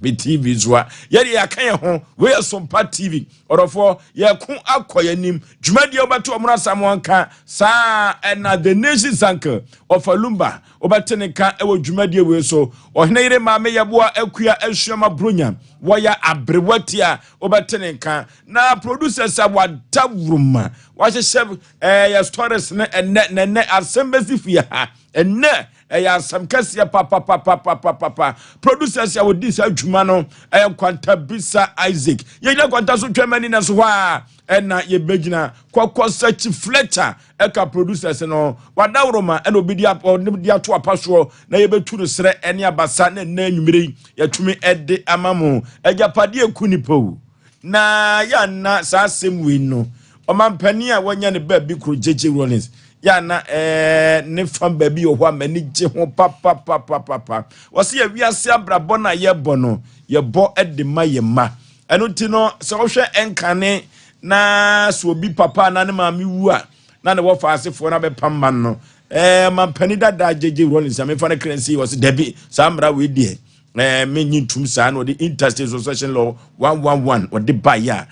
Me TV so a yɛde yɛaka yɛn ho. Wei yɛ Sompa TV. Ɔdɔfoɔ, yɛko akɔ yɛn anim. Dwumadie wobɛto ɔmono Asamoah nka saa ɛna The Nation's Uncle Ɔfa Lumba wobɛte ne nka ɛwɔ dwumadie wei so. Ɔhene yere maame Yɛboa Akua Asuama Bronya wɔyɛ aberewa tia wobɛte ne nka. Na producers a wada wuruma wahyehyɛ ɛyɛ stories no ɛnɛ na ɛnɛ asɛm bɛsi fie ha ɛnɛ. Ɛyɛ asɛm kɛseɛ papapapapapapa. Producers a wɔdi saa adwuma no ɛyɛ Nkwanta Bisa Isaac. Yɛgyina Nkwanta so twɛm ani na so hɔ a ɛna yɛbɛgyina Kɔkɔ Sakyi Fletcher ɛka producers no. Wadaworoma ɛna obi di ɔde di ato apa soɔ na yɛbɛtu no serɛ ɛne abasa na ɛnɛ anwummere yi yɛtumi ɛde ama mo. Agyapadeɛ eku nipa o. Na yɛanna saa asɛm wei no, ɔmampanin a wanya ne baabi koro JJ Rawlings yɛanna ne fa baabi wɔ hɔ a m'ani gye ho papapapapa. Wɔsi yɛ wiase abrabɔ no a yɛbɔ no, yɛbɔ de ma yɛ mma. Ɛno nti no, sɛ wohwɛ ɛnkane na sɛ obi papa na ne maame wu a na ne wɔfa asefoɔ no abɛpam ma no, mampanin dada JJ Rawlings a mefa no kra nsi, wɔsi dabi, saa mmara wei deɛ menyi ntum saa, na ɔde Interstate Succession Law 111 ɔde baeɛ a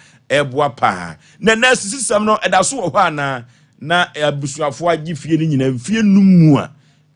ɛboa paa. Na na asisisɛm no ɛda so wɔ hɔ anaa na abusuafoɔ agye fie no nyinaa mfie num mu a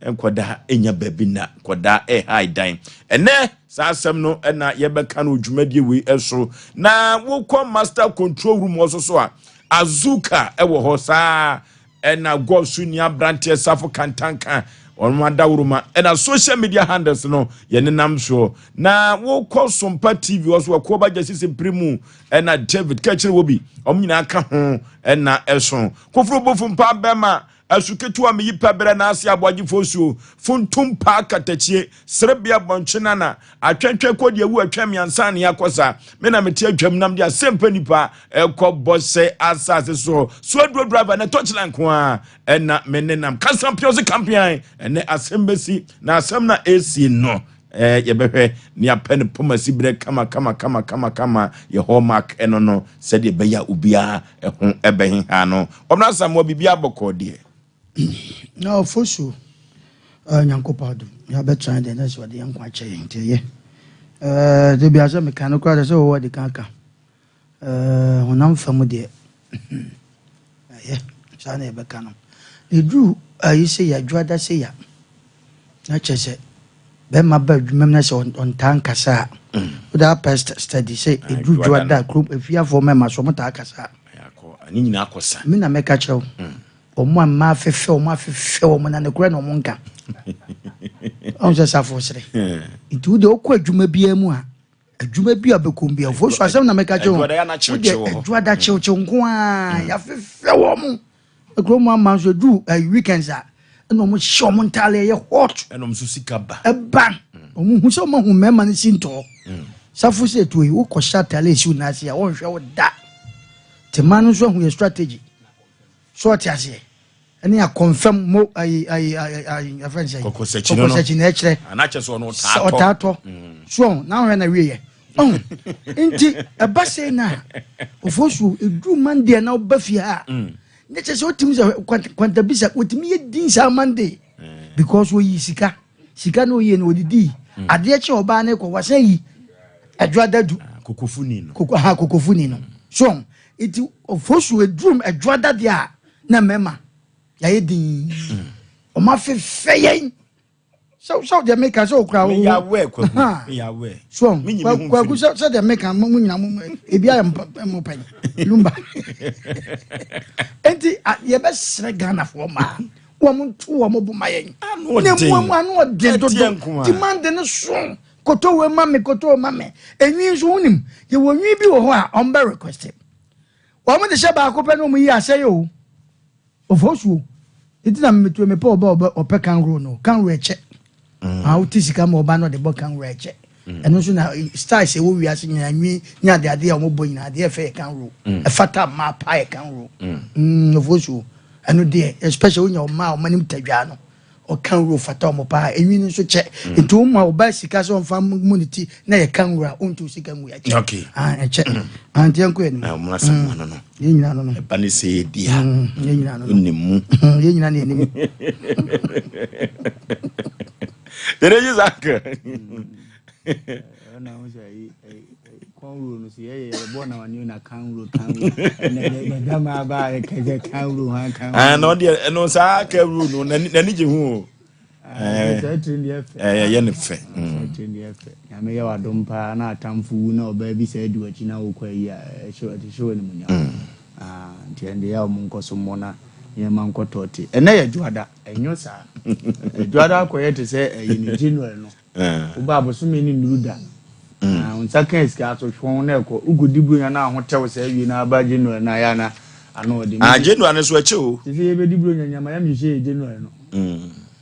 nkɔdaa ɛnya baabi na nkɔdaa ɛha dan. Ɛnɛ saa asɛm no ɛna yɛbɛka no dwumadie wei ɛso. Na wokɔ master control room wɔ so so a Azuka ɛwɔ hɔ saa, ɛna golf so ni aberanteɛ Safo Kantanka ɔno adaworoma, ɛna social media handles no yɛne nam soɔ. Na wokɔ Sompa TV wɔ so ɛkoɔ ba gya sisi mpere mu, ɛna David kakyere wɔ bi, ɔmo nyinaa ka ho ɛna ɛso koforo bofu mpa bɛma asu ketewa meyi pɛ berɛ na ase aboagyefoɔ suo funtum paa katakyie serebea bɔnkye nana atwɛntwɛn kɔ deɛ wu atwɛn mmiɛnsa ne akɔ sa. Me na mete adwam nam de asɛm pɛ nipa ɛkɔ bɔ sɛ asase so so aduro driver na tɔkyela nko a ɛna me ne nam kasa pio se kampean. Ɛnɛ asɛm bɛsi na asɛm na ɛsi no yɛbɛhwɛ ne apɛ ne pɔm asi berɛ kama kama kama kama kama yɛ hallmark ɛno no sɛdeɛ ɛbɛyɛ a obiara ɛho ɛbɛheha no. Ɔmena Asamoa, biribi abɔkɔɔ deɛ? Na ɔfo so Nyankopɔn adom yɛabɛtena deɛ na sɛ ɔde yɛn nkwa kyɛ yɛn nti ɛyɛ de bia sɛ meka no koraa sɛ wɔwɔ de ka ka honam fam deɛ ɛyɛ saa na yɛbɛka no. Na ɛduru ayi sɛ yɛ adwoada sɛ ya na kyerɛ sɛ bɛrima ba adwuma mu na sɛ ɔntaa nkasa a, wode apɛ study sɛ ɛduru dwoada kurom afiafoɔ mɛma so ɔmotaa kasa a ne nyinaa kɔsa. Me na mɛka kyerɛ wo, ɔmo a mmaa afefɛ ɔmo afefɛ ɔmo na ne korɛ na ɔmo nka ɔmo sɛ safo sere. Nti wode wokɔ adwuma biara mu a, adwuma bi a bɛkɔm bi a ɔfo so asɛm na mɛka kyerɛ wo. Wode adwoada kyewkyew nko a yɛafefɛ wɔ mo kurom ama nso ɛduru weekends a ɛna ɔmo hyɛ ɔmo ntaale ɛyɛ hot. Ɛna ɔmo nso sika ba. Ɛba ɔmo hu sɛ ɔmo ahu mmarima no si ntɔɔ safo sɛ etuo yi wokɔhyɛ ataale esi wo n'ase a wɔnhwɛ wo da te mmaa no nso ahu yɛ strategy so ɔte aseɛ ɛne akɔnfɛm mo ayi ayi ayi ayi ɛfɛn sɛ kɔkɔsakyi no. Kɔkɔsakyi na ɛkyerɛ anakyɛ sɛ ɔno ɔtaa tɔ. Ɔtaa tɔ so na ahwɛ na wie yɛ ɔn nti ɛba sɛ na ofo so eduru Monday na ɔba fie ha ne kyerɛ sɛ otimi sɛ kwantabisa otimi yɛ din saa Monday because oyi sika sika na oyi na odidi adeɛ kyɛ ɔbaa ne kɔ wasan yi adwoada du. Kokofuni no. Koko ha kokofuni no so nti ofo so eduru adwoada deɛ a na mmarima yɛayɛ din ɔmo afefɛ yɛn sɛ sɛ deɛ meka sɛ okura wo meyɛ awɛ Kwaku, meyɛ awɛ. So Kwaku, sɛ sɛ deɛ meka mo nyina mo ebi ayɛ mo pɛn Lumba. Nti yɛbɛsrɛ Ghanafoɔ maa wɔn nto wɔn bo ma yɛn ne mu mu ano ɔden dodo demand ne so kotowe ma me kotowe ma me. Enwi nso wonim yɛwɔ nwi bi wɔ hɔ a ɔmo bɛ request wɔn de hyɛ baako pɛ na wɔn yi asɛe o ofosuo nti na mmetuo mepɛ ɔba ɔbɛ ɔpɛ kanro no kanro ɛkyɛ a wote sika ma ɔba no ɔde bɔ kanro ɛkyɛ. Ɛno nso na styles ɛwɔ wiase nyinaa nwi ne ade ade a wɔn bɔ nyinaa adeɛ ɛfɛ yɛ kanro ɛfata mmaa pa yɛ kanro ofosuo. Ɛno deɛ especially wonya ɔmaa a ɔmo anim tadwa no ɔkanro fata ɔmo paa. Enwi no nso kyɛ nti wɔn ma ɔba sika sɛ ɔmfa mu ne ti na yɛ kanro a ɔntu sika ngu yɛ kyɛ. Ah, ɛkyɛ nti yɛn kɔ yɛn nim. Ɔmo asɛm no no. Yɛn nyinaa no no. Ɛba ne sɛ yɛ di a yɛn nyinaa no no. Onim mu. Yɛn nyinaa ne yɛn Dede yi sa kɛ. Na ɛho sɛ kɔnro no so yɛyɛ yɛbɔ na wani na kanro kanro ɛnɛ dɛdɛ maa ba yɛ kɛsɛ kanro han kanro. Ah, na ɔdeɛ ɛno saa kanro no n'ani gye ho o. Sɛ tiri deɛ fɛ. Ɛyɛ yɛ ne fɛ. Sɛ tiri deɛ fɛ. Nyame yɛ wadom paa na atamfo wu na ɔbaa bi sɛ adi w'akyi na wokɔ ayi a ɛhyɛ ɛde hyɛ wɔ animuonyam. Nti ɛnde yɛ a wɔn nkɔ so mmɔ na nneɛma nkɔ tɔɔte. Ɛnɛ yɛ dwoada ɛnyo saa. Dwoada akɔyɛ te sɛ ɛyi no January no. Woba abosome ne nnuru da. Wo nsa ka sika so hwɔn na ɛkɔ. Wokɔdi buronya na ahotɛw saa wie na aba January na ayɛ na ano ɔde. Ah, January no so ɛkyɛ o. Te sɛ yɛbɛdi buronya nyama yɛ mehyehyɛ yɛ January no.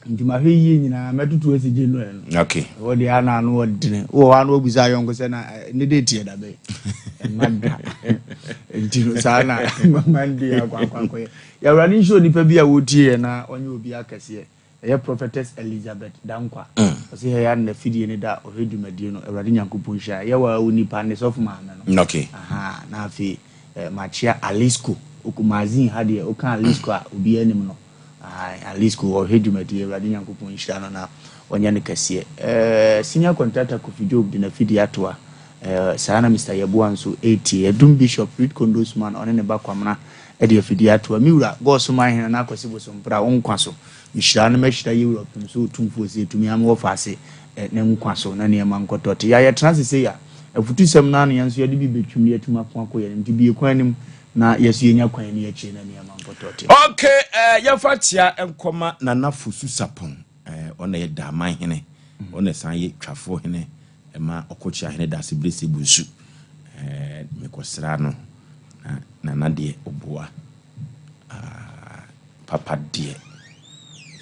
Nti mahwɛ yie nyinaa mɛtoto asi January no. Okay. Ɛwɔ deɛ ana ano ɔdene. Wowɔ hɔ ano wabusa ayɔnko sɛ na ne date yɛ da bɛn. Ɛma da. Nti no saa na Monday akɔ akɔ akɔyɛ. Yɛawurade nhyɛ onipa bi a wɔtie yɛ na ɔnyɛ obi akɛseɛ. Ɛyɛ Prophetess Elizabeth Dankwa. Ɔse hɛ ya na fidie ne da ɔhwɛ dwumadie no. Awurade Nyankopɔn nhyira. Yɛ wa wo nipa ne sɔfo maame no. Okay. Aha, na afei eh, makyea Alisco. Okumazin ha deɛ woka Alisco a obiara nim no. Aha, Alisco ɔhwɛ dwumadie. Awurade Nyankopɔn nhyira no na ɔnyɛ no kɛseɛ. Eh, Senior Contractor Kofi Job de n'afidie atoa. Eh, saa na Mr. Yeboah nso ɛretie. Adum Bishop Reed Kondosman ɔne ne ba Kwamena de afidie atoa. Me wura, Gɔɔso man hene na Akwasi Bosompra, wo nkwa so. Mehyira no mɛhyira yɛ wura ɔpem so otumfoɔ sɛ ɛtumi ama wɔfa ase ne nkwa so na nneɛma nkɔtɔ te. Yɛ yɛtena ase sei a, afutusɛm no ara na yɛn nso yɛde bi bɛtwim na yɛatumi ako akɔ yɛn nti bue kwan anim na yɛ so yɛnya kwan ni akyire na nneɛma nkɔtɔ te. Okay, yɛmfa kyea nkɔma Nana Fosu Sapon, ɔna yɛ Daaman hene, ɔna san yɛ Twafoɔ hene ma Ɔkɔkyea hene Daase Brese Bonsu. Mekɔsra no na Nana deɛ ɔboa. Ah, papa deɛ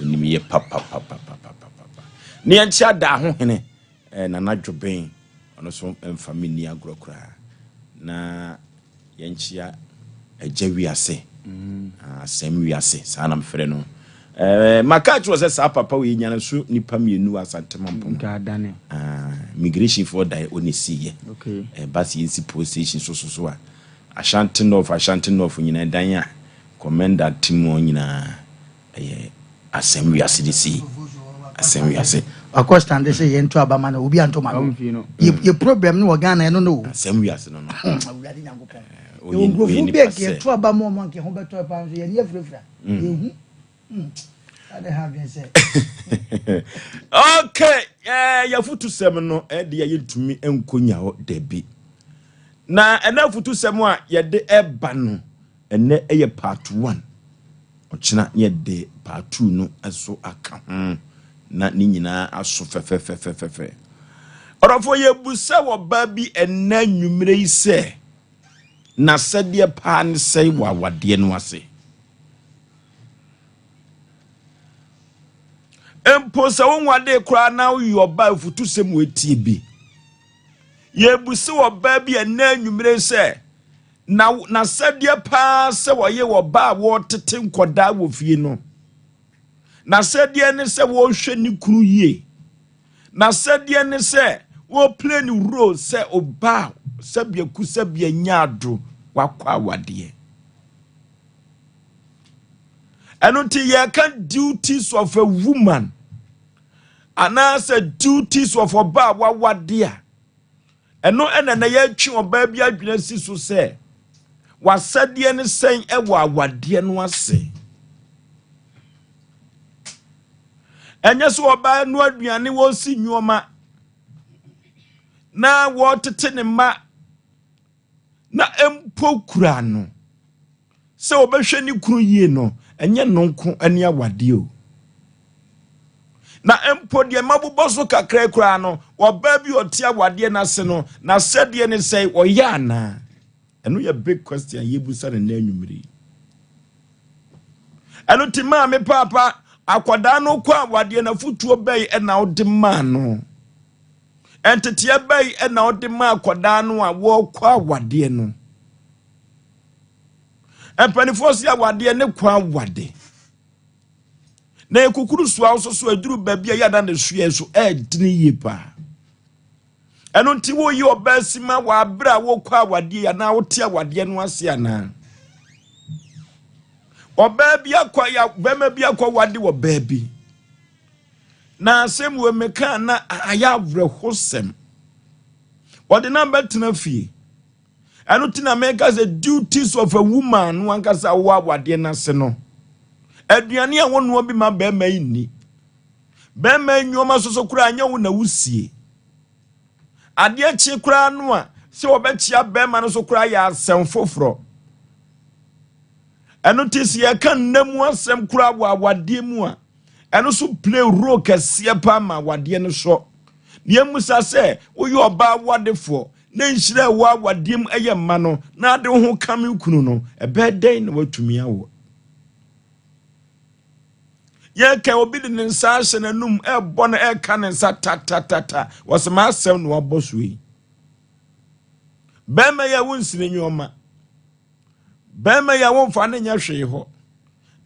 onim yɛ papapapapapapa. Ne yɛnkyea daa ho hene Nana Dwoben, ɔno nso mfa me nni agorɔ koraa. Na yɛnkyea Agya Wiase, Asɛm Wiase, saa na mefrɛ no. Maka akyerɛ sɛ saa papa wei nyane so nipa mmienu wɔ Asante Mampong. Migration foɔ dan ɔne siiɛ. Ɛba sɛ yɛnsi police station so so so a, Ashanti North, Ashanti North nyinaa dan a Commenda te mu nyinaa ɛyɛ asɛm wiase de sei. Asɛm wiase. Wakɔ stande sɛ yɛn to aba ma no obi anto ma no. Yɛ problem no wɔ Ghana ɛno no o. Asɛm wiase no no. Awurade Nyankopɔn. Yɛwɔ nkurɔfoɔ bi a nka yɛto aba ma ɔmo anka ɛho bɛtɔ paa nso yɛn ani afirafira. Yɛhu. Ade ha adwene sɛ. Okay, yɛafutusɛm no ɛde a yɛntumi nkɔnya hɔ dabi. Na ɛna afutusɛm a yɛde ɛba no ɛnɛ ɛyɛ part 1. Ɔkyena ne yɛde part 2 no ɛso aka ho na ne nyinaa aso fɛfɛfɛfɛfɛ. Ɔdɔfoɔ, yɛbu sɛ ɔbaa bi ɛnɛ nnwummerɛ yi sɛ n'asɛdeɛ paa ne sɛe wɔ awadeɛ no ase. Mpo sɛ wonwade koraa na woyɛ ɔbaa afutusɛm wɔ etie bi. Yɛbu sɛ ɔbaa bi ɛnɛ nnwummerɛ sɛ na n'asɛdeɛ paa sɛ wɔyɛ ɔbaa a wɔtete nkɔdaa wɔ fie no. N'asɛdeɛ ne sɛ wɔrehwɛ ne kunu yie. N'asɛdeɛ ne sɛ wɔreplay ne role sɛ ɔbaa sɛbea ku sɛbea nya ado wakɔ awadeɛ. Ɛno nti yɛka duties of a woman anaasɛ duties of ɔbaa wawadeɛ a ɛno ɛna na yɛtwe ɔbaa bi adwene si so sɛ wasɛdeɛ ne sɛn ɛwɔ awadeɛ no ase. Ɛnyɛ sɛ ɔbaa no aduane wɔsi nneɛma na wɔtete ne mma na mpo kura no sɛ wɔbɛhwɛ ne kunu yie no, ɛnyɛ no nko ne awadeɛ o. Na mpo deɛ mabobɔ so kakra koraa no, ɔbaa bi ɔte awadeɛ no ase no, n'asɛdeɛ ne sɛ ɔyɛ anaa? Ɛno yɛ big question yɛbusa ne nan anwummere yi. Ɛno nti maame paapa, akwadaa no kɔ awadeɛ no afotuo bɛyi ɛna wode maa no? Nteteɛ bɛyi ɛna wode maa akwadaa no a wɔkɔ awadeɛ no? Mpanimfoɔ si awadeɛ ne kɔ awade. Na ekukuru soa nso so aduru baabi a yɛada ne soɛ so ɛɛdene yie paa. Ɛno nti woyi ɔbaa si ma wɔ abere a wokɔ awadeɛ anaa wote awadeɛ no ase anaa? Ɔbaa bi akɔ ya bɛrima bi akɔ wade wɔ baabi. Na asɛm wɔ meka na ayɛ awerɛhosɛm. Ɔde no abɛtena fie. Ɛno ti na meka sɛ duties of a woman no ankasa wɔ awadeɛ no ase no. Aduane a wɔnoa bi ma bɛrima yi nni. Bɛrima yi nneɛma soso koraa nyɛ wo na wosie. Adeɛ kye koraa no a sɛ wɔbɛkyea bɛrima no so koraa yɛ asɛm foforɔ. Ɛno ti sɛ yɛka nna mu asɛm koraa wɔ awadeɛ mu a, ɛno so play role kɛseɛ paa ma awadeɛ no sɔ. Na yɛmmusa sɛ woyɛ ɔbaa wadefoɔ na nhyira a ɛwɔ awadeɛ mu ɛyɛ mma no na ade wo ho kame kunu no, ɛbɛyɛ dɛn na watumi awo? Yɛka obi de ne nsa ahyɛ n'anum ɛrebɔ no ɛreka ne nsa tatatata, wɔsɛ m'asɛm na wabɔ so yi. Bɛrima yi a wonsini nneɛma, bɛrima yi a womfa ne nyɛ hwee hɔ,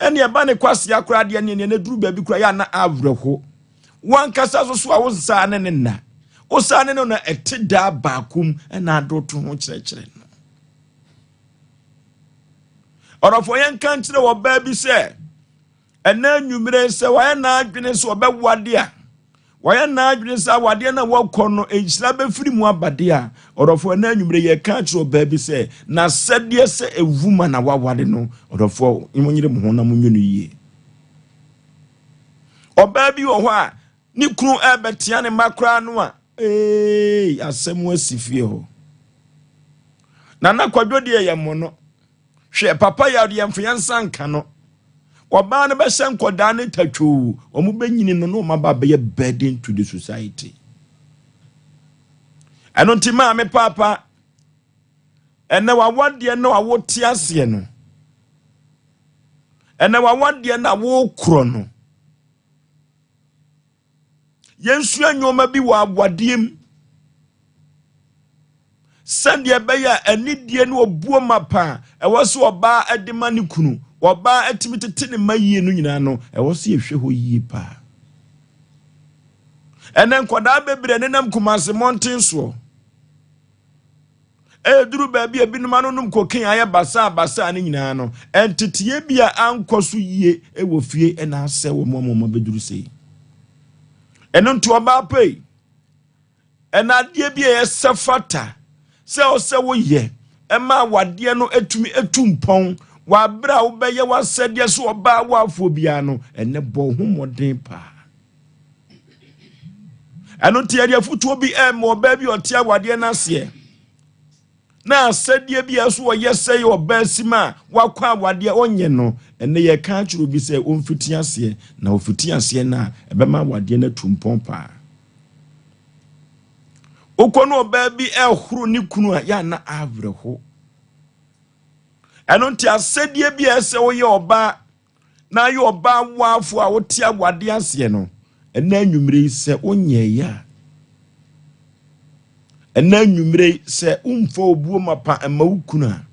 ɛne ɛba ne kwasea koraa deɛ ne ne duru baabi koraa yɛ ana awerɛho. Wankasa so so a wonsaa ne ne nna, wosaa ne no na ɛte daa baako mu ɛna adoto ho kyerɛkyerɛ no. Ɔdɔfoɔ, yɛnka nkyerɛ wɔ baa bi sɛ ɛnɛ anwummerɛ sɛ wayɛ n'adwene sɛ ɔbɛwade a, wayɛ n'adwene sɛ awadeɛ no a wɔkɔ no nhyira bɛfiri mu abade a, ɔdɔfoɔ, ɛnɛ anwummerɛ yɛka kyerɛ ɔbaa bi sɛ n'asɛdeɛ sɛ ewu ma na wawade no, ɔdɔfoɔ, monyere mo ho na monyɛ no yie. Ɔbaa bi wɔ hɔ a ne kunu ɛbɛtea ne mma koraa no a, ee, asɛm asi fie hɔ. Nana Kwadwo deɛ yɛ mmɔ no. Hwɛ, papa yɛ ɔde yɛmfa yɛn nsa nka no. Ɔbaa no bɛhyɛ nkɔdaa ne tatwoo, wɔn bɛnyini no na wɔn aba abɛyɛ burden to the society. Ɛno nti maame paapa, ɛnɛ wawadeɛ no a wote aseɛ no, ɛnɛ wawadeɛ no a wokorɔ no, yɛnsua nneɛma bi wɔ awadeɛ mu sɛdeɛ ɛbɛyɛ a anidie ne obuo mapa a ɛwɔ sɛ ɔbaa de ma ne kunu, ɔbaa atumi tete ne mma yie no nyinaa no, ɛwɔ sɛ yɛhwɛ hɔ yie paa. Ɛnɛ nkwadaa bebree nenam Kumase mmɔnten soɔ. Ɛduru baabi a ebinom ano nom cocaine ayɛ basaa basaa no nyinaa no, nteteeɛ bi a ankɔ so yie wɔ fie na asɛ wɔn ama wɔn abɛduru sei. Ɛno nti ɔbaa pɛi, ɛna adeɛ bi a ɛsɛ fata sɛ ɔsɛ woyɛ ɛma awadeɛ no atumi atu mpɔn wɔ abere a wobɛyɛ w'asɛdeɛ so ɔbaa wafoɔ biara no, ɛnɛ bɔ ho mmɔden paa. Ɛno nti yɛde afotuo bi ɛma ɔbaa bi ɔte awadeɛ no aseɛ na asɛdeɛ bi a ɛso ɔyɛ sɛ yɛ ɔbaa sim a wakɔ awadeɛ ɔnyɛ no, ɛnɛ yɛka akyerɛ obi sɛ ɔmfiti aseɛ, na ɔfiti aseɛ no a ɛbɛma awadeɛ no atu mpɔn paa. Wokɔ no ɔbaa bi ɛhoro ne kunu a yɛ ana awerɛho. Ɛno nti asɛdeɛ bi a ɛsɛ woyɛ ɔbaa na ayɛ ɔbaa waafo a wote awadeɛ aseɛ no, ɛnɛ anwummerɛ yi sɛ wonyɛeɛ a, ɛnɛ anwummerɛ yi sɛ womfa obuo mapa mma wo kunu a,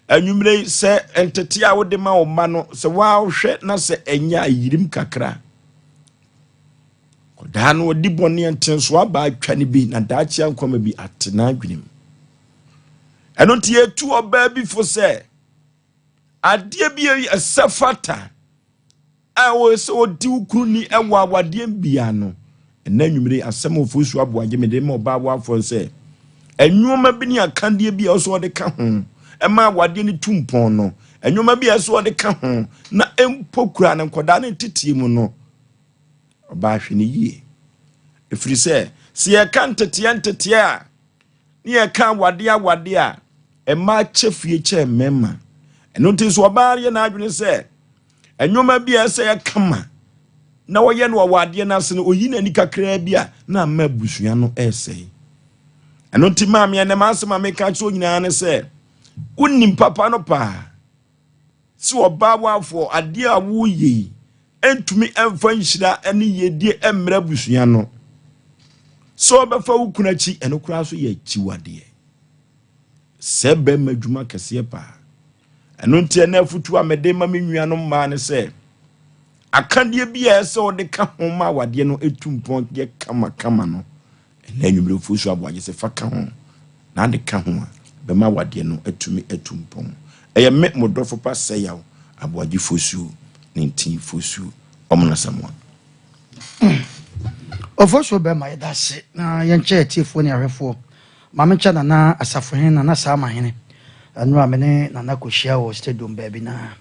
anwummerɛ yi sɛ ntete a wode ma wo mma no sɛ woahwɛ na sɛ ɛnyɛ a yirim kakra. Kɔdaa no ɔdi bɔne ntenso aba atwa no bi na daakye ankwama bi ate n'adwenem. Ɛno nti yɛtu ɔbaa bi fo sɛ adeɛ bi a ɛsɛ fata a ɛwɔ sɛ ɔdi wo kunu ni ɛwɔ awadeɛ bia no, ɛnɛ anwummere asɛm Ofosu Aboagye mede ma ɔbaa wafoɔ sɛ nneɛma bi ne akadeɛ bi a ɛwɔ sɛ ɔde ka ho ɛma awadeɛ no tu mpɔn no, nneɛma bi a ɛwɔ sɛ ɔde ka ho na mpo kura ne nkɔdaa ne nteteɛ mu no, ɔbaa hwɛ ne yie. Ɛfiri sɛ sɛ yɛka nteteɛ nteteɛ a ne yɛka awadeɛ awadeɛ a, mmaa kyɛ fie kyɛ mmarima. Ɛno nti nso ɔbaa yɛ n'adwene sɛ nneɛma bi a ɛsɛ yɛ kama na wɔyɛ no wɔ adeɛ no ase no, oyi n'ani kakraa bi a na ama abusua no ɛresɛe. Ɛno nti maame, ɛnɛ m'asɛm a meka kyerɛ nyinaa ne sɛ wonim papa no paa sɛ ɔbaa wafoɔ adeɛ a woyɛ yi ntumi mfa nhyira ne yiedie mmerɛ abusua no. Sɛ ɔbɛfa wo kunu akyi, ɛno koraa so yɛ akyiwadeɛ. Sɛ bɛrima adwuma kɛseɛ paa. Ɛno nti ɛna afutuo a mede ma me nuanom mmaa ne sɛ akadeɛ bi a ɛsɛ ɔde ka ho ma awadeɛ no etu mpɔn yɛ kamakama no, ɛna anwummerɛ Ofosu Aboagye sɛ fa ka ho, na ade ka ho a bɛma awadeɛ no atumi atu mpɔn. Ɛyɛ me mo dɔfo pa sɛ yaw Aboagye Fosuo ne ntin Fosuo ɔmo na samoa. Ofosuo bɛma yɛda ase na yɛnkyɛ atiefoɔ ne ahwɛfoɔ. Ma menkyɛ Nana Asafohene, Nana Saamahene. Ɛno a me ne Nana kɔhyia wɔ stadium baabi na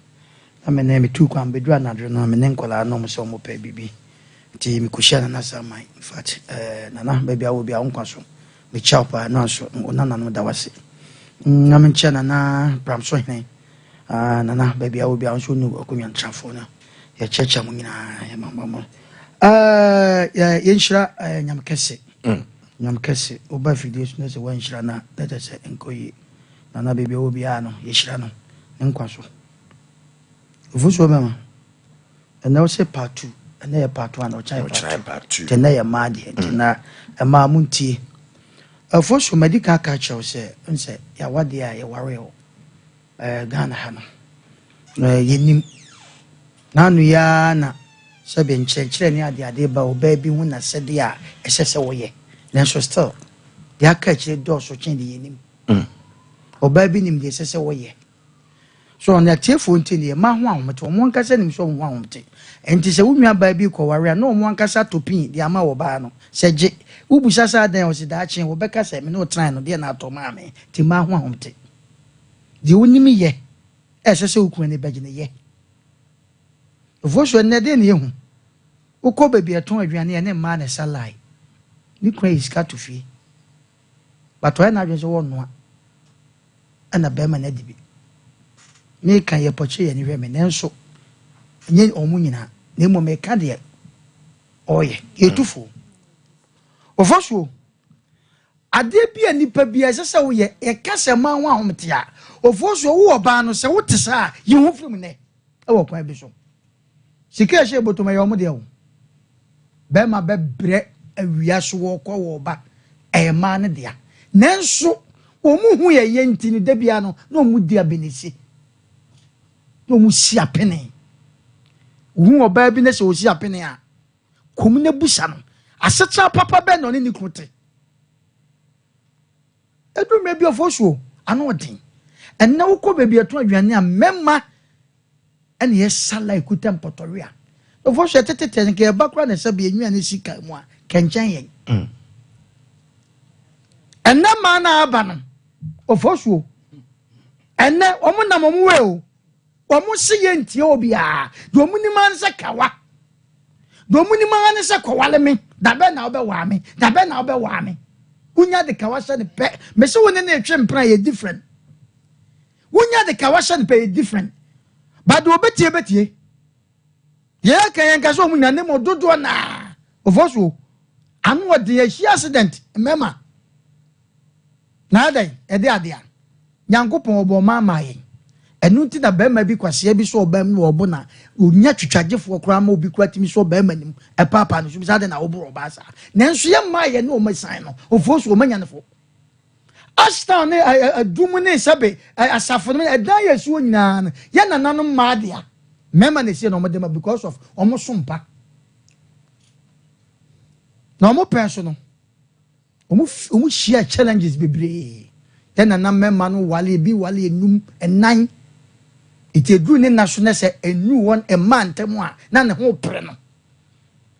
na me ne metuu kwan bɛduru anadwo no me ne nkwadaa no wɔn sɛ wɔn pɛ biribi nti mekɔhyia Nana Saaman. In fact, eh, Nana baabi a wɔ bi a wo nkwa so mekyia wo paa no nso wo nananom da wase. Na menkyɛ Nana Bramsohene. Ah, Nana baabi a wɔ bi a wo nso ne akonnwa ntrafoɔ no yɛkyerɛkyerɛ mo nyinaa yɛmama mo. Eh, yɛnhyira eh, Nyame kɛse. Nyame kɛse, woba afidie so na sɛ woanhyira no a, na kyerɛ sɛ ɛnkɔ yie. Nana baabi a ɔwɔ biara no, yɛhyira no ne nkwa so. Ofusuo bɛma. Ɛnɛ wo se part 2, ɛnɛ yɛ part 1, ɔkyena yɛ part 2. Nti ɛnɛ yɛ mmaa deɛ, nti na mmaa mo ntie. Ofusuo, madi kan aka akyerɛ wo sɛ, wohu sɛ yɛawadeɛ a yɛware wɔ eh, Ghana ha no, eh, yɛnim. N'ano yi ara na sɛbe nkyerɛkyerɛ ne adeade ba ɔbaa bi ho n'asɛdeɛ a ɛsɛ sɛ ɔyɛ. Nanso still, deɛ aka akyire dɔɔso kyɛn deɛ yɛnim. Ɔbaa bi nim deɛ ɛsɛ sɛ ɔyɛ. So ɔno atiefoɔ nti deɛ mmaa ho ahomete, wɔn ankasa nim sɛ wɔn ho ahomete. Nti sɛ wo nua baa bi kɔware a, na wɔn ankasa atɔ pin de ama ɔbaa no sɛ gye. Wobisa sɛ adɛn a, ɔse daakye wɔbɛka sɛ me ne wo tenae no deɛ na atɔ maa me. Nti mmaa ho ahomete. Deɛ wonim yɛ a ɛsɛ sɛ wo kunu ani bɛgye no yɛ. Ofosuo, ɛnnɛ deɛ na yɛhu. Wokɔ baabi a ɛtɔn aduane a, ɛne mmaa na ɛsa line. Ne kunu ayi sika to fie. But ɔyɛ n'adwene sɛ wɔnnoa ɛna bɛrima no adi bi. Meka yɛ pɔkyere yɛn ani hwɛ me nanso ɛnyɛ wɔn nyinaa na mmom meka deɛ ɔyɛ. Yɛtu fo. Ofosuo, adeɛ bi a nipa bi a ɛsɛ sɛ woyɛ, yɛka sɛ mmaa ho ahomete a, Ofosuo wo ɔbaa no sɛ wote saa a, yi ho firi mu nnɛ ɛwɔ kwan bi so. Sika a ɛhyɛ bɔtɔm ɛyɛ wɔn deɛ o. Bɛrima bɛbrɛ awia so wɔkɔ wɔba ɛyɛ mmaa no dea. Nanso wɔn hu yɛ yɛ nti no da biara no na wɔn di abenesi. Na wɔn si apene. Wohu ɔbaa bi na sɛ ɔsi apene a, kɔm na busa no. Asetena papa bɛn na ɔne ne kunu te? Ɛduru mmerɛ bi ɔfɔ so ano ɔden. Ɛnnɛ wokɔ baabi ɛtɔn aduane a mmarima ɛna yɛsa line kuta mpɔtɔwe a ɔfɔ so ɛtetete nka yɛba koraa na ɛsɛ bi enwia ne sika mu a kɛnkyɛn yɛn. Ɛnnɛ mmaa no aba no ɔfɔ so ɛnnɛ wɔn nam wɔn wei o wɔn se yɛ ntie obiara deɛ wɔn nim ara ne sɛ kawa deɛ wɔn nim ara ne sɛ kɔwale me dabɛ na wobɛwaa me dabɛ na wobɛwaa me wonya de kawa hyɛ ne pɛ mese wo ne ne etwe mpena yɛ different wonya de kawa hyɛ ne pɛ yɛ different but deɛ obetie betie yɛyɛ kan yɛn kasa wɔn nyinaa ne mu dodoɔ naa ɔfɔ so ano ɔden ahyia accident mmarima na adan ɛde adeɛ a Nyankopɔn ɔbɔ ɔman maa yɛn ɛno nti na barima bi kwasea bi sɔ ɔbaa mu na ɔbo na onya twitwagyefoɔ koraa ma obi koraa tumi sɔ barima nim ɛpaapaa ne so bisa adɛn na woboro ɔbaa saa nanso yɛ mmaa yɛ ne wɔn asiane no ofuo so wɔn anya ne fo Ashtown ne adum ne sɛbe asafo no ɛdan yɛ asuo nyinaa no yɛ nananom mmaa dea mmarima na esie na wɔn de ma because of wɔn so mpa na wɔn pɛn so no Wɔn hyia challenges bebree. Yɛn nana mmarima no wale ebi wale enum, nnan. Nti eduru ne nna so na sɛ ennuru hɔ mmaa ntɛm a na ne ho pere no.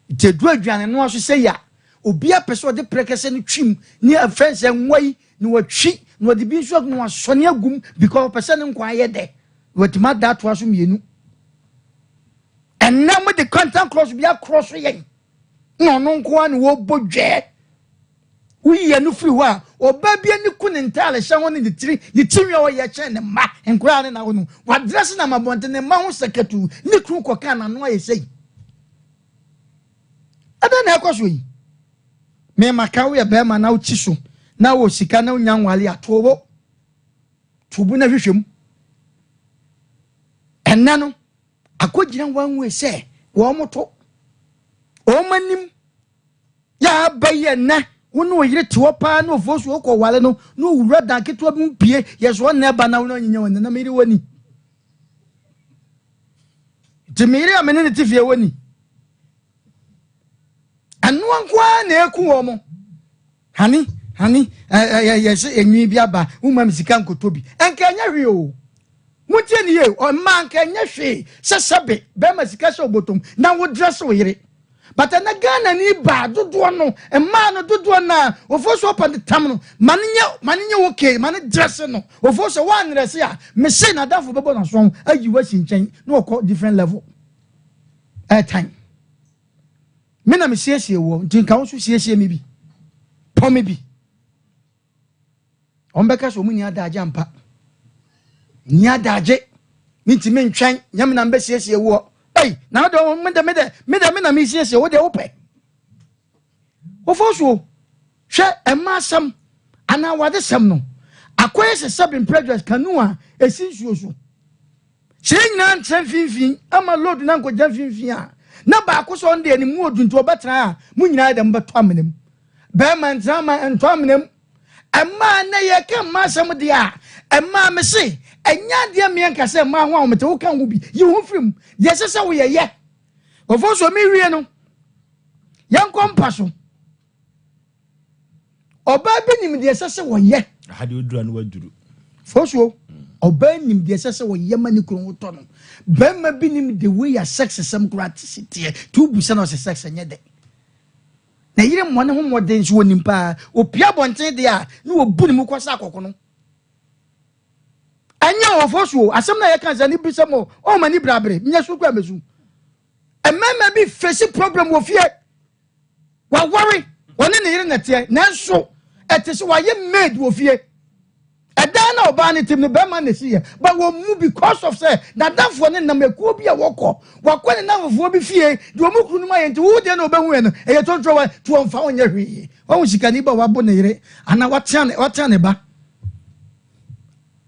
Nti eduru aduane noa so sɛ ya obi apɛ sɛ ɔde prɛkɛsɛ no twim ne afɛn sɛ nwa yi na watwi na ɔde bi nso na wasɔne agum because ɔpɛ sɛ ne nkwa ayɛ dɛ. Na watumi ada atoa so mmienu. Ɛnnɛ mo de quantum cross bi akorɔ so yɛn. Na ɔno nko ara na wɔbɔ dwɛɛ. Woyi ɛno firi hɔ a, ɔbaa bi ani ku ne ntaade hyɛ ho ne ne tiri, ne ti nwi a ɔyɛ kyɛn ne mma nkoraa ne n'awo no. Wadrɛse nam abɔnten, ne mma ho sakatuu, ne kunu kɔkaa n'ano ayɛ sei. Ɛdɛn na ɛkɔ so yi? Mema ka woyɛ bɛrima na wokyi so na wɔ sika na wonya nwale a, to wo to bo na hwehwɛ mu. Ɛnnɛ no, akɔgyina one way sɛ wɔn to wɔn anim yɛ aba yi ɛnɛ wo ne oyere te hɔ paa na ofuo so wokɔ wale no na owura dan ketewa bi mu pie yɛ so ɔnna ɛba na wo na ɔnyinya wɔn na meyere wɔ ni nti meyere a me ne ne te fie wɔ ni ɛnoa nko ara na eku wɔn mo hani hani ɛyɛ yɛ sɛ enwi bi aba woma mi sika nkoto bi ɛnka ɛnyɛ hwee o montie ne yie ɔmmaa nka ɛnyɛ hwee sɛ sɛbe bɛrima sika hyɛ obotom na wo dress wo yere. But ɛnɛ Ghana ni baa dodoɔ no, mmaa no dodoɔ no a, ofo so ɔpɛ ne tam no, ma no nyɛ, ma no nyɛ okay, ma no dress no. Ofo so woandrɛse a, mese n'adamfo bɛbɔ n'aso ayi wo asi nkyɛn na ɔkɔ different level. Ɛtan. Me na mesiesie woɔ, nti nka wo nso siesie me bi. Pɔ me bi. Wɔn bɛka sɛ wɔn ni adagye ampa. Ni adagye. Mintimi ntwɛn, nyɛ me na mbɛsiesie woɔ. Ei, na wode wo me de me de me de me na mesiesie wo deɛ wopɛ. Wofo so hwɛ ɛma asɛm anaa wadesɛm no. Akɔyɛ sɛ sɛbe mprɛdwɛs kanu a esi nsuo so. Sɛ yɛn nyinaa ntra mfimfini ama load no ankɔgyina mfimfini a, na baako sɛ ɔno deɛ ne mu odu nti ɔbɛtena a, mo nyinaa yɛ dɛ mobɛtɔ amena mu. Bɛrima ntena ama ntɔ amena mu. Mmaa nnɛ yɛka mmaa asɛm deɛ a, mmaa me se, ɛnyɛ adeɛ mmea nka sɛ mmaa ho ahomete, woka ho bi, yi ho firi mu. Deɛ ɛsɛ sɛ woyɛ yɛ. Ɔfo so mewie no, yɛnkɔ mpa so. Ɔbaa bi nim deɛ ɛsɛ sɛ wɔyɛ. Aha deɛ oduru ano waduru. Fosuo, ɔbaa nim deɛ ɛsɛ sɛ wɔyɛ ma ne kunu ho tɔ no. Bɛrima bi nim the way a sex sɛm koraa te si teɛ. Tu bu sɛ na ɔsɛ sex nyɛ dɛ. Na yere mmɔ ne ho mmɔden nso wɔnim paa. Opia abɔnten deɛ a na wɔbu ne mu kɔ sɛ akɔkono. Ɛnyɛ o fosuo, asɛm no a yɛka sɛ ne bi sɛm o, ɔma ne brabere, nyɛ so kura mɛsu. Mmarima bi fesi problem wɔ fie. Waware, ɔne ne yere na ɛteɛ, nanso ɛte sɛ wayɛ maid wɔ fie. Ɛdan na ɔbaa ne tim no bɛrima na esi yɛ, but wɔn mu because of sɛ n'adamfoɔ ne nam ekuo bi a wɔkɔ, wakɔ ne namfofoɔ bi fie, deɛ wɔn kunu no ayɛ nti wo deɛ na ɔbɛhu yɛ no, ɛyɛ tontoro wa, to wɔn fa wɔn nyɛ hwee. Wɔn sikani ba wabo ne yere anaa watea ne watea ne ba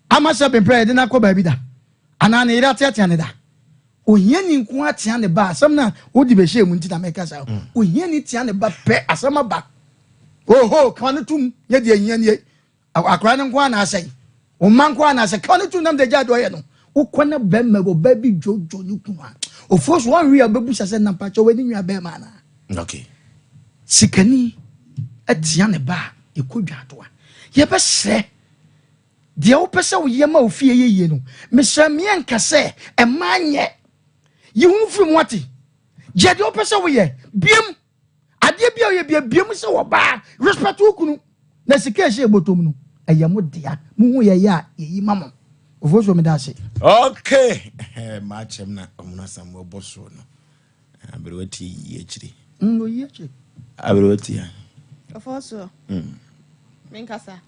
ama sɛ bempere yɛde no akɔ baabi da anaa ne yere ateatea ne da. Ohiani nko ara tea ne ba asɛm no a wode bɛhyɛɛ mu nti na meka saa. Ohiani tea ne ba pɛ asɛm aba. Oho, ka no tom nyɛ deɛ ahia nie. Akwadaa no nko ara na asɛe. Wo mma nko ara na asɛe. Ka no tom nam deɛ gya deɛ ɔyɛ no. Wokɔ na bɛrima ɔbaa bi dwodwo ne kunu a, ofuo so wɔnwe a wobɛbusa sɛ na mpakyɛ wei ne nua bɛrima anaa? Okay. Sikani atia ne ba a ɛkɔ dwaatoa. Yɛbɛsrɛ Deɛ wopɛ sɛ woyɛ ma wo fie yɛ yie no, mesrɛ meɛ nka sɛ mmaa nyɛ. Yi ho firi mu wate. Gye deɛ wopɛ sɛ woyɛ. Biem. Adeɛ bi a woyɛ bia biem sɛ wɔbaa. Respect wo kunu. Na sika ɛhyɛ ɛbɔtɔm no, ɛyɛ mo dea. Mo hu yɛyɛ a, yɛyi ma mo. Ofosuo meda ase. Okay, maakyɛm na ɔmono asamoah bɔ soɔ no. Aberewa tie yiyi akyire. Oyi akyire. Aberewa tie. Ofosuo. Menkasa.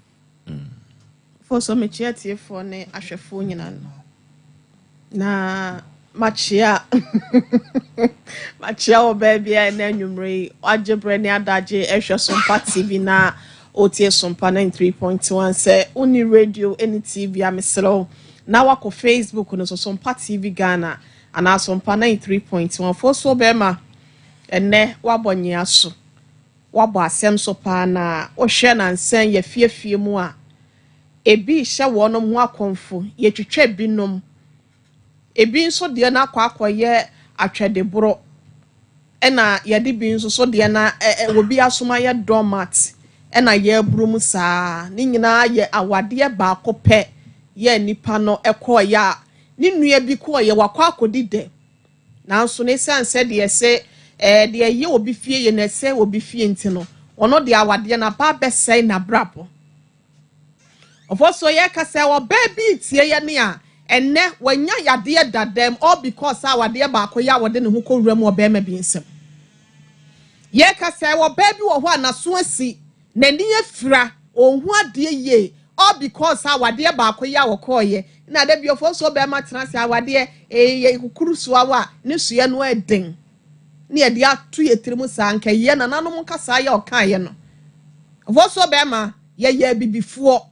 Afei nso mekyea atiefoɔ ne ahwɛfoɔ nyinaa no. Na makyea makyea wɔ baabi a ɛnɛ anwummerɛ yi wagye berɛ ne adagye ɛhwɛ Sompa TV na ɔtie Sompa 93.1 sɛ wonni radio ne TV a mesrɛ wo na wakɔ Facebook no so Sompa TV Ghana anaa Sompa 93.1 foɔ so bɛrima ɛnɛ wabɔ nyea so. Woabɔ asɛm so paa na wohwɛ nansa yi afiefie mu a, ebi rehyɛ wɔnom ho akɔmfo, yɛtwitwa ebinom. Ebi nso deɛ no akɔ akɔyɛ atwɛdeboro, ɛna yɛde bi nso so deɛ no wɔ bi asom ayɛ doormat, ɛna yɛreboro mu saa. Ne nyinaa yɛ awadeɛ baako pɛ yɛ nipa no kɔeɛ a, ne nua bi kɔeɛ, wakɔ akɔdi dɛ. Nanso no esiane sɛ deɛ ɛsɛ ɛɛ deɛ ɛyɛ obi fie yɛ na ɛsɛe obi fie nti no, ɔno deɛ awadeɛ no aba abɛsɛe n'abrabɔ. Ɔfɔsoɔ yɛka sɛ ɔbaa bi retie yɛn a, ɛnnɛ wanya yadeɛ dadam all because sɛ awadeɛ baako yɛ a ɔde ne ho kɔwura mu ɔbarima bi nsam. Yɛka sɛ ɔbaa bi wɔ hɔ a n'aso asi N'ani afira, ɔnhu adeɛ yie all because awadeɛ baako yi a ɔkɔɔyɛ na da bi ɔfɔ nso bɛrima tena ase awadeɛ ɛyɛ kukuru soa a ne soɛ no ɛden ne yɛde ato yɛ tirim saa nka yɛ nananom nkasaa yɛ ɔkaeɛ no ɔfɔ nso bɛrima yɛyɛ abibifoɔ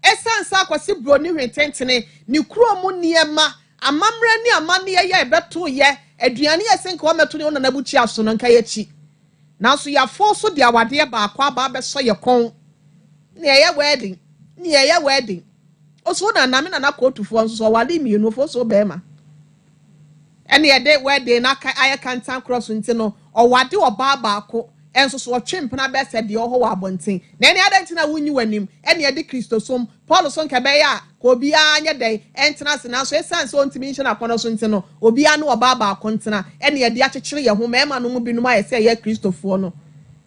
ɛsiane sɛ akwasi buroni hwe tentene ne kuro mu nneɛma amammerɛ ne amanneɛ yɛ ɛbɛto yɛ aduane yɛ sɛ nka wɔmɛto ne wo nana bukyia so no nka yɛkyi Nanso yɛafow so de awadeɛ baako aba abɛsɔ yɛ kɔn. Ne yɛyɛ wedding, ne yɛyɛ wedding. Oso na na me nana kootufoɔ nso so ɔware mmienu, ofo so bɛrima. Ɛne yɛde wedding no aka ayɛ kantan korɔ so nti no, ɔwade ɔbaa baako. Nso so ɔtwe mpena bɛyɛ sɛ deɛ ɔwɔ hɔ wɔ abɔnten. Na ɛnneɛ adɛn nti na wonnyi w'anim ne adi Kristosom? Paul so nka ɛbɛyɛ a, ka obiara nyɛ dɛn ntena ase, nanso esiane sɛ ontumi nhyɛ n'akɔnnɔ so nti no, obiara ne ɔbaa baako ntena. Ɛnna yɛde akyekyere yɛn ho. Mmarima no mu binom ayɛ sɛ ɛyɛ Kristofoɔ no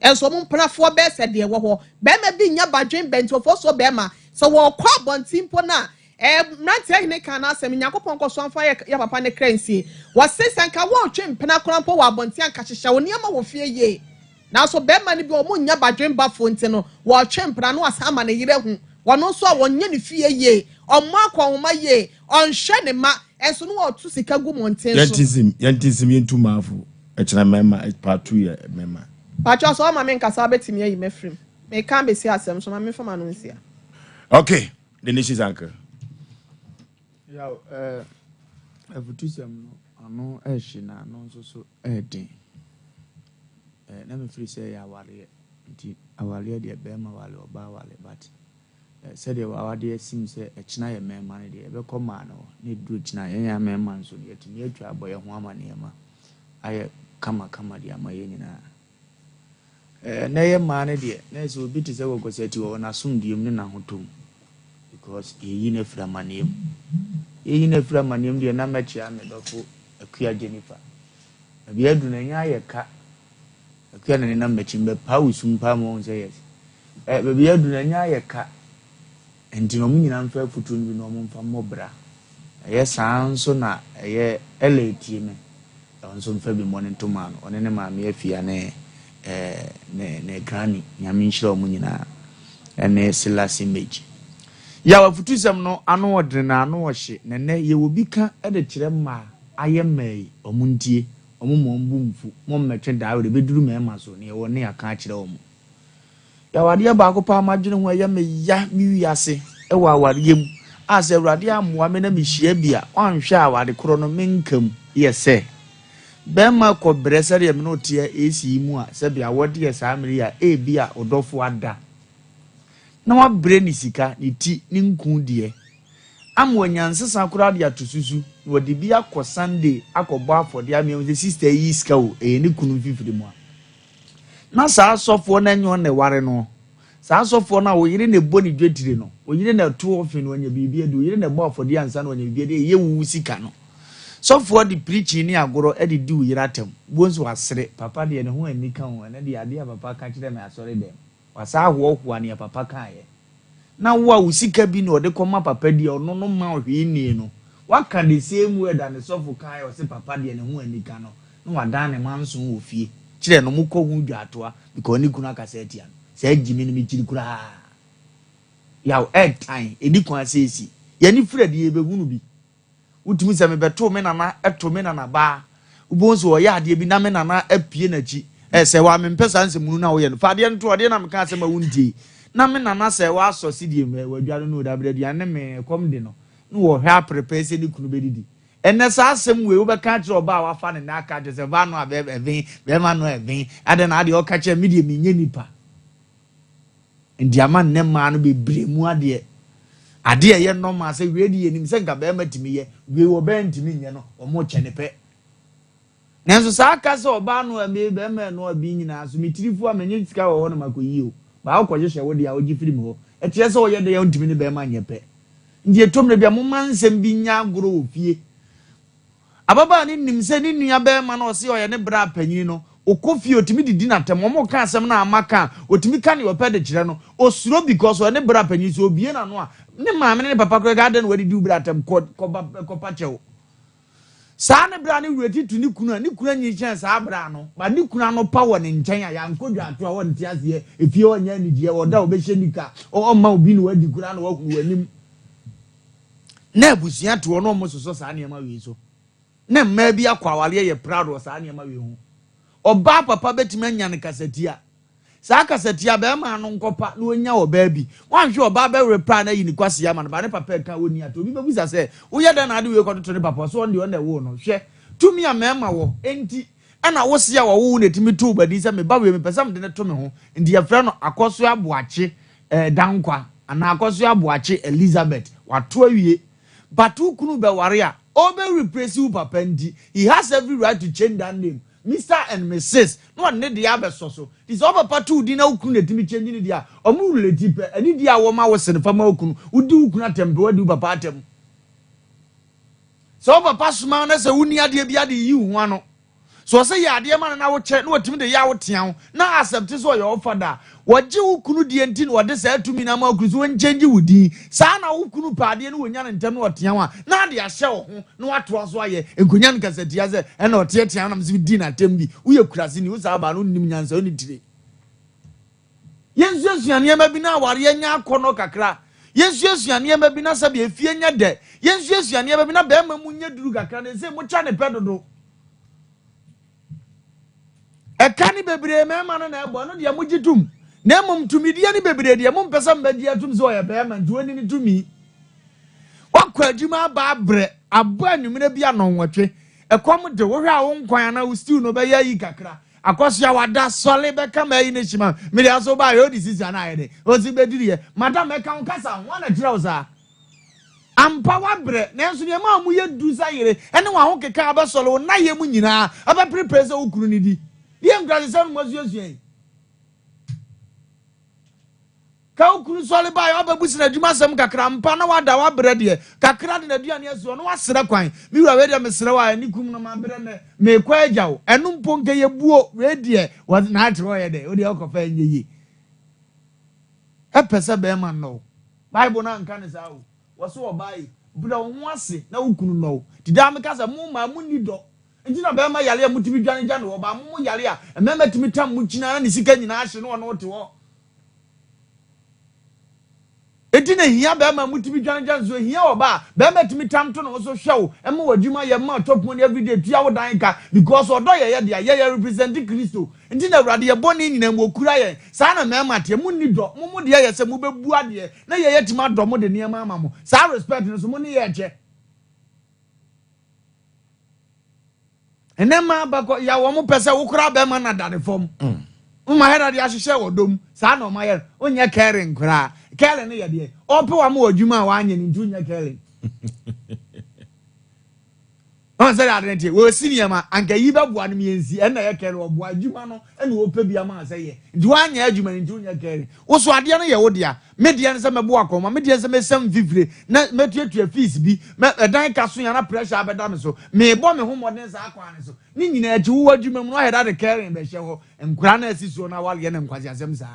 nso, wɔn mpenafoɔ bɛyɛ sɛ deɛ ɛwɔ hɔ. Barima bi nnya badwen bɛnti so barima, sɛ wɔrekɔ abɔnten mpo no a, ɛɛ, mmeranteɛ hene kaa n'asɛm, Nyankopɔn nkɔ so amfa yɛ papa ne kra nsie. Wɔse sɛ nka wɔretwe mpena koraa mpo wɔ abɔnten a, nka hyehyɛ wo nneɛma wɔ fie yie. Nanso barima no bi wɔn nnya badwembafoɔ nti no, wɔretwe mpena na wasan ama ne yere ahu. Ɔno nso a ɔnyɛ ne fie yie, ɔmmɔ akɔnhoma yie, ɔnhwɛ ne mma, nso na ɔreto sika gu mmɔnten so. Yɛnte nsim, yɛnte nsim, yɛntu mmaafo. Ɛkyena mmarima, part 2 yɛ mmarima. Pakyɛw sɛ ɔma me nkasa a wobɛtumi ayi me afiri mu. Meka abɛsi asɛm so, ma memfa m'ano nsia. Okay, the nation's uncle. Yaw, eh, afutusɛm no, ano ɛhye na ano nso so ɛɛden. Eh, na mefiri sɛ ɛyɛ awareɛ nti awareɛ deɛ bɛrima ware ɔbaa ware but eh, sɛdeɛ w'awadeɛ sim sɛ ɛkyena yɛ mmarima no deɛ ɛbɛkɔ mmaa no hɔ na ɛduru kyena yɛn a mmarima nso no yɛatumi atwa abɔ yɛn ho ama nneɛma ayɛ kamakama de ama yɛn nyinaa. Eh, na ɛyɛ mmaa no deɛ na ɛsɛ obi te sɛ Kɔkɔsati wɔ n'asomdwoeɛ mu ne n'ahotɔ mu because yɛyi no afiri amanneɛ mu. Yɛyi no afiri amanneɛ mu deɛ na mɛkyea me dɔfo Akua Jennifer. Baabi aduru no ɛnyɛ ayɛ ka. Akua na nenam m'akyi mbɛpaa wo sum paa ma wɔn sɛ yes. Eh, baabi aduru no ɛnyɛ ayɛ ka. Nti na wɔn nyinaa mfa afutuo no bi na wɔn mfa mmɔ bra. Ɛyɛ saa nso na ɛyɛ Ella etie me. Ɔno nso mfa bi mmɔ ne ntoma ano. Ɔne ne maame Afia ne eh, ne ne granny. Nyame nhyira wɔn nyinaa. Ɛne Silas Image. Yaw afutusɛm no ano ɔdene na ano ɔhye. Na nnɛ yɛwɔ bi ka de kyerɛ mmaa ayɛ mmaa yi. Wɔn ntie. Wɔn mma wɔn bo mfu. Mo mmɛtwe daa werɛ bɛduru mmarima so. Nea ɛwɔ ne yɛaka akyerɛ wɔn. Yaw adeɛ baako paa madwene ho a ɛyɛ me ya me wiase wɔ awareɛ mu a sɛ Awurade ammoa me na mehyia bi a wanhwɛ a aware korɔ no menka mu yɛ sɛ bɛrima kɔ brɛ sɛdeɛ me ne wo teɛ AC yi mu a sɛbe awɔdeɛ saa mmerɛ yi a ebi a ɔdɔfo ada na wabrɛ ne sika ne ti ne nku deɛ ama wanya nsesa koraa de ato susu na wɔde bi akɔ Sunday akɔbɔ afɔdeɛ ama yɛahu sɛ sister yi sika o ɛyɛ ne kunu mfifiri mu a Na saa sɔfoɔ no ɛnyɛ ɔno na ɛware no. Saa sɔfoɔ no a oyere na ɛbɔ ne dwetire no, oyere na ɛto ɔfe no wanya biribi adi, oyere na ɛbɔ afɔdeɛ ansa na wanya biribi adi, ɛyɛ wo sika no. Sɔfoɔ de preaching ne agorɔ de di wo yere atɛm. Wobɛhu sɛ wasere, papa deɛ ne ho anni ka o, ɛnɛ deɛ adeɛ a papa ka kyerɛɛ me asɔre dɛm. Wasan ahoahoa nea papa kaeɛ. Na wo a wo sika bi na ɔde kɔma papa di a ɔno no mma wo hwee nnie no, waka the same word a ne sɔfo kaeɛ a ɔse papa deɛ ne ho anika no, na wadan ne manson wɔ fie kyerɛ no mokɔ ho dwaatoa because ne kunu akasa atia no. Saa gyimi no mekyiri koraa. Yaw ɛɛtan, ɛni kwan sɛ ɛsi. Yɛn ani firi adi yɛbɛhunu bi. Wotumi sɛ mebɛtoo me nana to me nana baa. Wobɛhu sɛ ɔyɛ adeɛ bi na me nana apue n'akyi. Ɛ sɛ waa mempɛ saa nsɛmunu no a woyɛ no. Fa adeɛ no to hɔ, adeɛ no a mekaa sɛ ma wontie. Na me nana sɛ wasɔ sidie mu, ɛ wadwa no no dabere aduane ne me ɛkɔm de no. Na wɔhwɛ aperepɛ sɛ ne kunu bɛdidi. Ɛnnɛ saa asɛm wei wobɛka akyerɛ ɔbaa a wafa ne nna aka akyerɛ sɛ baa no a ɛven, bɛrima no a ɛven. Adɛn na adeɛ ɔka kyerɛ me deɛ menyɛ nipa. Nti ama nnɛ mmaa no bebree mu adeɛ. Adeɛ a ɛyɛ normal sɛ wei de yɛnim sɛ nka bɛrima tumi yɛ, wei ɔbaa ntumi nyɛ no, wɔn kyɛ ne pɛ. Nanso saa ka sɛ ɔbaa no a me bɛrima ɛno a bi nyinaa so me tiri fo a menye sika wɔ hɔ na makɔyi o. Baa wokɔhyehyɛ wo deɛ a wogye firi me hɔ. Ɛkyerɛ sɛ ɔyɛ dɛn a ɔntumi ne bɛrima nyɛ pɛ. Nti ɛtɔ mmerɛ bi a momma nsɛm bi nyɛ agorɔ wɔ fie. Ababaa no nim sɛ ne nua barima no a ɔse ɔyɛ ne bra panyini no, ɔkɔ fie ɔtumi didi no atɛm, wɔn ka asɛm no a ama ka a, ɔtumi ka nea ɔpɛ de kyerɛ no. Ɔsuro because ɔyɛ ne bra panyin, sɛ ɔbue n'ano a, ne maame ne ne papa koraa ka adɛn na wadidi wo bra atɛm, kɔ kɔba kɔpa kyɛw. Saa ne bra no werɛ tutu ne kunu a, ne kunu anyin kyɛn saa bra no, but ne kunu ano pa wɔ ne nkyɛn a, yɛankɔ dwato a ɔnte aseɛ, efie hɔ nyɛ anigyeɛ, ɔda a ɔbɛhyɛ nika, ɔmma obi na wadi koraa na wahunu w'anim. Na abusua te hɔ na wɔn sosɔ saa nneɛma wei so. Na mmaa bi akɔ awareɛ yɛ proud wɔ saa nneɛma wei ho. Ɔbaa papa bɛtumi anya no kasatia. Saa kasatia bɛrima ano nkɔpa na ɔnya ɔbaa bi. Wanhwɛ ɔbaa bɛwere paa na ayi ne kwasea ama no ba ne papa ɛka ɔnni ate. Obi bɛbusa sɛ woyɛ dɛn na ade wei kɔtoto ne papa so ɔno deɛ ɔno na ɛwoo no. Hwɛ tumi a mmarima wɔ enti ɛna wo se a wɔwo wo na ɛtumi to wo ba din sɛ me ba wei mepɛ sɛ mede no to me ho nti yɛfrɛ no Akɔsoa Boakye eh, Dankwa anaa Akɔsoa Boakye Elizabeth wato awie but wo kunu bɛware a ɔbɛ replace wo papa nti he has every right to change that name. Mister and Misis na ɔde ne deɛ abɛsɔ so. Nti sɛ wo papa to wo din na wo kunu na ɛtumi change ne deɛ a, ɔmo relate pɛ. Anidie a wɔma wo sene fa ma wo kunu. Wodi wo kunu atɛm pɛ, woadi wo papa atɛm. Sɛ wo papa soma wo na sɛ wonni adeɛ bi ade yi wo ho ano. Sɛ ɔsɛ yɛ adeɛ ma no na wokyɛ na watumi de yɛ a wotea ho na accept sɛ ɔyɛ wo fada a, wɔgye wo kunu deɛ nti na wɔde saa tumi no ama wo kunu sɛ ɔnkyɛngye wo din. Saa na wo kunu pɛ adeɛ na wɔnya no ntɛm na ɔtea wo a, na ade ahyɛ wo ho na watoa so ayɛ. Nkonya no kasatia sɛ ɛna ɔteatea wo na mesɛ medi no atɛm bi. Woyɛ kuraseni, wo saa baa no wonnim nyansa, wonni tire. Yɛnsuasua nneɛma bi na awareɛ nyɛ akɔnnɔ kakra. Yɛnsuasua nneɛma bi na sɛdeɛ efie nyɛ dɛ. Yɛnsuasua nneɛma bi na bɛrima mu nyɛ duru kakra na ɛsɛ mokyɛ ne pɛ dodo. Ɛka ne bebree mmarima no na ɛbɔ ɛno deɛ mogye tom. Na mmom tumidie no bebree deɛ mompɛ sɛ mbɛgye atom sɛ ɔyɛ bɛrima nti ɔnni ne tumi. Wakɔ adwuma aba abrɛ abɔ anwummerɛ bi anɔnwɔtwe. Ɛkɔm de wohwɛ a wo nkwan anaa wo stew no bɛyɛ ayi kakra. Akɔsoa wada sɔle bɛka ma ayi ne hyema mede aso ba yɛ odi sisi ana ayɛ dɛ osi bɛdiri yɛ madam ɛka wo kasa ho ana kyerɛ wo saa ampa wabrɛ nanso nea ɛma ɔmo yɛ du sa yere ɛne wɔn ho keka abɛsɔle wo nayɛ mu nyinaa abɛperepere sɛ wo kunu ne di deɛ nkurasesɛm no mo asuasua yi. Ka wo kunu sɔre baeɛ wabɛbu sena adwuma asɛm kakra mpa na wada wabrɛ deɛ kakra de n'aduane asi hɔ na wasrɛ kwan me wura wei deɛ mesrɛ wo a ani kum no mabrɛ nɛ meekɔ agya wo ɛno mpo nka yɛ buo wei deɛ wɔ na akyerɛ ɔyɛ dɛ wodeɛ wokɔfa ɛnyɛ yie ɛpɛ sɛ bɛrima nnɔ wo Bible no anka ne saa o wɔ so ɔbaa yi brɛ wo ho ase na wo kunu nnɔ wo nti daa meka sɛ mo mmaa monni dɔ nti na bɛrima yare a motumi dwane gya no hɔ baa mo mo yare a mmarima tumi tam mo kyina na ne sika nyinaa ahye na ɔne wo te hɔ Enti na ehia bɛrima a mutumi dwane gya nso ehia ɔbaa a bɛrima tumi tam to ne ho so hwɛ wo ma w'adwuma yɛ ma chop money everyday tua wo dan ka because ɔdɔ yɛ yɛ dea yɛ yɛ represent Kristo nti na Awurade yɛ bɔne nyinaa mu okura yɛn saa na mmarima teɛ mo nni dɔ mo mo deɛ yɛ sɛ mo bɛ bu adeɛ na yɛ yɛ tumi adɔ mo de nneɛma ama mo saa respect no so mo ne yɛ kyɛ. Ɛnɛ mmaa bɛkɔ ya wɔn pɛ sɛ wokora bɛrima na da ne fam. Woma hɛra de ahyehyɛ wɔ dom saa na ɔma yɛ no wonyɛ caring koraa. Caring no yɛ deɛ ɔpɛ wa ma wɔ adwuma a wanyɛ no nti wonyɛ caring. Ɔn sɛ ade no te wɔsi nneɛma anka yi bɛboa no mmiɛnsi ɛnna yɛ caring ɔboa adwuma no ɛna ɔpɛ bi ama sɛ yɛ nti wanyɛ adwuma no nti wonyɛ caring. Woso adeɛ no yɛ wo dea. Me deɛ ne sɛ mɛbɔ akɔnma, me deɛ ne sɛ mɛsiam mfifire, na mɛtuatua fees bi, mɛ ɛdan ka so ya na pressure abɛda me so. Merebɔ me ho mmɔden saa kwan no so. Ne nyinaa akyi, wowɔ adwuma mu no woayɛ dɛ ade caring bɛhyɛ hɔ. Nkwadaa no a asi soɔ no awareɛ no nkwaseasɛm saa.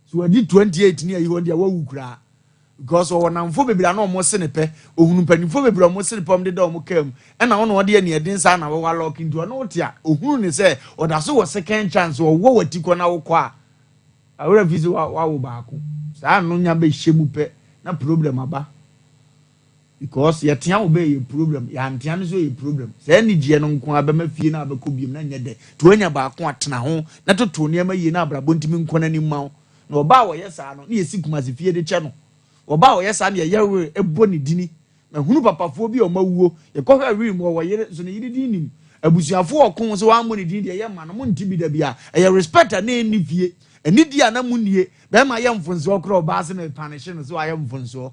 So wadi 28 ne ayi hɔ deɛ wawu koraa. Because ɔwɔ namfo bebree a na wɔn se ne pɛ. Ohunu mpanyinfoɔ bebree a wɔn se ne pɛ wɔn deda wɔn kaa mu. Ɛna ɔna ɔde aniɛden saa na wɔwɔ alɔɔke nti ɔne wo te a ohunu ne sɛ ɔda so wɔ second chance ɔwɔ w'ati kɔ na wokɔ a Awerɛ fi sɛ wawo baako saa no nya bɛhyɛ mu pɛ na problem aba because yɛtea wo bɛyɛ yɛ problem yɛantea no so yɛ problem saa anigyeɛ no nko ara bɛma fie no abɛkɔ biom na nyɛ dɛ nti woanya baako atena ho na toto nneɛma yie na abrabɔ ntumi nkɔ n'anim ma wo na ɔbaa a wɔyɛ saa no na yɛsi Kumasi fie de kyɛ no ɔbaa a wɔyɛ saa no yɛyɛ were bɔ ne dini Mahunu papafoɔ bi a wɔn awuo. Yɛkɔhwɛɛ were mu, ɔwɔ yere, nso ne yere din nnim. Abusuafoɔ ɔko sɛ wammɔ ne din deɛ yɛmma no, monte bi da biara. Ɛyɛ respect a na ɛnni fie. Anidie a na monnie. Bɛrima yɛ mfonsoɔ koraa ɔbaa se mepanehye no sɛ wayɛ mfonsoɔ.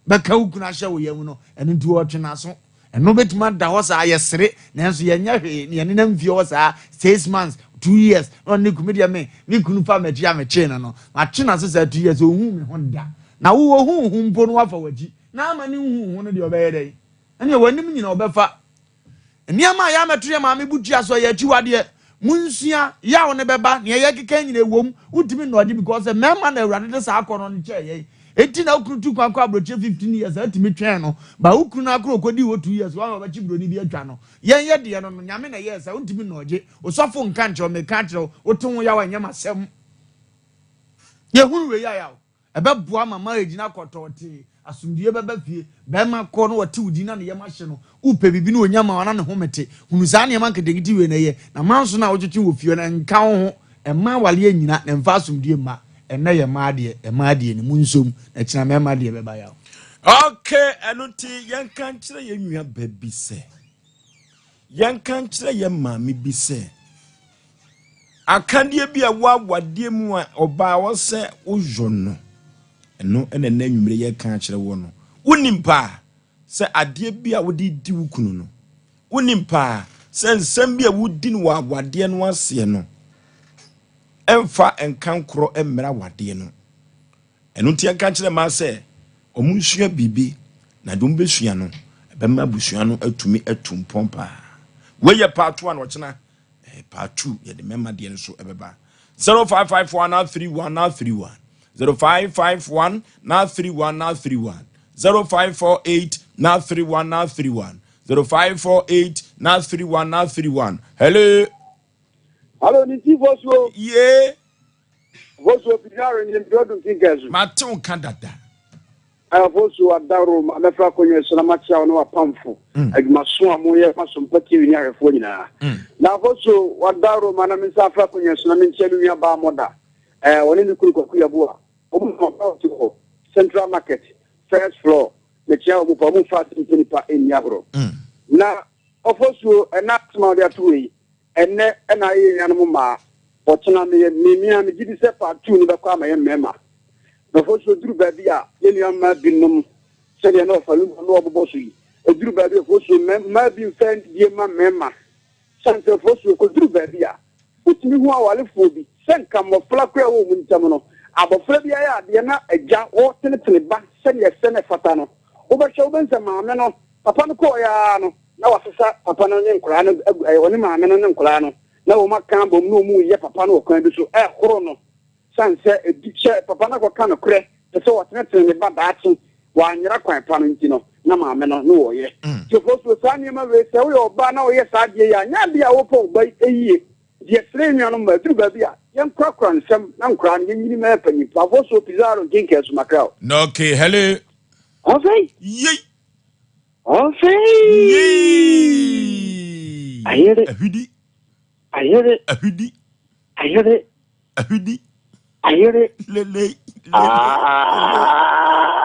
Bɛka wo kunu ahyɛ wo yam no, ɛno nti ɔretwe n'aso. Ɛno bɛtumi ada hɔ saa, yɛsere, nanso yɛnyɛ hwee, na yɛnenam fie hɔ saa six months, 2 years, na ɔne ne kunu, me deɛ me, me kunu fa m'akyi a mekyee no no, matwe n'aso saa 2 years, ɔnhuu me ho da. Na wo ɔhuu wo ho mpo no wafa w'akyi. Na ama ne nhu ho no deɛ ɔbɛyɛ dɛn? Ɛneɛ w'anim nyina ɔbɛfa. Nneɛma a yɛamɛto yɛ maame bo tua so ɛyɛ akyiwadeɛ. Monsua, yaw no bɛba, nea yɛkeka nyina ɛwom, wontumi nnɔgye because mmarima na Awurade de saa akɔnnɔ no kyɛɛ yɛn. Enti na wo kunu tu kwan kɔ aburokyire 15 years a atumi twɛn no, but wo kunu no akoro ɔkɔdii hɔ 2 years woama wabɛkye buroni bi atwa no. Yɛn yɛ deɛ no no, Nyame na ɛyɛɛ saa, wontumi nnɔgye. Osɔfo nka nkyerɛ wo, meka akyerɛ wo, wote ho yaw a ɛnyɛ m'asɛm. Yɛhunu wei a yaw. Ɛbɛboa ma marriage no akɔ tɔɔtee, asomdwoeɛ bɛba fie, barima kɔ na ɔte wo din na ne yam ahye no, wopɛ biribi na ɔnya ma wo na ne home te. Hunu saa nneɛma nketenkete wei na yɛ, na manso no a wotwetwe wɔ fie no nka wo ho, mma awareɛ nnyina na mfa asomdwoeɛ mma. Ɛnnɛ yɛ mmaa deɛ, mmaa deɛ no, monsom, na kyena mmarima deɛ bɛba yaw. Okay, ɛno nti yɛnka nkyerɛ yɛn nua ba bi sɛ, yɛnka nkyerɛ yɛn maame bi sɛ, Akadeɛ bi a ɛwɔ awadeɛ mu a ɔbaa hɔ sɛ woyɔ no, ɛno na ɛnɛ anwummere yɛreka akyerɛ woɔ no. Wonim paa sɛ adeɛ bi a wode di wo kunu no, wonim paa. sɛ nsɛm bi a wodi no wɔ awadeɛ no aseɛ no ɛmfa nkankorɔ mmra awadeɛ no. Ɛno nti yɛnka nkyerɛ mmaa sɛ wɔn nsua biribi na deɛ wɔn bɛsua no ɛbɛma abusua no atumi atu mpɔn paa. Wei yɛ part 1 ɔkyena eh, part 2 yɛde mmarima deɛ no so ɛbɛba. 0551 931 931 0551 931 931 0548 931 931 0548 931 931 Hello. Hello, ni ti fosuo. Yee. Fosuo pijaro ni mpio dum kinkazu. Mate wo nka dada. Fosuo adaro ma mɛfra akonnwa so na makyia wo ne wapamfo. Mm. Adwumaso a moyɛ ma Sompa TV ne ahwɛfoɔ nyinaa. Mm. Na fosuo wadaro ma na me nsa afra akonnwa so na menkyia me nua baa mɔda. Eh, wɔne ne kunu Kwaku Yeboah. Wɔn ma ɔbaa hɔ Central Market first floor. Mekyia wɔn pa wɔn mfa asɛm sɛ nipa nni agorɔ. Mm. Na ɔfosuo ɛna asɛm a wɔde ato wɔ yi Ɛnnɛ na ayɛ yɛn nuanom mmaa, ɔkyena meyɛ me me a megye di sɛ part two no bɛkɔ ama yɛn mmarima. Nkurɔfoɔ nso ɛduru baabi a yɛn nua mmaa binom sɛdeɛ na ɔfa lumba na ɔbobɔ so yi, ɛduru baabi a fosuo mmaa bi mfa anidie mma mmarima. Sane sɛ fosuo kɔduru baabi a wotumi hu awarefoɔ bi sɛ nka mmɔfra koraa wɔ wɔn ntam no, abɔfra bi ayɛ adeɛ na agya wɔtenetene ba sɛdeɛ ɛsɛ na ɛfata no, wobɛhwɛ wobɛhu sɛ maame no, papa no kɔɔeɛ ara no, na wasesa papa no ne nkwadaa no agu ɛyɛ ɔne maame no ne nkwadaa no na wɔn aka abom na wɔn reyɛ papa no wɔ kwan bi so ɛhoro no san sɛ ebi sɛ papa no akɔka nokorɛ pɛ sɛ wɔtenetene ne ba daakye wɔanyera kwan pa no nti no na maame no ne wɔyɛ mm. tiefo so saa nneɛma wei sɛ woyɛ ɔbaa na woyɛ saa adeɛ yi a nyɛ adeɛ a wopɛ ɔba yi yie deɛ srɛ nnuanom ma aduru baabi a yɛnkorakora nsɛm na nkoraa no yɛnyini ma yɛmpanyin pafo so pizarro nkenkɛn so makra o. Okay, hello. Ɔsɛe. Yei. Ɔsɛe. Yei. Ayere. Ahwidi. Ayere. Ahwidi. Ayere. Ahwidi. Ayere. Lele. Lele.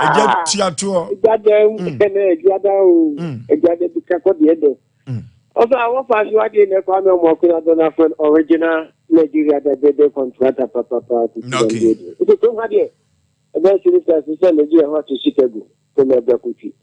Ɛgya tua toɔ. Ɛgya dɛm ɛnɛ ɛgya da o. Ɛgya dɛ bi kakɔ deɛ dɛ. Ɔsɛ awɔ fa so adeɛ na ɛkɔ amɛ ɔmo akuna dɔ na fɛn original Nigeria da dɛdɛ kɔntrata papapa. Okay. Nti kurom ha deɛ ɛbɛyɛ sinister sɛ Nigeria ho ato Chicago. Tony Agyakotwi,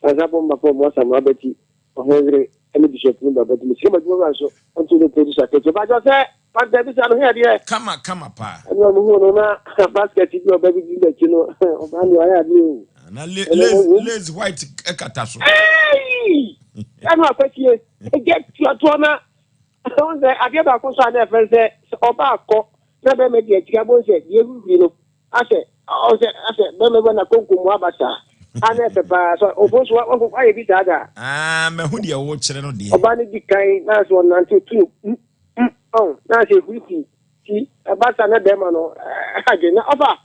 Ansa bɔ mma fam Asamoah Abati, Ɔhene yere ne Bishop Lumba Abati. Mesrɛ mo adwuma wura nso ɔnto ne producer kɛseɛ. Bakyɛ sɛ Pastor bisa no hwɛ adeɛ. Kama kama paa. Ɛna ɔmo hu no na basket bi ɔba bi di n'akyi no ɔbaa no ayɛ adeɛ o. Na lace lace white kata so. Ɛyi! Ɛna akwasie ɛgya tuatoɔ na ɛho sɛ adeɛ baako nso a na ɛfɛn sɛ ɔba akɔ na bɛrima di akyiri abɔ sɛ deɛ ehurihuri no Asɛ ɔsɛ asɛ bɛrima bi na konko mu aba saa. A na ɛfɛ paa sɛ ɔfo nso wayɛ bi saa da. Ah, mahu deɛ wokyerɛ no deɛ. Ɔbaa no di kan na asɛ ɔnante otu no mm mm ɔn na asɛ ehurihuri ti ɛba saa na bɛrima no adwene na ɔfa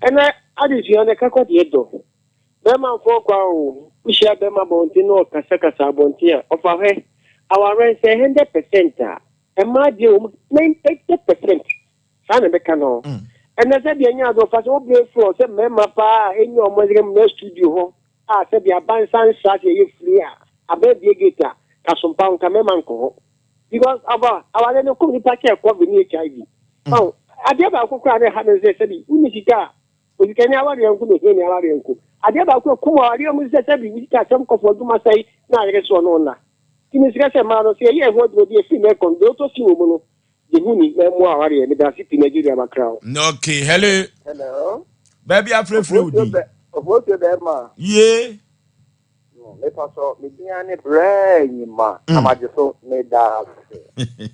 ɛnɛ adesua no ɛka kɔ deɛ dɔ bɛrima mfɔ kwa o wohyia bɛrima abɔnten na ɔkasakasa abɔnten a ɔfa hwɛ awareɛ sɛ 100% a ɛmaa deɛ wɔ mu 90% Saa na ɛbɛka no. Ɛnɛ sɛdeɛ ɛnyɛ ade ɔfa sɛ wobere frɔ sɛ mmarima paa a ɛnya wɔn asika mmra studio hɔ a sɛdeɛ aba nsa nsa sɛ ɛyɛ free a aba abie gate a ka so mpa nka mmarima nkɔ hɔ because aba awareɛ no kum nipa kyɛ covid ne HIV. Ɔn adeɛ baako koraa na ɛha no sɛ sɛbi wonni sika a osikani awareɛ nko na ohiani awareɛ nko. Adeɛ baako a ɛkum awareɛ mu sɛ sɛbi wo sika asɛm kɔfo adwuma sɛe na ayere soɔ no nna. Nti mesrɛ sɛ mmaa no sɛ yɛyɛ ɛho adwuma bi ɛfiri nnɛ kɔ no deɛ wotɔ sin wɔ mu no Yehu ni na ɛmoa awareɛ. Medase pii Nigeria makra wo. Okay, hello. Hello. Baabi afrɛfrɛ wo din. Ofosuo bɛrima. Yee. Mepa so me din ne brɛ nyima mm. amagye so meda ase.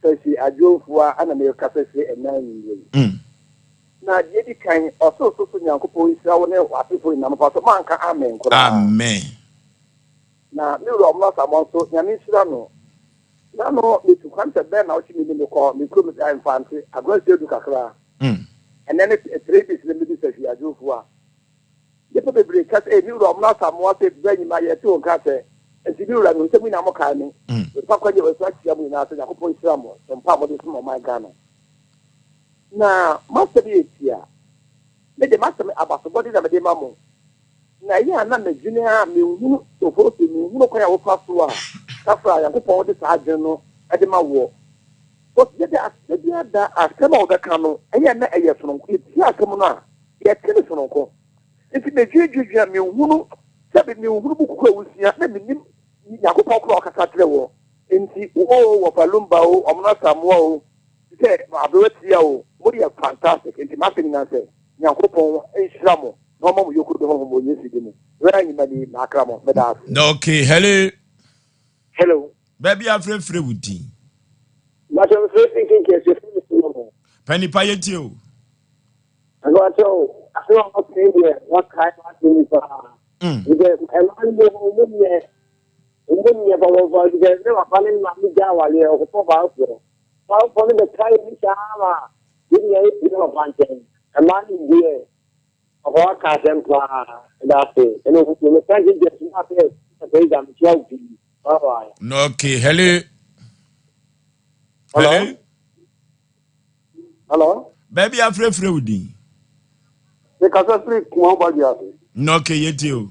Sɛsi adwomfoɔ a na mekasa firi ɛnan nwummerɛ yi. Mm. Na deɛ di kan ɔsoro so Nyankopɔn nhyira wo ne w'asefoɔ nyinaa mepa so manka amen koraa. Amen. Na me wura Ɔmono Asamoah nso Nyame nhyira no. Na no metu kwan sɛ bɛn na ɔkye me ni mekɔ me kurom eh, Mfante, Agorɔ Seidu kakra. Ɛnɛ ne 3 days na medi Sahwi Adwofo a. Nnipa bebree ka sɛ, eh, me wura Ɔmono Asamoah sɛ bra nyima yɛte wo nka sɛ. Nti me wura mehu sɛ mo nyinaa mo kae me. Mefa kwan yi so akyia mo nyinaa sɛ Nyankopɔn nhyira mo som pa a mode som ɔman Ghana. Na m'asɛm yɛ tia. Me de m'asɛm abasobɔde na mede ma mo. Na ɛyɛ a na medwene a menhunu Ofosu, menhunu kwan a wofa so a kafra a Nyankopɔn de saa adwene no de ma woɔ. But da bi da biara da asɛm a wobɛka no ɛyɛ a na ɛyɛ sononko, yɛtie asɛm no a yɛte no sononko. Nti medwendwendwen a menhunu sɛbe menhunu book ko a wosua na mennim Nyankopɔn koraa ɔkasa kyerɛ wɔ. Nti wo o wɔfa Lumba o, Ɔmono Asamoah o, te sɛ Aberewa Tia o, mo yɛ fantastic. Nti m'asɛm nyinaa sɛ Nyankopɔn nhyira mo na ɔma mo yɔkuro bi honhom wɔ Yesu din mu. Berɛ a nyima ni, makra mo. Meda ase. Okay, hello. Hello. Baabi afrɛfrɛ wo din. Bàtò mfrɛ fi kinkin ɛsɛ fún mi sùn. Panipa yɛ tie o. Bàtò asɛm a wɔka yi deɛ wɔkae m'asɛm yi paa. Nti ɛmaa no bi hɔ ɔmo nyɛ ɔmo nyɛ pɔpɔpɔ nti ne papa ne maame gya awareɛ ɔkɔpɔ baafoɔ. Baafoɔ no bɛka yɛ bi saa ma yɛn nyinaa yɛ fi ne papa nkyɛn. Ɛmaa no deɛ papa waka asɛm paa ɛda ase ɛna ofutuo meka gyegye suma sɛ sɛ ɛgya mekyia wo pii. Bye bye. Okay, hello. Hello. Hello. Baabi afrɛfrɛ wo din. Mekasa firi Kumawu Badwe ase. Na okay, yɛtie o.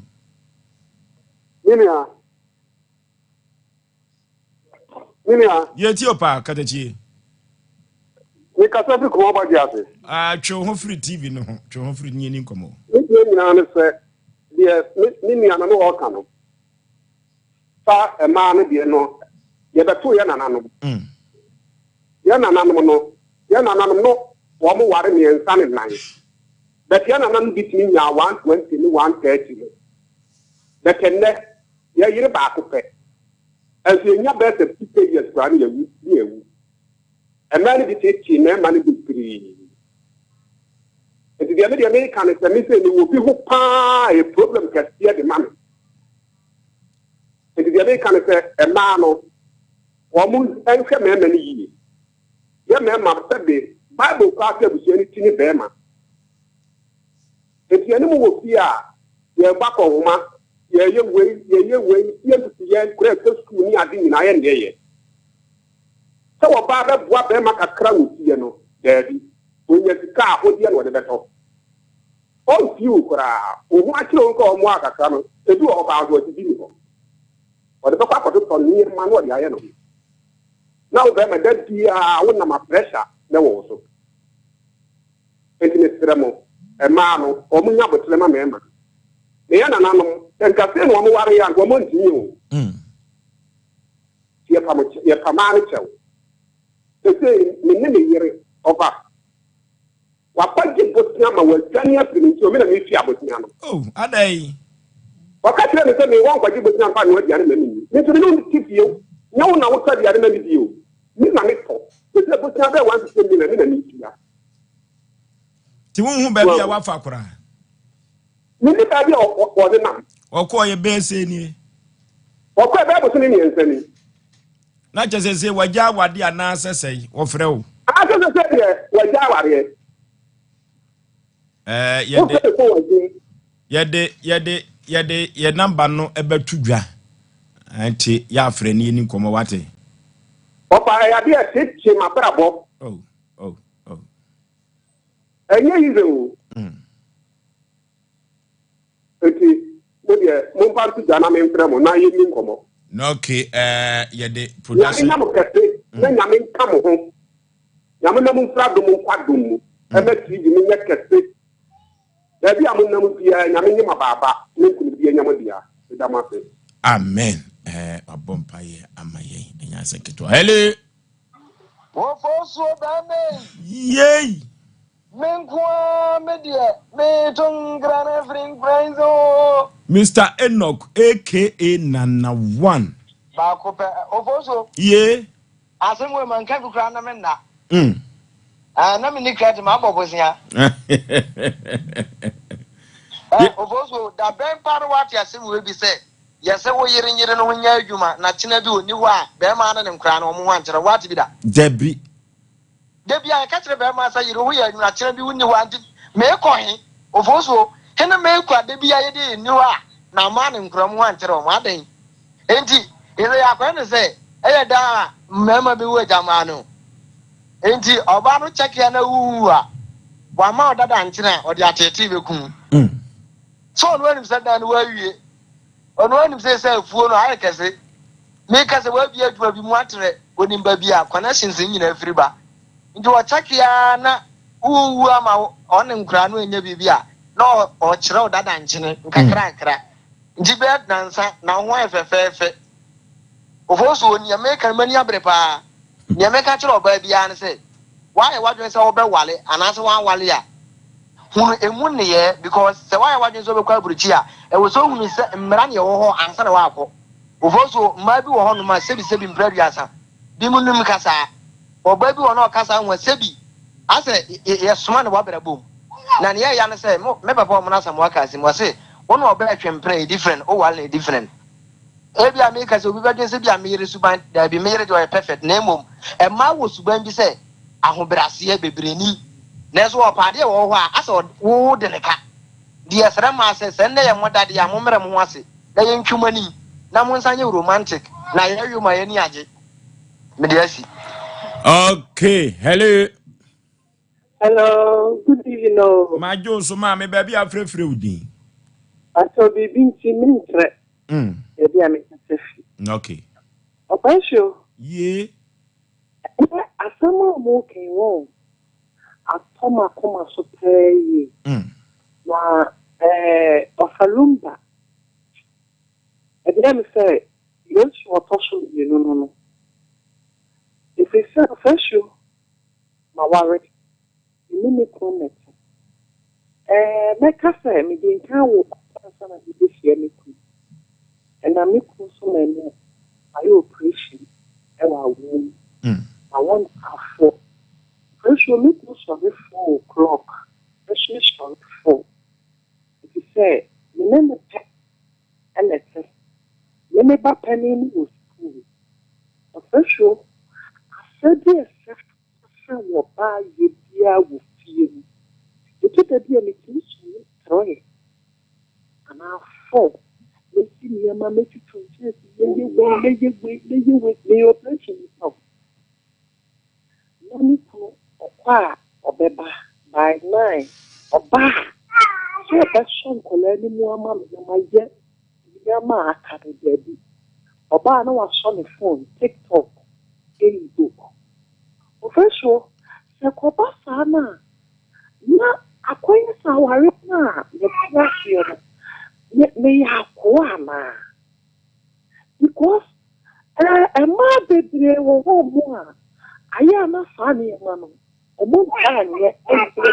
Me nua. Me nua. Yɛtie o paa, katakyie. Mekasa firi Kumawu Badwe ase. Ah, twe wo ho firi TV no ho, twe wo ho firi nyɛ ni nkɔmmɔ. Me deɛ nyinaa ne sɛ, deɛ me nua no ne ɔka no, fa mmaa no deɛ no, yɛbɛto yɛ nananom. Mm. Yɛn nananom no, yɛn nananom no wɔn ware mmiɛnsa ne nan. But yɛn nananom bi tumi nyaa 120 ne 130 no. But ɛnnɛ, yɛyere baako pɛ. Ɛnso yɛnya bɛyɛ sɛ 50 years koraa ne yɛwu ne yɛwu. Mmaa no bi teetee mmarima no bebree. Nti deɛ me deɛ meka ne sɛ me sɛ mewɔ bi ho paa ɛyɛ problem kɛseɛ de ma me. Nti deɛ meka ne sɛ mmaa no Wɔn nhwɛ mmarima no yie. Yɛ mmarima sɛbe Bible koraa sɛ abusua no ti ne barima. Enti yɛne mo wɔ fie a, yɛrebɔ akɔnhoma, yɛreyɛ wei, yɛreyɛ wei, fie ntutuyɛ, nkwadaa ɛkɔ sukuu ne ade nyinaa yɛn na yɛyɛ. Sɛ ɔbaa bɛboa barima kakra wɔ fie no, daabi. Ɔnya sika a, ahodeɛ na ɔde bɛtɔ. Ɔmfii wo koraa. Wo ho akyere wo nka ɔmmoa wo kakra no, ebi wɔ hɔ paa nso ɔte bi nni hɔ. Ɔde bɛkɔ akɔtotɔ nneɛma na ɔde ayɛ ne ho. Na wo bɛrima da biara wo nam a pressure na ɛwɔ wo so. Enti mesrɛ mo, mmaa no, wɔn nya aboterɛ ma mmarima. Na yɛn nananom, sɛ nka sei na wɔn ware yɛ a, nka wɔn antumi o. Nti yɛpa mo kyɛ, yɛpa mmaa no kyɛw. Sesei me ne me yere, ɔfa. Wakɔgye bosea ma wadwane afiri me nkyɛn, me na metua bosea no. Oh, adɛn? Ɔka kyerɛɛ me sɛ me wɔnkɔgye bosea mfa nnoa aduane ma menni. Me nso me ne wo te fie o, nyɛ wo na wotɔ aduane ma medi o, me na metɔ. Seesei bosea bɛyɛ 150 million, me na metua. Nti wonhu baabi a wafa koraa? Menni baabi a ɔnenam. Ɔkɔɔeɛ bɛyɛ sɛ nie? Ɔkɔɛ bɛyɛ bosome mmiɛnsa ni. Na kyɛ sɛ sɛ wagya awadeɛ anaasɛ sɛe wɔfrɛ wo. Anaasɛ sɛ sɛ deɛ wagya awadeɛ. Ɛɛ yɛde yɛde yɛde yɛde yɛ namba no ɛbɛto dwa nti yɛafrɛ ne yɛni nkɔmmɔ wate. Ɔfa ɛyɛ adeɛ ɛtete m'abrabɔ. Oh oh oh. Ɛnyɛ yize o. Mm. Enti mo deɛ momfa nto dwa na memfrɛ mo na yɛnni nkɔmmɔ. Na okay eh, yɛde production. Nyame nya mo kɛse na Nyame nka mo ho. Nyame ma mo mfiri adom nkɔ adom mu. Ɛma TV no nyɛ kɛse. Baabi a monam biara Nyame nye mo abaaba na nkunimdie nyɛ mo dea. Meda mo ase. Amen eh, wabɔ mpaeɛ ama yɛn ɛnyɛ asɛ nketewa. Hello. Wɔfɔ suo bɛmɛ yi. Yei. Me nko ara me deɛ meto nkra no afiri nkran so. Mister Enoch aka Nana One. Baako pɛ, Ofosuo. Yee. Asɛm wei manka bi koraa na me nna. Mm. Ah, na me ni credit mabɔ bosea. Eh, Ofosuo, da bɛn pa no wate asɛm wei bi sɛ yɛsɛ wo yere nyere no ho nyɛ adwuma na kyena bi ɔnni hɔ a bɛrima ne ne nkoraa no wɔn ho ankyerɛ wate bi da? Dabi. Da biara yɛka kyerɛ barima sɛ yere ho yɛ nwunu akyena bi wonni hɔ a nti meekɔ he? Ofosuo, Hene meekɔ a da biara yɛdeɛ yɛnni hɔ a na amaa ne nkora mu ho ankyerɛ wɔn adɛn nti? Yɛsɛ yɛakɔyɛ no sɛ ɛyɛ daa a mmarima bɛwu agya mmaa no nti ɔbaa no kyɛkea na wuwu a wama wo dada nkyene a ɔde ateetee bɛku wo. Sɛ ɔno anim sɛ dan no wawie Ɔno ara nim sɛ sɛ afuo no ayɛ kɛse. Meka sɛ wabue adwuma bi mu atrɛ, onim baabi a connections no nyinaa firi ba. Nti ɔkyɛke ara na wonwu ama ɔne nkoraa no anya biribi a, na ɔkyerɛ wo dada nkyene nkakrankra. Nti bɛyɛ nansa na wo ho ayɛ fɛfɛɛfɛ. Ofosuo, nea meka no m'ani abere paa. Nea meka kyerɛ ɔbaa biara ne sɛ, woayɛ w'adwene sɛ wobɛwale anaasɛ woanwale a, hunu emu nneyɛɛ because sɛ woayɛ w'adwene sɛ wobɛkɔ aburukyi a, ɛwɔ sɛ wohunu sɛ mmara na ɛwɔ hɔ ansa na woakɔ. Ofosuo, mmaa bi wɔ hɔnom a sɛbisɛbi mprɛ aduasa, binom nim kasaa. Ɔbaa bi wɔ hɔ na ɔkasa ho a sɛbi asɛ yɛsoma no w'abrabɔ mu. Na nea ɛya ne sɛ, me papa Ɔmono Asamoah kaa asɛm bi, ɔse, wo ne ɔbaa twe mpena yɛ different, woware no yɛ different. Ebia meka sɛ obi bɛdwen sɛ ebia me yere suban, daabi, me yere deɛ ɔyɛ perfect, na mmom mmaa wɔ suban bi sɛ ahobrɛaseɛ bebree nim, nanso ɔpɛ adeɛ wɔ hɔ a asɛ wo de ne ka. Nti yɛsrɛ mmaa sɛ, sɛ nnɛ yɛ mo da deɛ a, mommrɛ mo ho ase na yɛntwi mo anim na monsan nyɛ romantic na yɛwe ma yɛn ani agye. Mede asi. Okay, hello. Hello, good evening o. Madwo nso maame baabi a afrɛfrɛ wo din. Pastor biribi nti menkyerɛ baabi a mekasa fi. Okay. Ɔkwanhwɛ Yee. Ɛnɛ asɛm a moka yi wɔn atɔ m'akoma so paa yie. Na ɛɛ Ɔfa Lumba ɛdeɛ me sɛ Yesu ɔtɔ so mmienu no no. Ɛfiri sɛ ɔfasuo maware, me ne me kunu na ɛte. Ɛɛ, mɛka sɛ mede nkan woo ba ansa na merebɛhyia me kunu. Ɛnam me kunu so ma ɛnnɛ mayɛ oprehyɛn wɔ awoɔ mu. Mawo ntaafoɔ. Oprehyɛn, me kunu sɔre 4 o'clock, me nso mesɔre 4. Ɛfiri sɛ me ne no pɛ na ɛte. Me me ba panin no wɔ sukuu. Ɔfasuo, asɛdeɛ ɛsɛ sɛ wɔbaa yɛ biara wɔ fie no, ɛtɔ da bi a metumi sɔre 3 anaa 4, mɛsi nneɛma, mɛtwitwa nkyɛnse, mɛyɛ wei, mɛyɛ wei, mɛyɛ wei, meyɛ operation nipa o. Na me kunu ɔkɔ a ɔbɛba by 9, ɔba a sɛ ɔbɛsɔ nkwadaa no mu ama me na mayɛ nneɛma a aka no daabi. Ɔbaa na wasɔ ne phone, TikTok, Facebook. Ɔfasuo, sɛ kɔba saa no a, na akɔyɛ sɛ aware no a mete aseɛ no, me meyɛ akoa anaa? Because ɛɛ mmaa bebree wɔ hɔ mu a ayɛ a na saa nneɛma no ɔmo ntaa nyɛ nkyerɛ.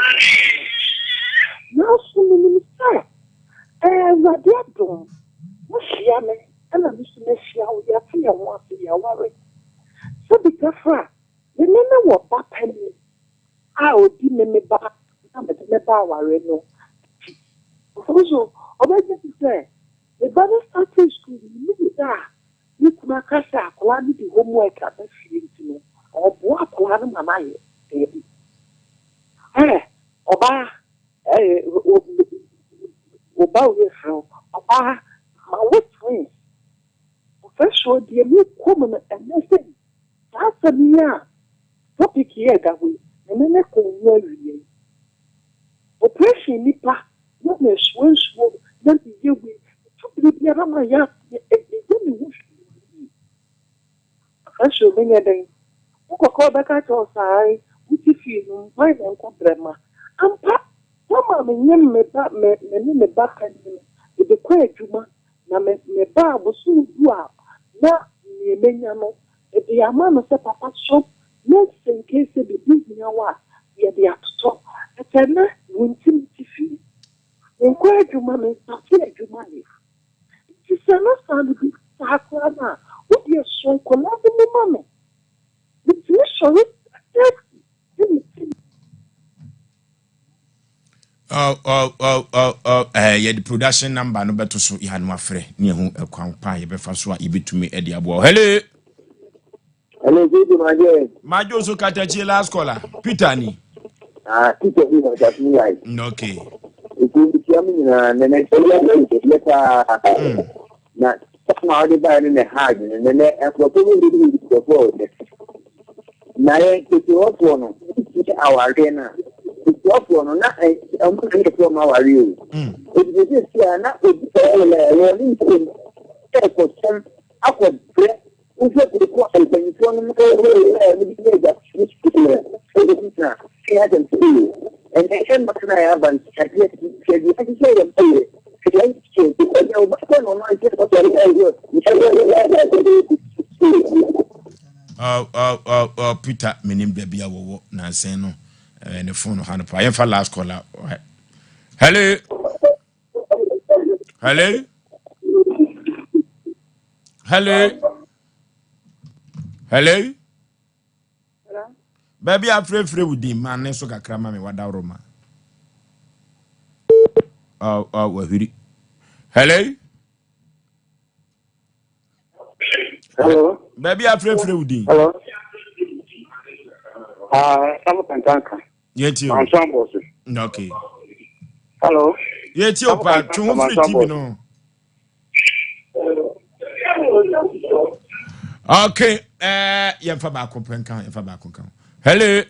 Nanso menim sɛ ɛɛ Awurade adom wohyia me ɛna me nso mahyia wo yɛate yɛn ho ase yɛaware. Sɛbi kafra me ne ne wɔ ba panin a odi me me ba na mede me ba aware no akyi. Ɔfo ɔbɛgye te sɛ me ba no starting school no menim da a me kunu aka sɛ akwadaa no de homework aba fie nti no ɔboa akwadaa no ma no ayɛ daabi. Ɛ ɔbaa ɛɛ ɔba wo yɛfrɛ wo ɔbaa ma wo twins. Ɔfasuo deɛ mekɔ mu no ɛnɛ sɛ saa asɛm yi a topic yi a ɛda hɔ yi me ne ne ko ho awie yi. Operation nipa na mesoa nsuo na meyɛ wei tu bere biara ma yɛ meyɛ me ho hwee. Ɔfasuo menyɛ dɛn? Wokɔkɔ bɛka kyerɛ wo saa yi wote fie no hwan na nkɔ brɛ ma. Ampa mama menyem me ba me me ne me ba panin no mede kɔ adwuma na me me ba abosom du a na nea menya no mede ama no sɛ papa so na sɛ nke sɛ biribi hia wo a yɛde atotɔ. Ɛtɛ nnɛ wo nti mete fie. Menkɔ adwuma mensate adwuma yɛ. Nti sɛ na saa no bi saa koraa no a wodeɛ sɔ nkwadaa no mu ma me. Metumi sɔre 30 ne me ti Oh, yɛde production number no bɛto so yɛ ano afrɛ ne ɛho ɛkwan pa a yɛbɛfa so a yɛbɛtumi de aboa wo. Hello. Hello, Peter Maje. Majo so katakyi last caller. Peter ni. Ah, Peter bi na ɔsase yi. Okay. Eti ntia mu nyinaa nene ɛyɛ yɛ paa. Na sama a ɔde baeɛ no na ɛha adwene nene nkurɔfoɔ bi de nkurɔfoɔ a ɔdɛ. Na yɛn tetewɔfoɔ no, tie awareɛ no a, tetewɔfoɔ no na ɔmo na ne fɔm awareɛ o. Eti sɛ sɛ a na obi ɛwɔ ɛwɔ ne nsam ɛkɔsɛm akɔbrɛ wohwɛ koko a mpanyinfoɔ no ɛwɔ ɛwɔ ne bi ne agya ne sukuu ɛwɔ na ɛyɛ asɛm sɛ ɛyɛ ɛnɛ ɛyɛ mma no a yɛaba no adeɛ hwɛ deɛ ahyehyɛ yɛ mma yɛ hwɛ deɛ ahyehyɛ ɛnyɛ ɔba kɔ na ɔno ankyɛ ɔsɔre ɛwɔ ɛwɔ ɛwɔ ɛwɔ ɛwɔ Oh, oh, oh, oh, Peter, menim baabi a wɔwɔ nansen no eh, ne phone ha no paa. Yɛmfa last caller. Hello. Hello. Hello. Hello. Baabi a frɛfrɛ wo din ma ne so kakra ma me wadaworo ma. Oh, oh, wahwiri. Hello. Hello. Baabi a frɛfrɛ wo din. Hello. Ah, Samu Kantanka. Yɛtie o. Manso Abɔso. Okay. Hello. Yɛtie o paa, twe ho firi TV no. Okay, eh, yɛmfa baako pɛ nka ho, yɛmfa baako nka ho. Hello.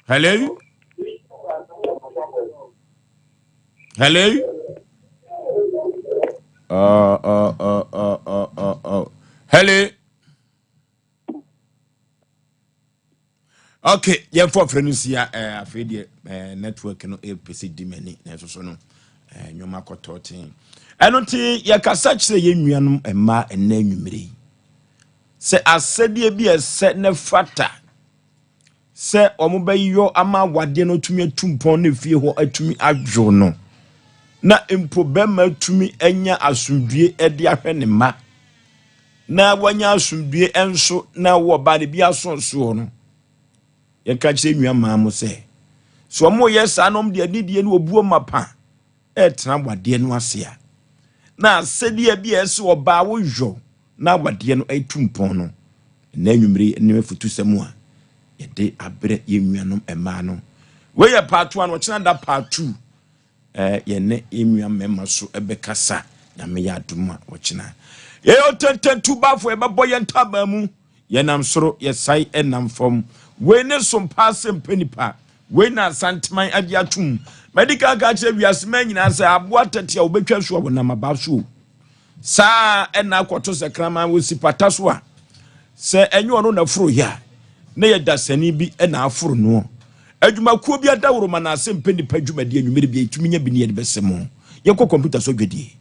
Hello. Hello. Oh, oh, oh, oh, oh, oh, oh. Hello. Okay, yɛmfa ɔfrɛ no nsia eh, afei deɛ eh, network no ɛpɛ eh, sɛ di m'ani nanso so no eh, nnwoma kɔtɔ ten ɛno nti yɛkasa kyerɛ yɛn nuanom mmaa ɛnnɛ anwummere yi sɛ asɛdeɛ bi a ɛsɛ ne fata sɛ wɔn bɛyɔ ama awadeɛ no atumi atu mpɔn ne fie hɔ atumi adwo no na mpo bɛrima atumi anya asomdwie de ahwɛ ne mma na wanya asomdwie nso na wɔ ba no bi aso soɔ no yɛka kyerɛ nua maa mo sɛ sɛ wɔn yɛ saa na wɔn de anidie ne obuo mapa ɛretena awadeɛ no ase a na asɛdeɛ bi a ɛsɛ ɔbaa woyɔ na awadeɛ no atu mpɔn no ɛnɛ anwummere ne afutusɛm a yɛde abrɛ yɛn nuanom mmaa no. Wei yɛ part one, ɔkyena da part two. Eh, yɛne yɛn nua mmarima so ɛbɛkasa nyame yɛ adom a ɔkyena. Yɛyɛ ɔtɛntɛntu baafo yɛbɛbɔ yɛn ntaban mu. Yɛnam soro, yɛsae ɛnam fam. Wei ne sompa asɛmpa nipa. Wei na Asanteman agye atom. Madi kan aka akyerɛ wiase man nyinaa sɛ aboa tɛte a wɔbɛtwa so a wɔnam abaa so o. Saa ara na akɔto sɛ kraman wɔ si pata so a, sɛ ɛnyɛ ɔno na ɛforo yɛ a, na yɛ dasani bi na aforo noɔ. Adwumakuo bi adaworoma na asɛmpɛ nnipa dwumadie anwummere bi a yɛtumi nya bi ne yɛde bɛsɛ mo. Yɛnkɔ kɔmputa so adwadie.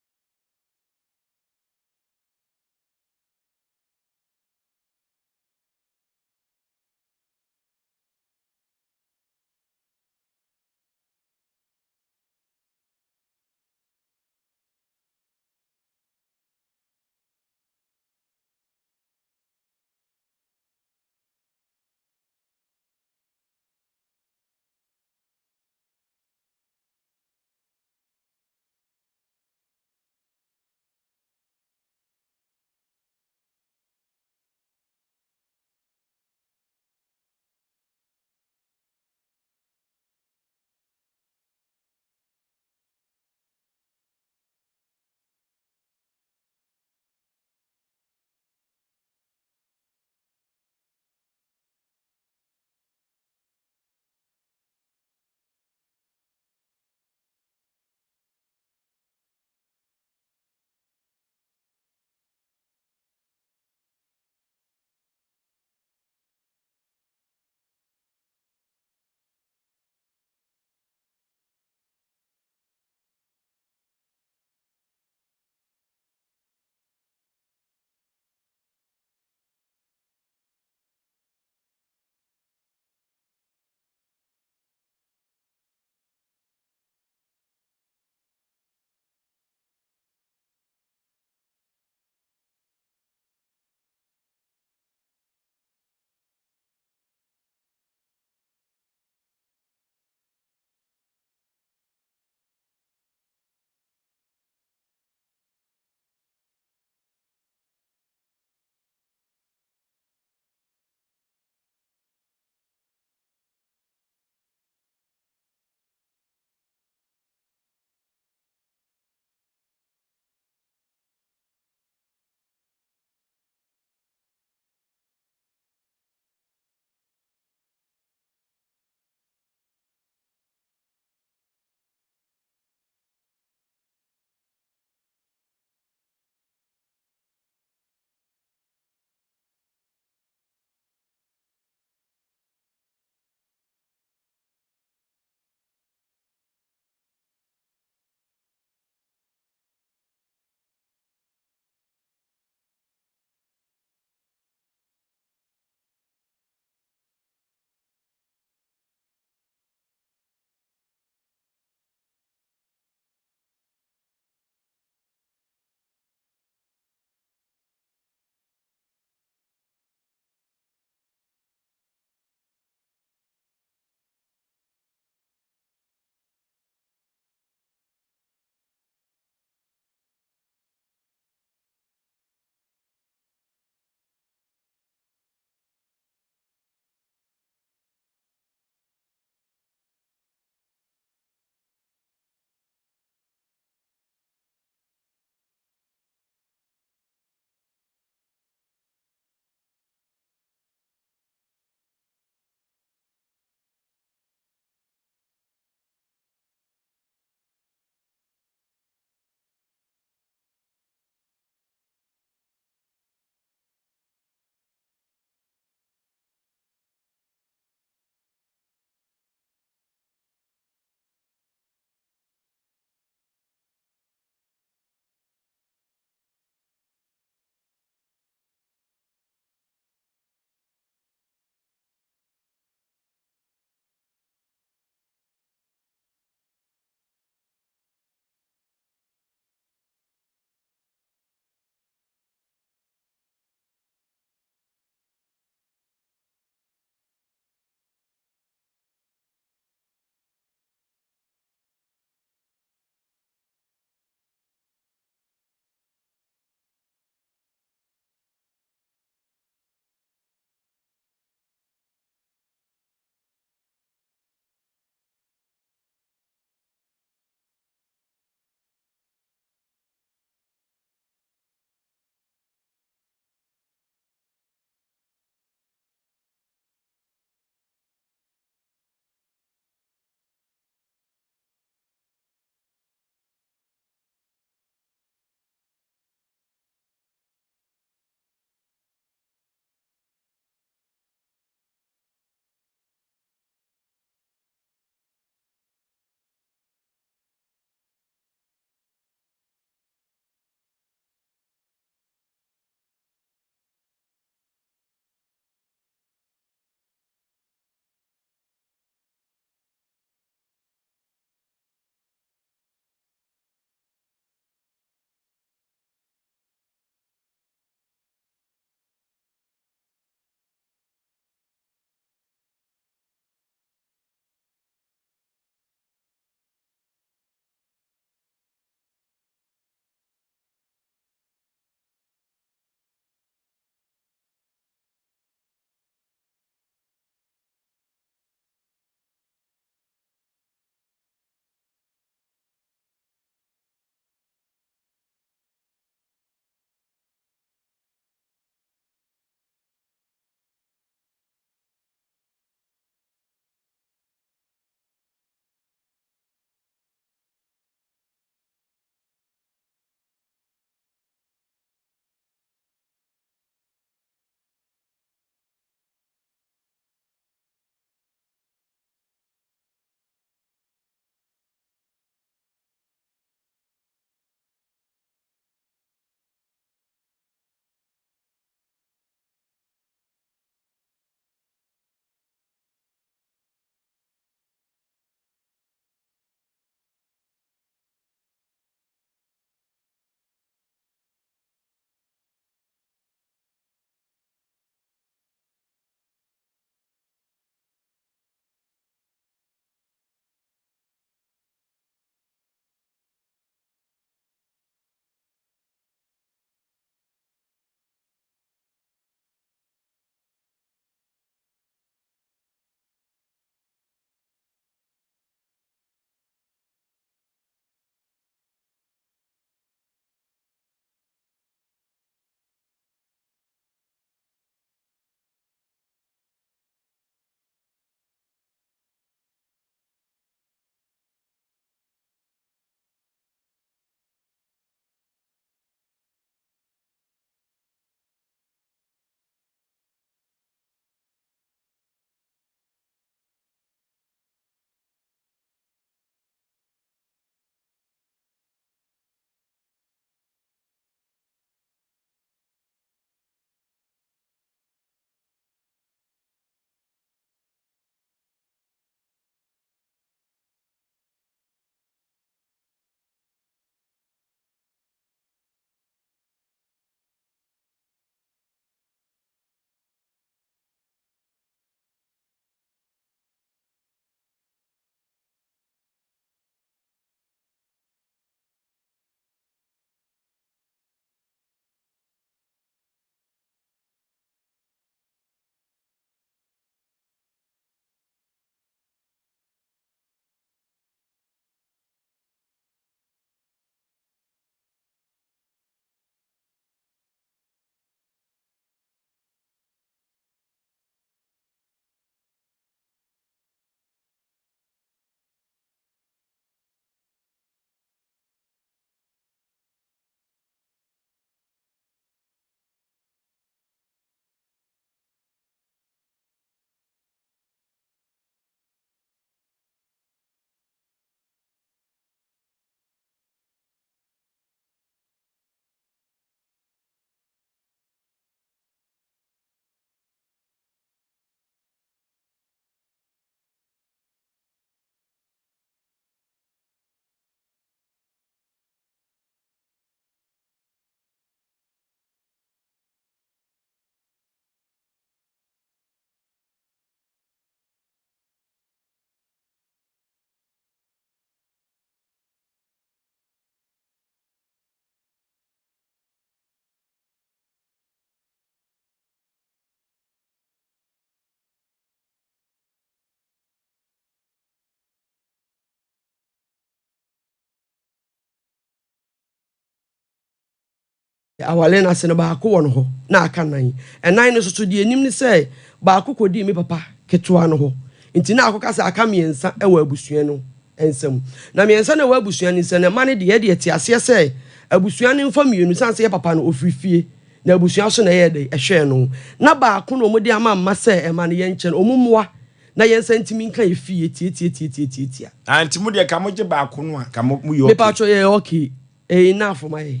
Aware no ase no, baako wɔ no hɔ na aka nnan. Nnan no nso so, deɛ ɛnim ne sɛ baako kɔdii me papa ketewa no hɔ. Nti na akɔka sɛ aka mmiɛnsa wɔ abusua no nsam. Na mmiɛnsa no a ɛwɔ abusua no nsam no, mma no deɛ, yɛdeɛ te aseɛ sɛ abusua no mfa mmienu, ɛsiane sɛ yɛ papa no ɔfiri fie, na abusua nso na ɛyɛɛ dɛn? Ɛhwɛɛ no. Na baako na wɔde ama mma sɛ mma no yɛnkyɛ no, wɔn mmoa na yɛn nsa ntumi nka yɛ fie tiatiatiatiatiatia. Ah, nti mo deɛ ka mogye baako no a, ka mo moyɛ okay. Mepaatwɔ yɛyɛ okay. Ɛyɛ enough ma yɛn.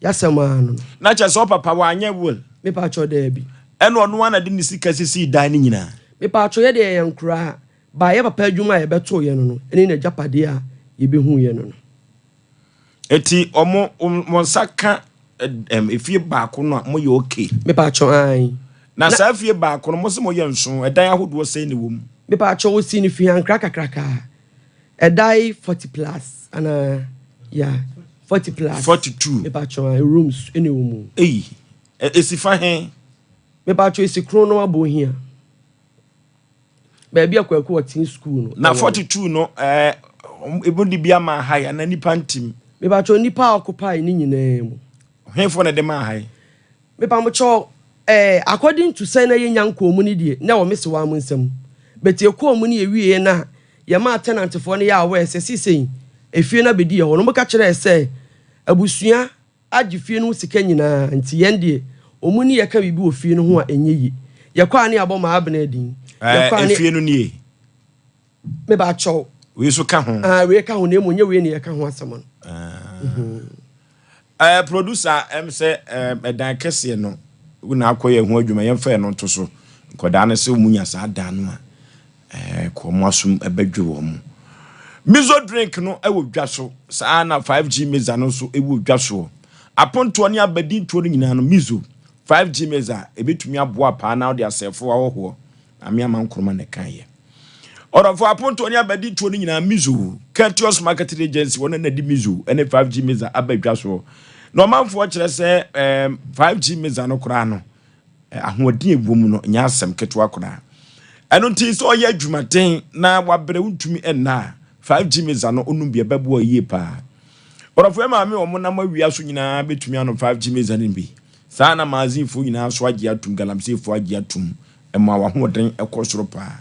Yasɛm ara no no. Na kyerɛ sɛ ɔpapa wanyɛ will. Mepaatwɔ daabi. Ɛna ɔno ara na de ne sika sisii dan no nyinaa. Mepaatwɔ yɛ deɛ yɛyɛ nkoraa but yɛ papa adwuma a yɛbɛtoo yɛ no no ɛne nagyapadeɛ a yɛbɛhuu yɛ no no. Eti ɔmo mo nsa ka ɛm efie baako no a mo yɛ okay. Mepaatwɔ ae. Na saa fie baako no mo se mo yɛ nson ɛdan ahodoɔ sɛn na ɛwɔ mu? Mepaatwɔ wɔsii no fihankra kakrakaa. Ɛdae 40 plus anaa yeah 40 plus. 42. Mepaatwɔ ae rooms ɛna ɛwɔ mu. Ei esi fa he? Mepaatwɔ esi kron no abohia. Baabi a Kwaku ɔten school no. Na 42 no ɛɛ emu de bi ama ha yi anaa nipa ntim? Mepaatwɔ nipa a occupy ne nyinaa mu. Henfoɔ na ɛde maa ha yi? Mepamokyɛw eh according to sɛn na yɛnya nkɔɔ mu no deɛ na ɛwɔ me sewaa mo nsam but yɛkɔɔ mu no yɛwieɛ no a yɛmaa tenant foɔ no yɛ aware sɛ seisei efie no abɛdi yɛ hɔ no wɔka kyerɛɛ sɛ abusua agye fie no ho sika nyinaa nti yɛn deɛ wɔn ni yɛka biribi wɔ fie no ho a ɛnyɛ yie yɛkɔ a ne yɛabɔ Maabena din Eh, yɛkɔ a ne efie no nie. Mepakyɛw. Wei nso ka ho. Ah, wei ka ho na mmom nyɛ wei na yɛka ho asɛm no. Ah. Eh, producer, ɛm sɛ eh, ɛdan kɛseɛ no wo na akɔ yɛ ho adwuma yɛmfa ɛno nto so. Nkɔdaa no sɛ wɔn nya saa dan no a eh, kɔ wɔn asom ɛbɛdwe wɔn. Mizo drink no ɛwɔ dwa so saa na 5G meza no nso ɛwɔ dwa soɔ. Apontoɔ ne abadintoɔ no nyinaa no Mizo 5G meza ɛbɛtumi aboa paa na wode asɛefo ahɔhoɔ. Maame Ama Nkrumah na ɛkaeɛ. Ɔdɔfo apontoɔ ne abadintoɔ no nyinaa Mizo, Courteous Marketing Agency wɔn na de Mizo ne 5G Meza aba dwa soɔ. Na ɔmanfoɔ kyerɛ sɛ um, 5G Meza no koraa no, eh, ahoɔden a ɛwɔ mu no nyɛ asɛm ketewa koraa. Ɛno nti sɛ ɔyɛ adwumaden na wabrɛ wontumi nna a, 5G Meza no onom bi ɛbɛboa yie paa. Ɔdɔfo yɛ maame wɔn nam awia so nyinaa bɛtumi anom 5G Meza no bi. Saa na Maazinfoɔ nyinaa nso agye atum, Galamseyfoɔ agye atum. Ɛma w'ahoɔden kɔ soro paa.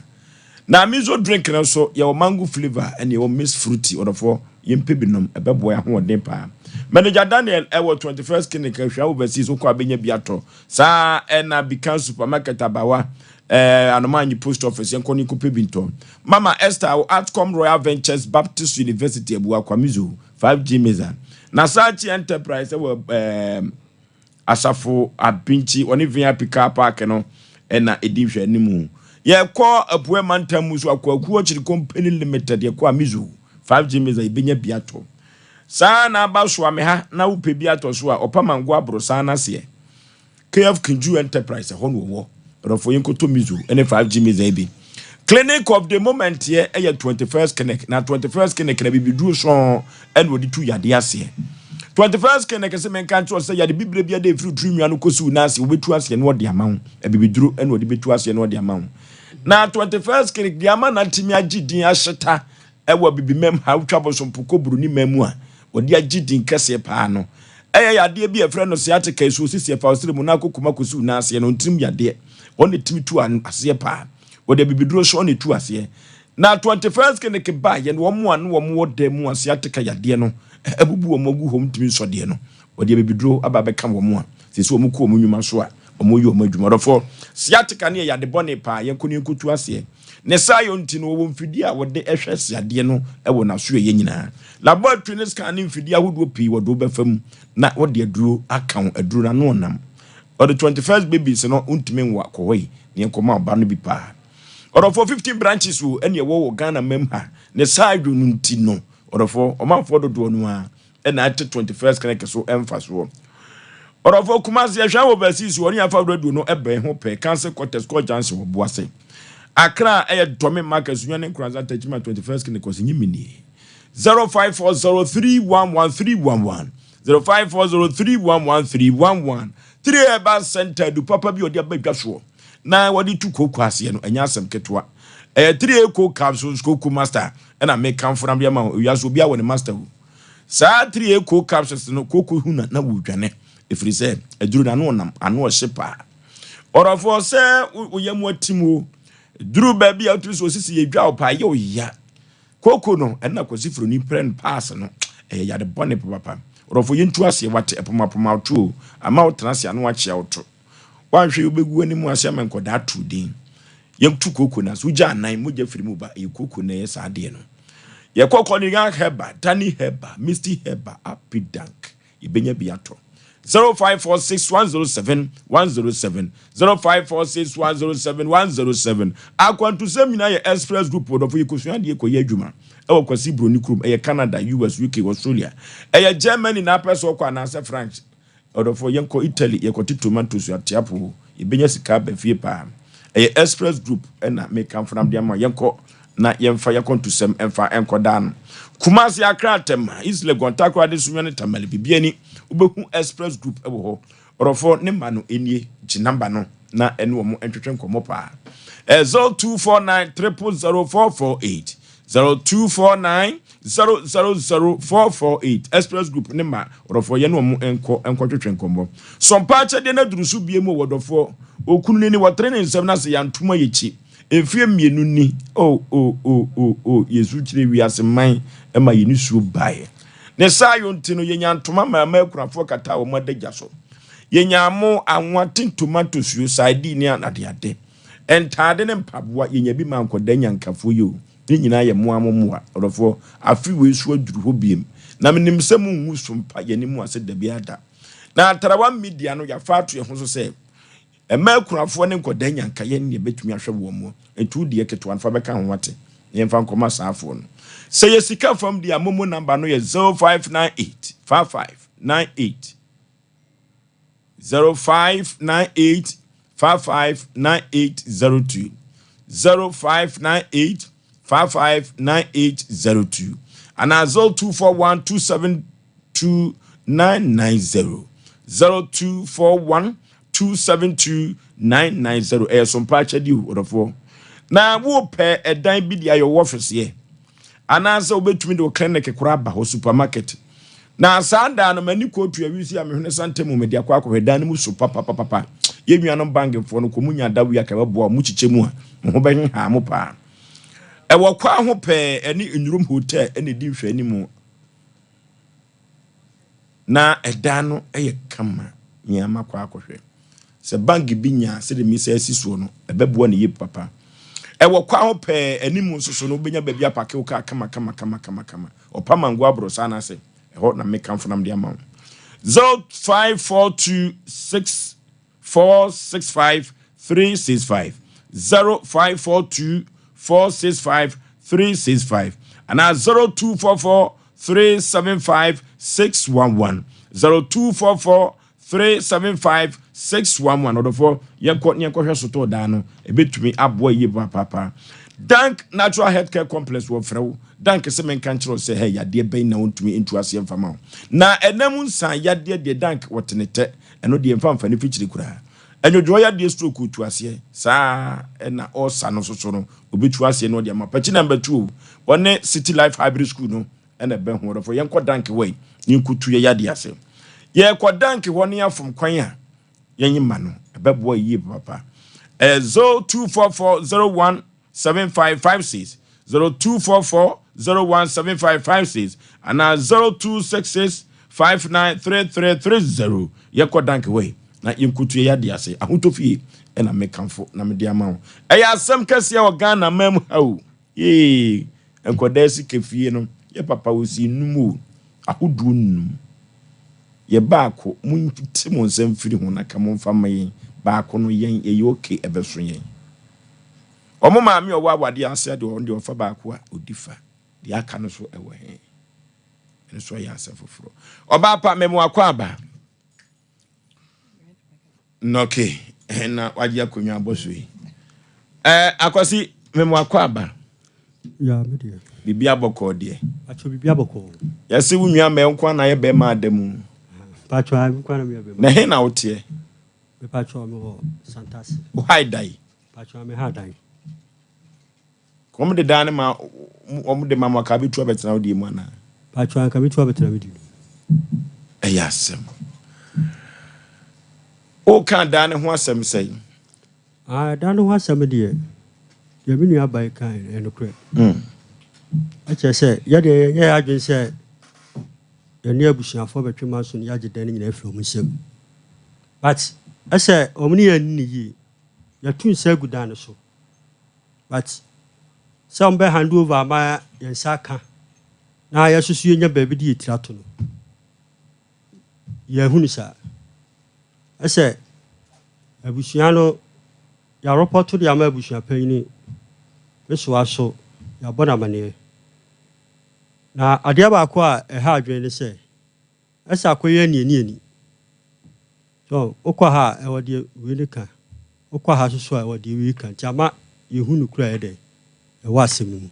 Na miso drink no nso, yɛwɔ mango flavour ɛna yɛwɔ mixed fruity. Ɔdɔfoɔ, yɛmpɛ bi nom, ɛbɛboa yɛn ahoɔden paa. Manager Daniel ɛwɔ 21st Clinic, Ahwea Overseas, wokɔ a bɛnya bi atɔ. Saa ɛna Bikan Supermarket Abawa, ɛɛ Anomanyi Post Office, yɛnkɔ ne nkɔpɛ bi ntɔ. Mama Esther wɔ Artcom Royal Ventures Baptist University, Abuakwa Miso, 5G Meza. Na Sachi Enterprise ɛwɔ ɛɛ Asafo Abinkyi, wɔne VIP car park no na ɛdi nhwɛanimu. Yɛkɔ Apueɛ mantam mu nso a, Kwaku Ɔkyere Company Limited, yɛkɔ a Mizo, 5G Miza, yɛbɛnya bi atɔ. Saa na aba Soame ha na wopɛ bi atɔ so a, Ɔpamango Aborosan no aseɛ. KF Kinju Enterprise, ɛhɔ na wɔwɔ. Ɔdɔfoɔ yɛnkɔtɔ Mizo ne 5G Miza yi bi. Clinic of the moment yɛ ɛyɛ 21st Clinic na 21st Clinic na bibiduro sɔn ɛna wɔde tu yadeɛ aseɛ. 21st Clinic sɛ menka nkyerɛ sɛ yade bibire bi de efiri tiri nwa no kɔsi wo nan ase wɔbɛtu aseɛ na wɔde ama wo abibiduro ɛna wɔde bɛtu aseɛ na wɔde ama wo. Na 21st Clinic deɛ ama natumi agye din ahyeta ɛwɔ abibimam ha wotwa bosompo kɔ buroni man mu a wɔde agye din kɛseɛ paa no ɛyɛ yadeɛ bi a ɛfrɛ no sciatica ɛso sisi ɛfa ɔsrɛ mu na akɔ kuma kɔsi wo nan aseɛ no ntirim yadeɛ wɔn na ɛtumi tu aseɛ paa wɔde abibiduro so wɔn na ɛtu aseɛ na 21st clinic ba yɛ no wɔn a no wɔn wɔ dan mu a sciatica yadeɛ no abubu wɔn agu hɔ ntumi nsɔ deɛ no wɔde abibiduro aba abɛka wɔn a sɛ wɔn kɔ wɔn nnwuma so a wɔn yɛ wɔn adwuma ɔdɔfoɔ sciatica no yɛ yade bɔne paa yɛn kɔ ne yɛn kɔtu aseɛ Ne saayɔ nti no, wɔwɔ mfidie a wɔde hwɛ siadeɛ no wɔ n'asoɛeɛ nyinaa. Laboratory ne scan ne mfidie ahodoɔ pii wɔde wo bɛfa mu na wɔde aduro aka wo. Aduro no ano ɔnam. Ɔde 21st babies no wontumi nwo akɔ hɔ yi na yɛnkɔma ɔba no bi paa. Ɔdɔfoɔ 15 branches o ɛne ɛwɔ wɔ Ghana mam ha. Ne saayɔ no nti no ɔdɔfoɔ ɔmanfoɔ dodoɔ no ara ɛna ɛte 21st clinic so mfasoɔ. Ɔdɔfoɔ Kumasi ɛhwɛ wɔ overseas wɔ ne afa radio no ɛbɛn ho pɛ Council quarters kɔ junction wɔ Boase. Accra ɛyɛ Dɔme Market Sunyani ne Nkoranza Techiman 21st clinic ɔsi nye minie 0540311311 0540311311 3 Herbal Center du papa bi ɔde aba dwa soɔ na wɔde tu kooko aseɛ no ɛnyɛ asɛm ketewa ɛyɛ 3 A coke capsules kooko master ɛna mekamfo na mede ama wo ewiase obiara wɔ ne master o. Saa 3A co capsules no kooko hu na na wɔredwane ɛfiri sɛ aduro no ano ɔnam ano ɔhye paa. Ɔdɔfoɔ sɛ wo yam atim o, duru baabi a wotumi sɛ osisi yɛ dwa wo paa yɛ wo ya. Kooko no ɛna Kwasi Froni prɛ no paase no ɛyɛ yare bɔne papapa. Ɔdɔfoɔ yɛntu aseɛ wate ɛpomapoma wo to o, ama wo tena ase ano akyea wo to. Woanhwɛ yi wobɛgu w'anim ase ama nkɔdaa ato din. Yɛtu kooko no ase, wogya anan, mogya firi mu ba, ɛyɛ kooko na ɛyɛ saa adeɛ no. Yɛkɔ Kɔniga Herba, Dani Herba, Misty Herba, Apidank, yɛbɛnya bi atɔ. 0546 107 107 0546 107 107 Akwantusɛm nyinaa yɛ Express Group ɔdɔfo yɛkɔsua adeɛ kɔyɛ adwuma ɛwɔ Kwasi Broni kurom ɛyɛ Canada, US, UK, Australia ɛyɛ Germany na apɛ sɛ ɔkɔ anaasɛ France Ɔdɔfoɔ, yɛnkɔ Italy, yɛkɔte tomatoes ateapo, yɛbɛnya sika aba fie paa. Ɛyɛ Express Group na mekamfo nam de ama wo. Yɛnkɔ na yɛmfa yɛakwantusɛm mfa nkɔdaa no. Kumasi, Accra, Tema, East Legon, Takoradi, Sunyani ne Tamale, biribiara ni, wobɛhu Express Group wɔ hɔ. Ɔdɔfoɔ, ne mma no nie, gye number no na ɛne wɔn ntwetwe nkɔmmɔ paa. Ɛyɛ 0249 000 448. 0249 000 448 Express Group ne ma ɔdɔfoɔ yɛne wɔn nkɔ nkɔtwetwe nkɔmmɔ. Sɔmpa akyɛdeɛ no aduru so bie mu wɔ ɔdɔfoɔ okunu no ni wɔtere ne nsam na sɛ yɛantom a yɛkyi mfeɛ mmienu ni oh oh oh oh oh Yesu kyerɛ wiase man ma yɛn nisuo baeɛ ne saa yɔ nti no yɛnya ntoma maa ma akunafoɔ kataa wɔn adagya so yɛnya mo anwa tin tomato suo sardine ne adeade Ntaade ne mpaboa, yɛnya bi ma nkwadaa nyankafoɔ yi o, ne nyinaa yɛ moa mo mmoa. Ɔdɔfoɔ, afe wei so aduru hɔ biem, na menim sɛ mongu so mpa yɛn anim ase dabiara da. Na Tarawa Media no, yɛafa ato yɛn ho so sɛ, mmaa akunafoɔ ne nkwadaa nyanka yɛn ne yɛbɛtumi ahwɛ wɔn mo, nti wo deɛ ketewa no fa bɛka ho wate, na yɛmfa nkɔma saa afoɔ no. Sɛ yɛ sika fam deɛ a, momo number no yɛ 0598 55 98. 0598 55 9802 0598 55 9802 anaa 0241 272 990 0241 272 990 ɛyɛ sompa akyɛdeɛ o ɔdɔfoɔ na wopɛ ɛdan bi de ayɛ wɔ ɔfiseɛ Anaasɛ wobɛtumi de wo clinic koraa aba hɔ, supermarket. Na saa da no, m'ani kɔɔ Tuawisi a mehwene santa mu, mede akɔ akɔhwɛ dan no mu so papapapapa. Yɛn nuanom bankfoɔ no, kɔ mu nya dawi a ka ɛbɛboa wo, mokyekyɛ mu a, mo ho bɛhehaa mo paa. Ɛwɔ kwan ho pɛɛ, ɛne Nnurom Hotel na ɛdi nhwɛanimu. Na ɛdan no yɛ kama, nea makɔ akɔhwɛ. Sɛ bank bi nya a, sɛdeɛ mesa asi soɔ no, ɛbɛboa no yie papa. Ɛwɔ kwan ho pɛɛ, anim nso so no, wobɛnya baabi apake wo kaa kama kama kama kama kama. Ɔpa Mango Abrɔsan no ase, ɛhɔ na mekamfo nam de ama wo. 0542 6 465 365 0542 465 365 anaa 0244 375 611 0244 375 611 Ɔdɔfoɔ, yɛnkɔ na yɛnkɔhwɛ sotɔɔ dan no, ɛbɛtumi aboa yie papaapa. Dank Natural Healthcare Complex wɔfrɛ wo Dank sɛ menka nkyerɛ wo sɛ hɛ yadeɛ bɛn na wɔntumi ntu aseɛ mfa ma wo na ɛnam nsan yadeɛ deɛ Dank wɔte ne tɛ ɛno deɛ mfa mfa ne fikyiri koraa. Ɛnwodwoɔ yadeɛ stroke ɔtu aseɛ saa ɛna ɔsa no nso so no ɔbɛtu aseɛ na ɔde ama pakyi number 2 o wɔne City Life Hybrid School no ɛna ɛbɛn ho ɔdɔfoɔ yɛnkɔ Dank hɔ yi ne yɛnkɔtu yɛ yadeɛ ase. Yɛkɔ Dank hɔ ne yɛafom kwan a yɛnye ma no ɛbɛboa yie papapa. Ɛyɛ 0244 01 7556, 0244 01 7556 anaa 0266 593330. Yɛnkɔ Dank hɔ yi na yɛnkɔtu yɛ yadeɛ ase. Ahotɔ fie ɛna mekamfo na mede ama wo. Ɛyɛ asɛm kɛseɛ wɔ Ghana man mu ha o. Yee, nkɔdaa sika fie no, yɛ papa ɔsii nnum o, ahodoɔ nnum. Yɛ baako, monte mo nsa mfiri ho na ka momfa mma yɛn. Baako no, yɛn, yɛyɛ okay, ɛbɛso yɛn. Wɔn maame a ɔwɔ awadeɛ ase deɛ ɔno deɛ ɔfa baako a ɔdi fa, deɛ aka no so ɛwɔ he? Ɛno so ɛyɛ asɛm foforɔ. Ɔbaa pa, mema wakɔ aba. Nɔke, na wagye akonnwa abɔ so yi. Ɛɛ, Akwasi, mema wakɔ aba. Ya, me deɛ. Biribi abɔkɔɔ deɛ. Patro, biribi abɔkɔɔ. Yɛse wo nua mɛ nko na yɛ bɛrima ada mu. Patro, nko na meyɛ bɛrima. Na he na woteɛ? Me patro, me wɔ Santase. Wo ha dan? Patro, me ha dan. Wɔn de dan no ma wɔn de ma mo aka abɛtu abɛtena wo deɛ mu anaa? Paatwoo anka mɛtu abɛtena me di no. Ɛyɛ asɛm. Woka dan no ho asɛm sɛn? Ah, dan no ho asɛm deɛ, deɛ me nua ba yi kae no, ɛyɛ nokorɛ. Ɛkyerɛ sɛ, yɛdeɛ yɛnyɛ yɛn adwene sɛ yɛne abusuafoɔ bɛtwe manso no yɛagye dan no nyinaa afiri wɔn nsam. But ɛsɛ wɔn ne yɛn anni no yie. Yɛatu nsa agu dan no so. But sɛ wɔn bɛ hand over ama yɛn nsa aka na yɛsoso yɛnya baabi de yɛ tiri ato no, yɛahunu saa. Ɛsɛ abusua no yɛarepɔto de ama abusua panyini me soa so yɛabɔ no amaneɛ. Na adeɛ baako a ɛha adwene ne sɛ ɛsɛ akɔyɛ aniani ani. So wokɔ ha a ɛwɔ deɛ wei no ka, wokɔ ha nso so a ɛwɔ deɛ wei ka nti ama yɛhu nokorɛ a ɛyɛ dɛn ɛwɔ asɛm no mu.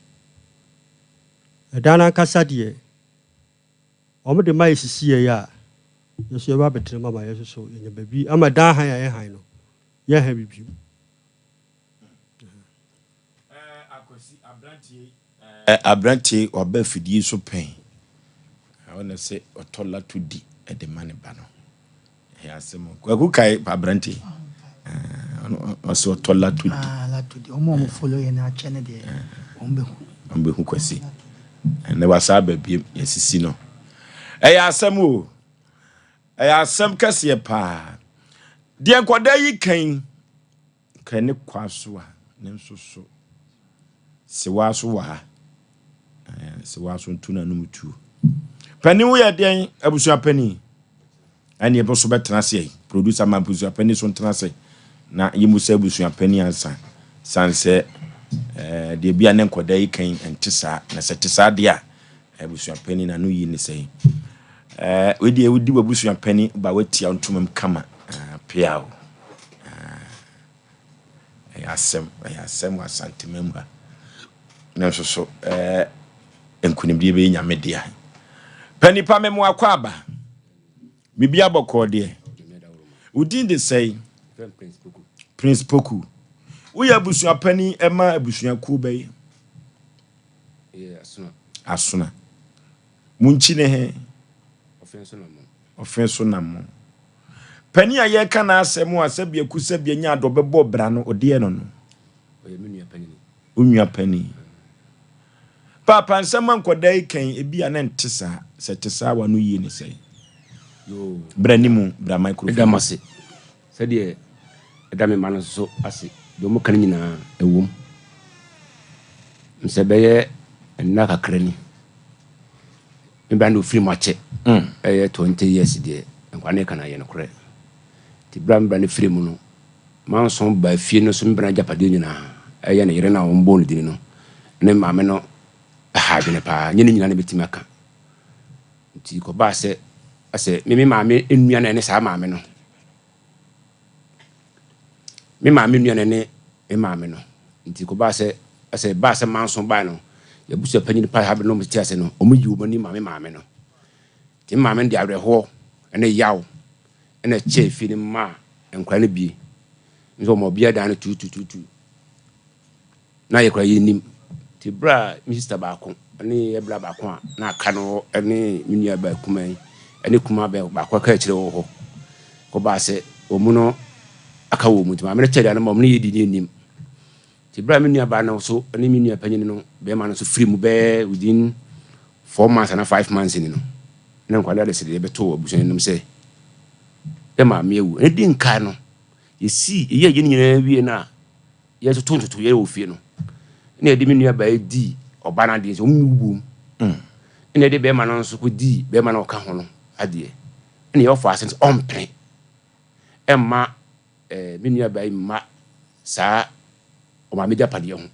Ɛdan no ankasa deɛ wɔn de ma yɛsisi yɛn a, yɛn nso yɛba abɛtena mu ama yɛn nso so yɛnya baabi ama dan hann a ɛyɛ hann no yɛnha bi bio. Aberanteɛ yi waba afidie so pɛn. Ɔna sɛ ɔtɔ lato di de ma ne ba no. Ɛyɛ asɛm o. Kwaku kae aberanteɛ yi. Ɔsɛ ɔtɔ lato di. Ah, lato di. Ɔmo a ɔmo follow yɛn akyɛ ne deɛ, ɔmo bɛhu. Ɔmo bɛhu Kwasi. Ɛnɛ wasa aba biem, yɛsisi no. Ɛyɛ asɛm o. Ɛyɛ asɛm kɛseɛ paa. Deɛ nkwadaa yi kan Kɛ ne kwa so a, ne nso so. Sewaa so wɔ ha. Ɛɛ, sewaa so nto n'anom tuo. Panin wo yɛ deɛn, abusua panin? Ɛne ɛbɛ so bɛtena ase yi. Producer ma abusua panin so ntena ase. Na yɛmu sɛ abusua panin ansa. San sɛ ɛɛ, deɛ bi a ne nkɔda yi kan nte saa. Na sɛ te saa deɛ a, abusua panin n'ano yi ne sɛn. Ɛɛ, wei deɛ wodi w'abusua panin ba watia ntoma mu kama. Ɛɛ, pea o. Ɛyɛ asɛm, ɛyɛ asɛm wɔ Asantema mu ha. Nanso so ɛɛ nkunimdie bɛyɛ nyame dea. Pɛ nipa me mo akɔ aba. Biribi abɔkɔɔ deɛ. Wo din de sɛe? Prince Poku. Woyɛ abusua panin ɛma abusuakuo bɛyɛ? Asona. Mo nkyi ne he? Ɔfe so nam mo. Panin a yɛreka n'asɛm a sɛbi aku sɛbi anya adɔ bɛbɔ bra no ɔdeɛ no no. Ɔyɛ me nua panyin. Wo nua panin. Paapa nsɛm a nkwadaa yi kan ebi a na nte saa. Sɛ te saa w'ano yie ne sɛn? Yoo. Bra ne mu, bra microphone. Meda mo ase sɛdeɛ ɛda me mma no nso ase. Deɛ wɔka no nyinaa ɛwom. Sɛ ɛbɛyɛ nna kakra ni. Me bra no ofiri mu akyɛ ɛyɛ 20 years deɛ nkwa ne ka no ɛyɛ nokorɛ. Nti berɛ a me bra no firi mu no, manso baa fie no so me bra no agyapadeɛ nyinaa ɛyɛ ne yere no a wɔbɔɔ ne dini no ne maame no ɛha adwene paa, nyɛ ne nyinaa na mɛtumi aka. Nti kɔbaa sɛ asɛ me me maame nua na ɛne saa maame no. Me maame nua na ɛne me maame no. Nti kɔbaa sɛ asɛ baa sɛ manso bae no, yɛabusua panyin paa ha bere na wɔn te ase no, wɔn yi wɔn ani ma me maame no. Nti me maame no de awerɛhoɔ ne yaw na ɛkyɛɛ fie no maa nkwadaa no bie. Nso wɔn ɔbea dan no tuutuutuutu. Na yɛ koraa yɛnnim. Nti berɛ a me sista baako ne yɛ bra baako a na aka no ne me nua baa kumaa yi ne kumaa bɛn baako aka akyire wɔ hɔ kɔbaa sɛ wɔn no aka wɔ mu nti maame no kyɛɛ deɛ no ma wɔn ne yɛ di ne yɛnnim. Nti berɛ a me nua baa no so ne me nua panyin no bɛrima no nso firi mu bɛyɛ within 4 months anaa 5 months ni no na nkwadaa de sɛ deɛ yɛbɛto abusua no anim sɛ yɛ maame awu. Ɛno di nkae no yɛsii yɛyɛ yɛn nyinaa wie no a yɛtoto ntotoeɛ wɔ fie no, ɛna yɛde me nua baa yi dii ɔbaa no adeɛ sɛ wɔn nwu bom. Ɛna yɛde bɛrima no nso kɔdii bɛrima no a ɔka ho no adeɛ. Ɛna yɛwɔ ase no sɛ ɔmpene ɛmma ɛɛ me nua baa yi mma saa ɔmaame gyapadeɛ ho.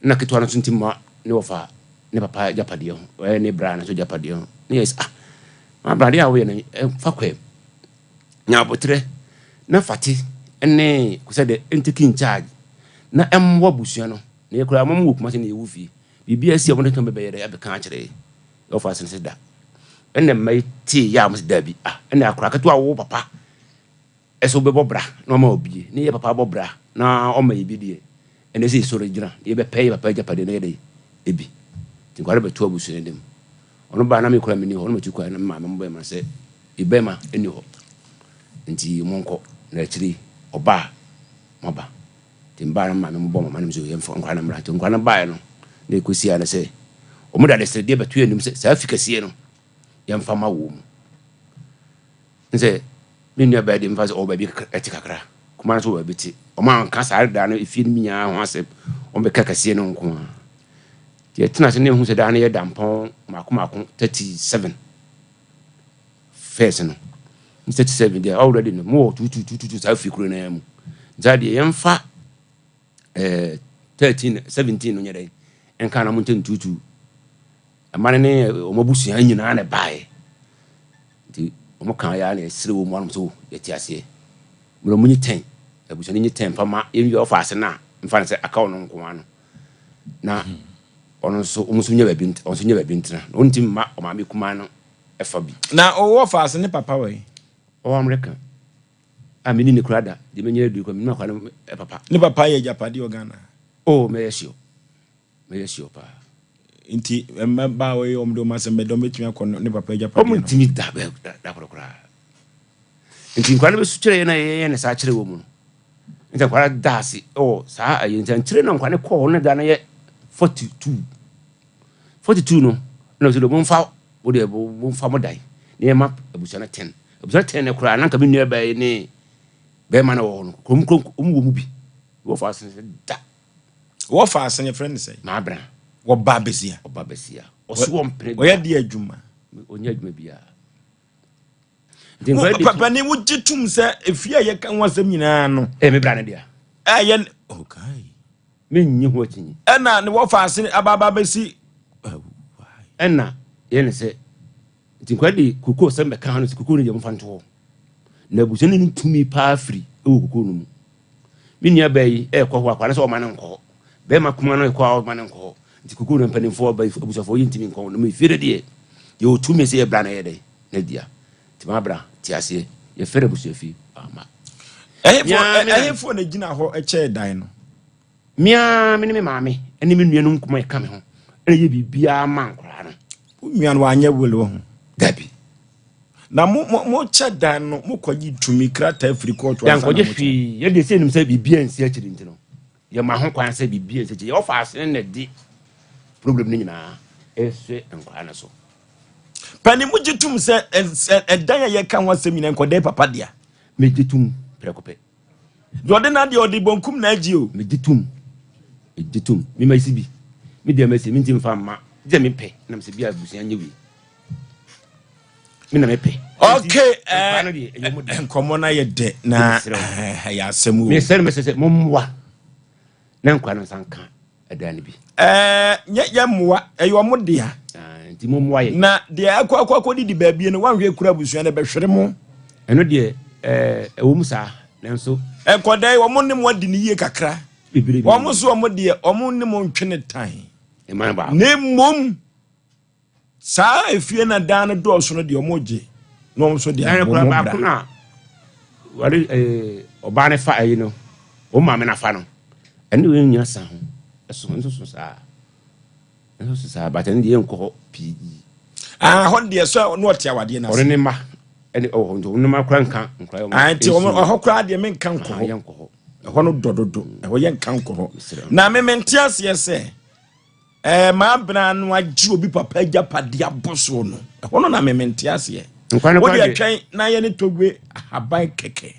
Ɛna ketewa no nso nti mma ne wɔfa ne papa gyapadeɛ ho, ɛyɛ ne bra no nso gyapadeɛ ho. Ne yɛ sɛ ah, maa bra adeɛ a woyɛ no ɛmfa kwam. Nya aboterɛ na fate ne sɛ dɛ ntake in charge na ɛmmoa abusua no. Na yɛ koraa mom wɔ Kumasi na yɛwɔ fie. Biribiara si a wɔn de bɛyɛ dɛ abɛka akyerɛ yɛ. Yɛwɔ fa asene sɛ da. Ɛna mma yi tee yɛ a wɔn sɛ daabi. Ah, ɛna akora ketewa wo papa ɛsɛ wobɛbɔ bra na ɔma obie. Ne yɛ papa bɔ bra na ɔma yɛ bi deɛ. Ɛna ɛsɛ yɛsɔre gyina na yɛbɛpɛ yɛ papa agyapadeɛ na yɛde ebi. Nti nkwadaa bɛto abusua no anim. Ɔno baa na me koraa menni hɔ, ɔno matu kwan na me maame mo bɛma sɛ ebɛma nni hɔ nti monkɔ na akyiri ɔbaa moaba. Nti mebaa na me maame mo bɔ mama no sɛ yɛmfa nkwadaa no mmra. Nti nkwadaa no baeɛ no na ɛkɔsi ara ne sɛ wɔn de adesrɛdeɛ bɛto yɛn anim sɛ saa fi kɛseɛ no yɛmfa ma wɔn mu. Nsɛ me nua baa deɛ mfa sɛ ɔwɔ baabi ɛte kakra, kumaa no nso wɔ baabi te. Wɔn anka saa da no efie no nyinaa ho asɛm, wɔn bɛka kɛseɛ no nko ara. Nti yɛtena ase na yɛhu sɛ daa no yɛ dampɔn mako mako 37 first no. 37 deɛ already no mowɔ tututututu saa fie kuro no ara mu. Nti saa deɛ yɛmfa eh, 13 17 no nyɛ dɛn nka na mo nkyɛn tutu. Ɛma no ne wɔn abusua nyinaa na ɛbaeɛ. Nti wɔn kan yɛ na yɛsrɛ wɔn mu anom sɛ yɛte aseɛ. Mmerɛ wɔn nyi tɛn, abusua no nyi tɛn mfa ma yɛn wia ɔfa ase no a mfa no sɛ aka ɔno nko ara no. Na ɔno nso wɔn nso nyɛ baabi ɔno nso nyɛ baabi ntena. Na ɔntumi mma ɔmaame kumaa no ɛfa bi. Na ɔwɔ fa ase ne papa wɔ he? Ɔwɔ Amerika. A menni ne koraa da. Deɛ manya aduru koraa mennim akwadaa no papa. Ne papa yɛ agyapadeɛ wɔ Ghana? Oh mɛyɛ sure. Mɛyɛ sure paa. Nti mmabaawa yi wɔn de wɔn asɛm bɛda wɔn bɛtumi akɔ ne papa agyapadeɛ no? Wɔn ntumi da da koro koraa. Nti nkwadaa no bɛsu kyerɛ yɛn na yɛyɛ ne saa kyerɛ wɔn mu no. Nti nkwadaa no da ase wɔ saa ayi nti nkyerɛ na nkwadaa no kɔɔ hɔ no da no yɛ 42. 42 no na ɔsɛ dɛ momfa wo deɛ momfa mo dan na yɛma abusua no 10. Abusua no 10 no koraa na nka me nua baa yi ne bɛrima no wɔ hɔ no kurom kurom wɔn wɔ mu bi. Wɔfa ase da. Wɔfa ase no yɛfrɛ no sɛn? Maabena. Wɔba basia. Ɔba basia. Ɔsi wɔn mpene da. Ɔyɛ deɛ adwuma. Ɔnyɛ adwuma biara. Nti nkwadaa di. Papa ni wogye tum sɛ efie a yɛka ho asɛm nyinaa no. Ɛyɛ me bra no dea. Ɛyɛ okay. Me nyi ho akyinyi. Ɛna ne wɔfa ase aba aba bɛsi. Ɛna yɛ ne sɛ nti nkwadaa de kokoo sɛm bɛka ha no sɛ kokoo no deɛ mofa nto hɔ. Na abusua no tumi paa firi wɔ kokoo no mu. Me nua baa yi ɛkɔ hɔ akwa no sɛ ɔma no nkɔ hɔ. Bɛrima kuma no ɛkɔ a ɔma no nkɔ hɔ. Nti kokoo no mpanimfoɔ abusuafoɔ yɛntumi nkɔ hɔ. Na mefie no deɛ yɛwɔ tumi sɛ yɛbra no yɛ dɛn na dua. Nti mabra te aseɛ yɛfɛ no abusuafie ama. Ɛhefoɔ na gyina hɔ kyɛɛ dan no? Me ara me ne me maame ne me nuanom nkuma ɛka me ho ɛna yɛ biribiara ma nkoraa no. Wo nua no wanyɛ will wɔ ho? Dabi. Na mo mo mo kyɛ dan no mo kɔgye tumi krataa firi kɔɔto ansa na mo kyɛ. Yɛnkɔgye hwee yɛde sɛ nim sɛ biribiara nsi akyiri nti no yɛma ho kwan sɛ biribiara nsi akyiri yɛwɔ faase no na ɛde problem no nyinaa ɛsɛ nkoraa no so. Pani mo gye tum sɛ ɛdan a yɛka ho asɛm nyinaa nkɔdɛɛ papa dea. Megye tum prɛko pɛ. Deɛ ɔde n'adeɛ ɔde bonkum na agye o. Megye tom, megye tom. Me masi bi, me deɛ masi, me nti nfa mma. Deɛ mepɛ na mesɛ bi a abusua nyɛ wei. Me na mepɛ. Okay, eh, nkɔmmɔ no ayɛ dɛ na ɛyɛ asɛm o. Mesɛ no mesɛ sɛ mommoa na nkwa no nsa nka ɛdan no bi. Ɛɛ nyɛ yɛ mmoa ɛyɛ ɔmo dea. Nti mo mmoa yɛ. Na deɛ akɔ akɔ akɔ didi baabi no wanhwɛ kura abusua no ɛbɛhwere mo. Ɛno deɛ ɛɛ ɛwɔ mu saa nanso. Nkɔdaa yi wɔn ne mo adi ne yie kakra. Bebrebe. Wɔn nso wɔn deɛ wɔn ne mo ntwe ne tan. Ɛman baako. Na mmom Saa efie na dan no dɔɔso no deɛ wɔn gye na wɔn nso de abɔ wɔn bra. Baako na wɔde ɛɛ ɔbaa no fa ɛyi no wɔn maame na fa no ɛne wɔn nyina sa ho ɛso nso so saa nso so saa bata ne deɛ nkɔ hɔ pii. Ah hɔ deɛ sɛ ɔno ɔte awadeɛ no ase. Ɔne ne mma ɛne ɔwɔ hɔ nti wɔn mma kora nka nkora wɔn. Ah nti wɔn ɛhɔ koraa deɛ menka nkɔ hɔ. Yɛn nkɔ hɔ. Ɛhɔ no dɔ dodo ɛhɔ yɛn nka nkɔ hɔ. Na me mente aseɛ sɛ. Ɛɛ maa bena no agye obi papa agyapadeɛ abɔ soɔ no, ɛhɔ no na me mente aseɛ. Wode ɛtwɛn na yɛ ne togbe ahaban kɛkɛ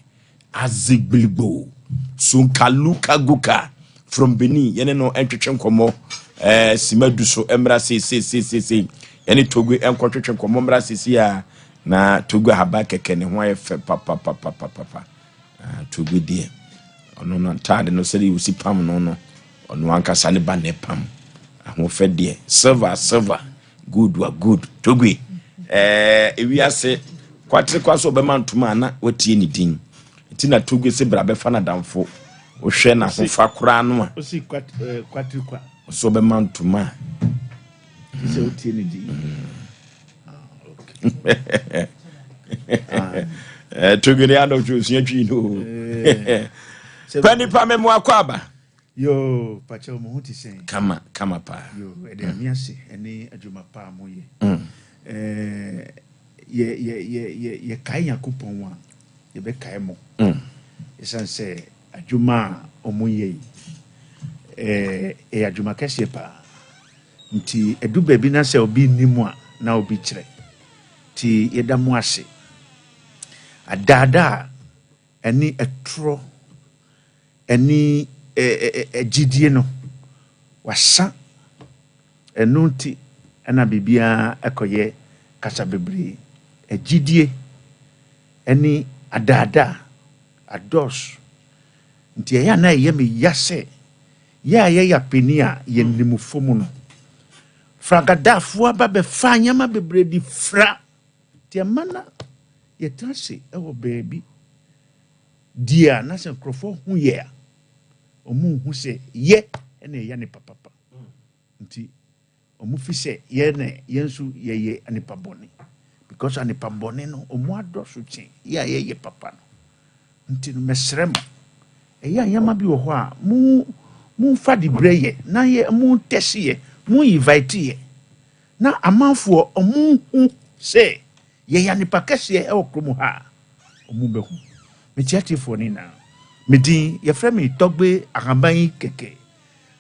azegbiligbo sonkaluka guka from Benin yɛne no ntwetwe nkɔmmɔ ɛɛ sima du so mmra seeseeseesei yɛne togbe nkɔtwetwe nkɔmmɔ mmra seesei a na togbe ahaban kɛkɛ ne ho ayɛ fɛ papapapapapa. Ah, Togbe deɛ, ɔno no ntaade no sɛdeɛ wɔsi pam no no, ɔno ankasa ne ba na ɛpam. Ahoɔfɛ deɛ, silver silver, good wa good. Togbe, ɛɛ, ewiase kwatere kwa so ɔbɛma ntoma a na watie ne din. Nti na Togbe se bra bɛfa n'adamfo. Wohwɛ n'ahofa koraa no a. Osi kwatere kwa. Ɔsɛ ɔbɛma ntoma a. Sɛ wotie ne din. Eh, Togbe ne adɔtwe osua twi no. Eh. Pa nipa me mo akɔ aba. Yo, pakyɛ mo ho te sɛn? Kama, kama paa. Yo, ɛde ame ase ɛne adwuma paa mo yɛ. Eh, yɛ, yɛ, yɛ, yɛ, yɛkae Nyankopɔn a, yɛbɛkae mo. Ɛsiane sɛ adwuma a wɔyɛ yi, eh, ɛyɛ adwuma kɛseɛ paa. Nti ɛdu baabi na sɛ obi nni mu a, na obi kyerɛ. Nti yɛda mo ase. Adaadaa ɛne ɛtorɔ ɛne gyidie no, wasa. Ɛno nti na biribiara kɔyɛ kasa bebree. Agyidie ne adaadaa adɔɔso. Nti ɛyɛ a na ɛyɛ me ya sɛ yɛ a yɛyɛ apanin a yɛnim fam no, fragadafoɔ aba bɛfa nneɛma bebree de fira. Nti ɛma na yɛtena ase wɔ baabi di a na sɛ nkurɔfoɔ hu yɛ a, wɔnhu sɛ yɛ na ɛyɛ ne papapa. Nti wɔn fi sɛ yɛ na yɛn nso yɛyɛ nipa bɔne because anipa bɔne no wɔn adɔso kyɛn yɛ a yɛyɛ papa no. Nti no mɛsrɛ mo, ɛyɛ a nneɛma bi wɔ hɔ a mo momfa de berɛ yɛ na yɛ mo ntɛse yɛ, mo invite yɛ na amanfoɔ wɔn hu sɛ yɛyɛ anipa kɛseɛ ɛwɔ kurom ha a wɔn bɛhu. Mekyia atiefoɔ no nyinaa. Me din yɛfrɛ me Tɔgbe Ahaban Kɛkɛ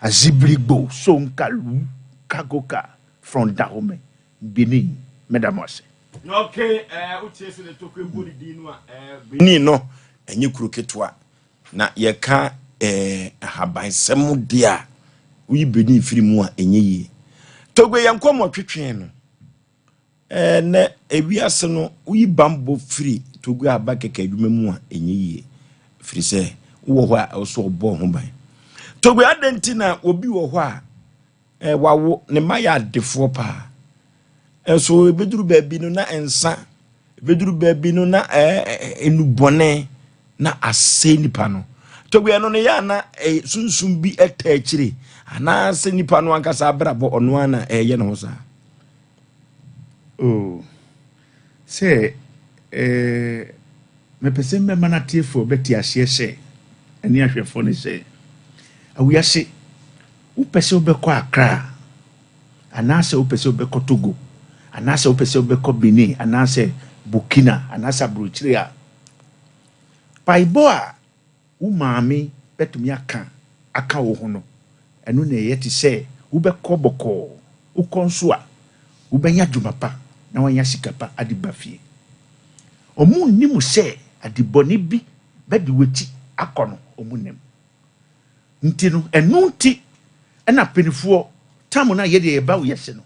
Azibirigbo Sonkalu Kagoka from Dahomey, Benin. Meda mo ase. Na okay, eh, wotie sɛ ne tokwe bɔ ne din no a, eh, Benin no, ɛnyɛ kuro ketewa. Na yɛka eh, ahabansɛm deɛ a, woyi Benin firi mu a, ɛnyɛ yie. Togbe yɛn nkɔmmɔ twetwee no. Ɛnnɛ, ewiase no, woyi bammɔ firi Togo aba kɛkɛ adwuma mu a, ɛnyɛ yie. Ɛfiri sɛ, wowɔ hɔ a, ɛwɔ sɛ ɔbɔ ho ban. Togo, adɛn nti na obi wɔ hɔ a, eh, wawo ne mma yɛ adefoɔ paa. Nso ɛbɛduru baabi no na nsa, ɛbɛduru baabi no na eh, nnubɔne na asɛe nipa no. Togo, ɛno no yɛ ana eh, sunsum bi ɛta akyire anaasɛ nipa no ankasa abrabɔ ɔno ara na ɛyɛ ne ho saa? Oh, sɛ eh, mepɛ sɛ mɛma no atiefoɔ bɛte aseɛ sɛ, ɛne ahwɛfoɔ no sɛ, awiase, wopɛ sɛ wobɛkɔ Accra, anaasɛ wopɛ sɛ wobɛkɔ Togo, anaasɛ wopɛ sɛ wobɛkɔ Benin, anaasɛ Burkina, anaasɛ aburokyire a, paebɔ a wo maame bɛtumi aka aka wo ho no, ɛno na ɛyɛ te sɛ wobɛkɔ bɔkɔɔ. Wokɔ nso a, wobɛnya adwuma pa na woanya sika pa de ba fie. Wɔnnim sɛ ade bɔne bi bɛde w'akyi akɔ no, wɔnnim. Nti no, ɛno nti na mpanimfoɔ, tam no a yɛdeɛ yɛba wiase no,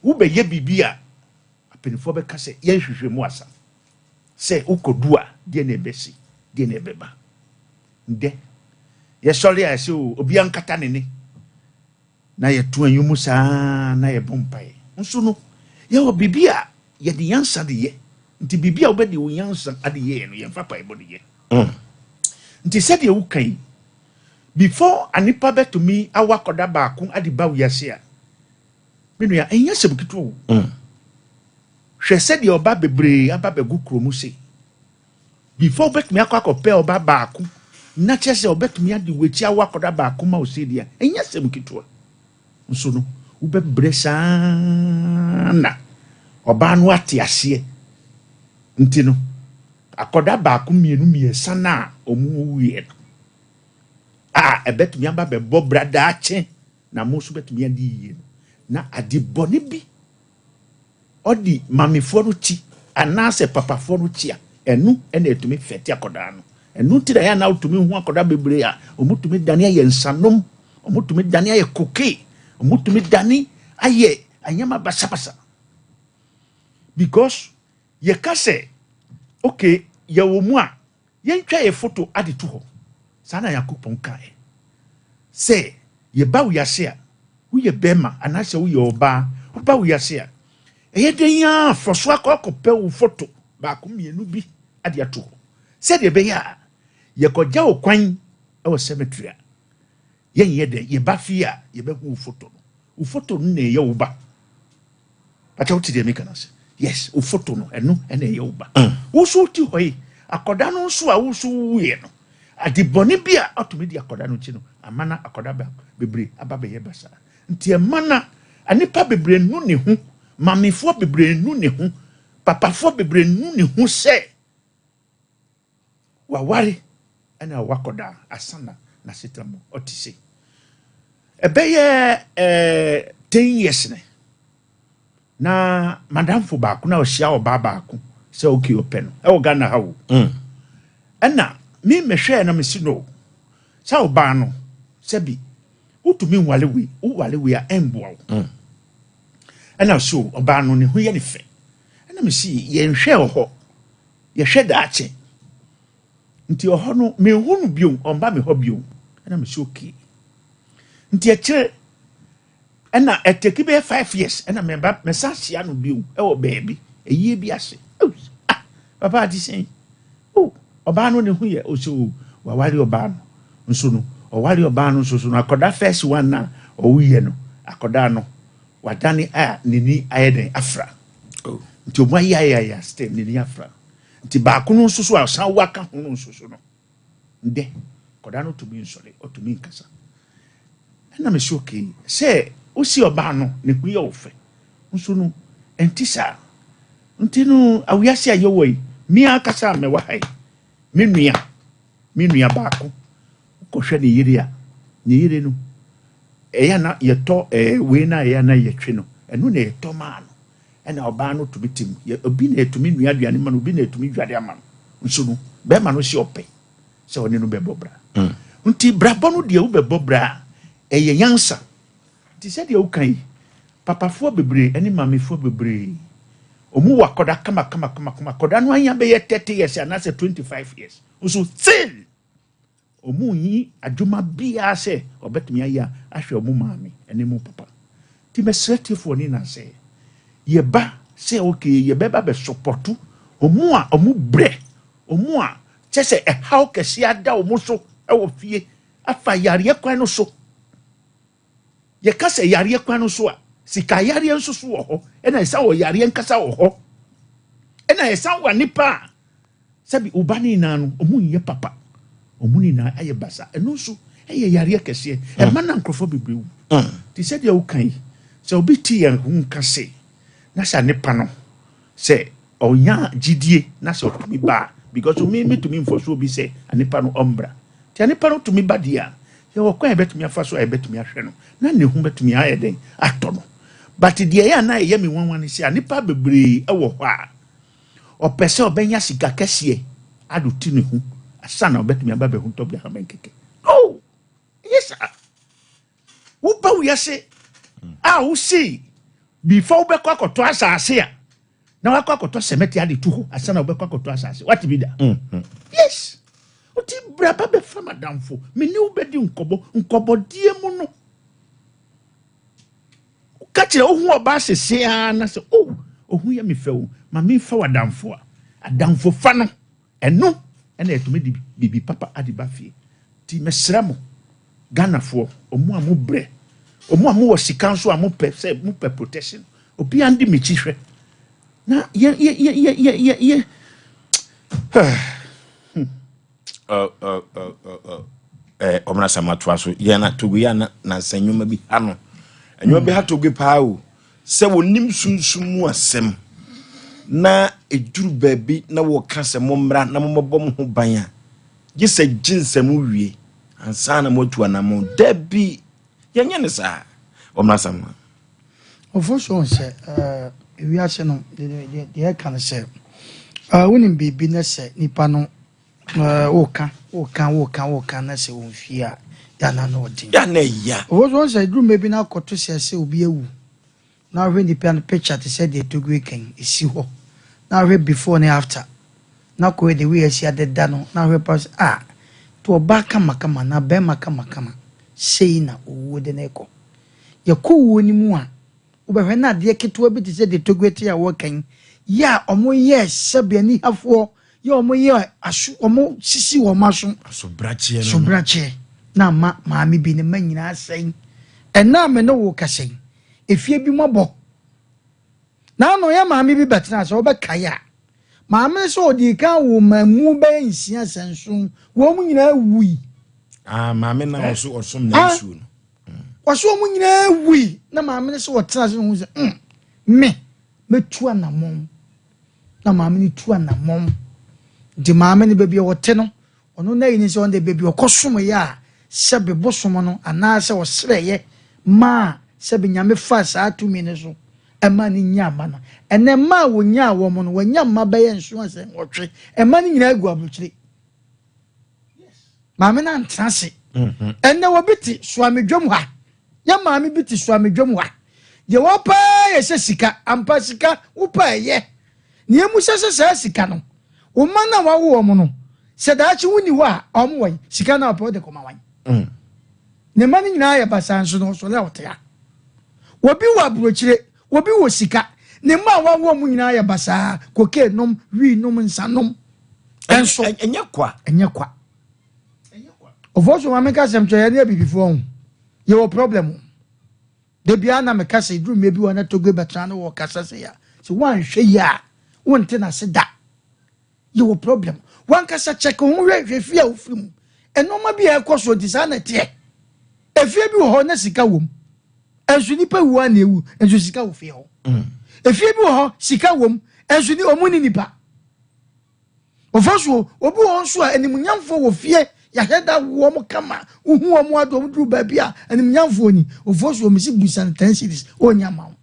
wobɛyɛ biribi a, Mpanimfoɔ bɛka sɛ, Yɛnhwehwɛ mu asa. Sɛ wokɔdu a, deɛ na ɛbɛsi? Deɛ na ɛbɛba? Ndɛ, yɛsɔre a yɛsɛ o, obiara nkata ne ne. Na yɛto anwom saa na yɛbɔ mpaeɛ. Nso no, yɛwɔ biribi a yɛde nyansa de yɛ. Nti biribi a wobɛde wo nyansa ade yɛɛ no, yɛmfa paebɔ de yɛ. Nti sɛdeɛ woka yi, before anipa bɛtumi awo akɔda baako ade ba wiase a, Me nua, ɛnyɛ asɛm ketewa o. Hwɛ sɛdeɛ ɔba bebree aba bɛgu kuro mu sei. Before wobɛtumi akɔ akɔpɛ ɔba baako na kyerɛ sɛ ɔbɛtumi ade w'akyi awo akɔda baako ma wo sei deɛ, ɛnyɛ asɛm ketewa. Nso no, wobɛbrɛ saa na ɔbaa no ate aseɛ. Nti no, akɔda baako mmienu mmiɛnsa no a wɔn wuiɛ no, a ɛbɛtumi aba bɛbɔ bra daakye na mo nso bɛtumi adi yie no, na ade bɔne bi ɔdi mamefoɔ no kyi anaasɛ papafoɔ no kyi a, ɛno na ɛtumi fɛte akɔdaa no. Ɛno nti na ɛyɛ na wotumi hu akɔdaa bebree a wɔtumi dane ayɛ nsanom, wɔtumi dane ayɛ koke, wɔtumi dane ayɛ nneɛma basabasa. Because yɛka sɛ, okay, yɛwɔ mu a, Yɛntwa yɛ foto ade to hɔ. Saa na Nyankopɔn kaeɛ. Sɛ yɛba wiase a, woyɛ bɛɛma anaasɛ woyɛ ɔbaa, woba wiase a, ɛyɛ dɛn ara fa so akɔ akɔpɛ wo foto baako mmienu bi ade ato hɔ. Sɛdeɛ ɛbɛyɛ a yɛkɔgya wo kwan wɔ cemetery a, yɛnyɛ dɛn, yɛba fie a, yɛbɛhu wo foto no. Wo foto no na ɛyɛ wo ba. Pakyɛ wote deɛ meka no ase? Yes, wo foto no, ɛno ɛna ɛyɛ wo ba. Mm. Wo so wote hɔ yi, akɔda no nso a wo so wowuiɛ no, ade bɔne bi a ɔtumi di akɔda no akyi no, ama na akɔda bebree aba bɛyɛ basaa. Nti ɛma na nnipa bebree nu ne ho. Mamefoɔ bebree nu ne ho, papafoɔ bebree nu ne ho sɛ waware ɛna wakɔda asa na n'asetena mu ɔte sei. Ɛbɛyɛ ɛɛ 10 years ne na madamfo baako na ɔhyia ɔbaa baako sɛ okay, ɔpɛ no ɛwɔ Ghana ha o. Ɛna me mehwɛɛ na mesi no sɛ ɔbaa no sɛbi wotumi nwale wei, wowale wei a ɛmboa wo. Ɛna so ɔbaa no ne ho yɛ ne fɛ, ɛna mesi yɛnhwɛ wɔ hɔ, yɛhwɛ daakye. Nti ɔhɔ no mehu no bio, ɔmba me hɔ bio. Ɛna mesi okay. Nti akyire ɛna ɛtɛki bɛyɛ 5 years ɛna mɛba mɛsa ahyia no bio ɛwɔ baabi ɛyie bi ase. Ah, papa, ati sɛn o? Ɔbaa no ne ho yɛ ɔsɛ o, waware ɔbaa no nso no, ɔware ɔbaa no nso so no, akɔda first one na ɔwuyɛ no, akɔda no wadane a n'ani ayɛ dɛn afra. Nti ɔmo ayɛ ayɛ ayɛ still n'ani afra. Nti baako no nso so a ɔsan waka ho no nso so no ndɛ akɔda no tumi nsɔre, ɔtumi nkasa. Ɛna mɛ si okay sɛ osi ɔbaa no ne ho yɛ ɔfɛ nso no ɛnti saa. Nti no awiase a yɛwɔ yi, mmea akasa a mɛwɔ ha yi, me nua baako kɔhwɛ ne yere a ne yere no ɛyɛ na yɛtɔ wei na ɛyɛ na yɛtwe no, ɛno na yɛtɔ maa no. Ɛna ɔbaa no tumi tim yɛ obi na ɛtumi nua aduane ma no, obi na ɛtumi dware ama no nso no, bɛrima no si ɔpɛ sɛ ɔne no bɛbɔ bra. Nti brabɔ no deɛ, wobɛbɔ bra a ɛyɛ nyansa. Nti sɛdeɛ woka yi, papafoɔ bebree ne maamefoɔ bebree, ɔmu wɔ akɔda kama kama kama kama, akɔda no anya bɛyɛ 30 years anaasɛ 25 years nso still ɔmu nyi adwuma biara sɛ ɔbɛtumi ayɛ a ahwɛ ɔmo maame ne mu papa. Nti mɛsrɛ tiefoɔ ne na sɛ yɛba sɛ okay, yɛbɛba bɛ support ɔmo a ɔmo brɛ, ɔmo a kyɛ sɛ ɛhaw kɛseɛ ada ɔmo so ɛwɔ fie afa yareɛ kwan no so. Yɛka sɛ yareɛ kwan no so a, sika yareɛ nso so wɔ hɔ, ɛna ɛsan wɔ yareɛ nkasa wɔ hɔ, ɛna ɛsan wɔ nipa a sɛbi ɔba ne nyinaa no ɔmo nyɛ papa, ɔmo nyinaa ayɛ basa, ɛno nso ɛyɛ yareɛ kɛseɛ ɛma na nkurɔfoɔ bebree wu. Te sɛ deɛ woka yi, sɛ obi te yɛn ho nka se na sɛ nipa no sɛ ɔnya gyidie na sɛ ɔtumi ba a, because me metumi mfɔ so obi sɛ nipa no ɔmbra. Nti nipa no tumi ba deɛ a, yɛwɔ kwan a yɛbɛtumi afa so a yɛbɛtumi ahwɛ no na ne ho bɛtumi ayɛ den atɔ no. But deɛ ɛyɛ a na ɛyɛ me nwanwa ne sɛ nipa bebree ɛwɔ hɔ a ɔpɛ sɛ ɔbɛnya sika kɛseɛ ado ti ne ho asa na ɔbɛtumi aba bɛho tɔbi ahama nkeke no. Ɛyɛ saa, woba wiase a wosii before wobɛkɔ akɔtɔ asase a na wakɔ akɔtɔ sɛmɛte ade to hɔ asa na wobɛkɔ akɔtɔ asase. Wate bi da? Yes. Wote braba bɛfa madamfo, mene wobɛdi nkɔbɔ nkɔbɔdeɛ mu no, ka kyerɛ wohu ɔbaa sese ara na sɛ o ohu yɛ me fɛ o, ma memfa w'adamfo a adamfo fa no, ɛno ɛna ɛtumi de biribi papa ade ba fie. Nti mesrɛ mo Ghanafoɔ, ɔmo a mobrɛ, ɔmo a mowɔ sika nso a mopɛ sɛ mopɛ protection, obiara ndi m'akyi hwɛ na yɛ yɛ yɛ yɛ yɛ yɛ yɛ. Ɔmena sɛ matoa so yɛn na Togo yɛ na nansa nnwuma bi ha no, nnwuma bi ha Togo paa o, sɛ wɔnim sunsum mu asɛm na ɛduru baabi na wɔka sɛ mommra na mommɛbɔ mo ho ban a, gye sɛ gye nsɛm wie ansa na moatu anammɔn. Da bi yɛnyɛ ne saa. Ɔmena sɛ mo Ɔfo so sɛ ewiase no deɛ ɛka no sɛ wonim biribi na sɛ nipa no woka woka woka woka na sɛ wɔmfie a yɛana na ɔden. Yɛ na ɛya. Ɔfo so sɛ duru mmerɛ bi no akɔto sɛ obi awu na ahwɛ nipa no picture te sɛ deɛ Togo kan ɛsi hɔ na ahwɛ before ne after na kɔɛ de wei asi adeda no na ahwɛ pa sɛ ah, to ɔbaa kamakama na bɛrima kamakama sei na owuo de ne kɔ. Yɛkɔ wuo no mu a, wobɛhwɛ na adeɛ ketewa bi te sɛ deɛ Togo te a wɔka yi yɛ a ɔmo yɛ sɛbi anihafoɔ yɛ ɔmo yɛ aso, ɔmo sisi wɔn aso. Asobrakyeɛ no. Sobrakyeɛ na ama maame bi ne mma nyinaa sɛn. Ɛna me ne wo kasa yi, efie bi mu abɔ na ano yɛ maame bi bɛtena sɛ wɔbɛkae a, maame no sɛ ɔdi kan wo mmamu bɛyɛ nsia sɛnson, wɔn mu nyinaa wui. Ah, maame na ɔso ɔsom na nsuo no. Wɔso wɔn nyinaa wui na maame no sɛ wɔtena ase no ho sɛ me. Mɛtu anammɔn. Na maame no tu anammɔn. Nti maame no baabi a ɔte no, ɔno n'ayi ne sɛ ɔno deɛ baabi ɔkɔsomeeɛ a sɛbe bosom no anaasɛ ɔsrɛeɛ maa sɛbe Nyame faa saa tumi no so maa no nyaa mma no. Ɛnnɛ mma a wɔnyaa wɔn no, wɔanya mma bɛyɛ nson asɛ nwɔtwe. Mma no nyinaa gu aburokyire. Maame no antena ase. Mhm. Ɛnnɛ obi te Suamedwam ha. Yɛ maame bi te Suamedwam ha. Deɛ wɔpɛ yɛ sɛ sika. Ampa sika wopɛ ɛyɛ. Nea emu sɛ sɛ saa sika no, wo mma no a wawo wɔn no, sɛ daakye wonni hɔ a, wɔn wɔ sika no a wɔpɛ wode kɔma wɔn. Mm. Ne mma no nyinaa yɛ basaa nso no ɔsɔre a ɔte ha. Obi wɔ aburokyire, obi wɔ sika. Ne mma a wawo wɔn nyinaa yɛ basaa, cocaine nom, wii nom, nsa nom. Ɛnso ɛnyɛ kwa. Ɛnyɛ kwa. Ɔfɔ so maame ka sɛm kyerɛ yɛne abibifoɔ ho. Yɛwɔ problem o. Da biara na meka sɛ ɛduru mmerɛ bi wɔ na Togo bɛtena no wɔ kasa sɛ ya. Sɛ woanhwɛ yie a wonte n'ase da. Yɛwɔ problem. Wankasa check ho hwɛ hwɛ fie a wofiri mu. Nneɛma bi a ɛkɔ soɔ nti saa na ɛteɛ. Efie bi wɔ hɔ na sika wom. Nso nipa wu a na ewu nso sika wɔ fie hɔ. Mm. Efie bi wɔ hɔ sika wom nso ni ɔmo ni nipa. Ofosuo, obi wɔ hɔ nso a animuonyamfoɔ wɔ fie, yɛahwɛ da wo wɔn kama, wohu wɔn ade wɔn duru baabi a animuonyamfoɔ ni. Ofosuo, mesi busa no ten cedis, ɔnnya ma wo.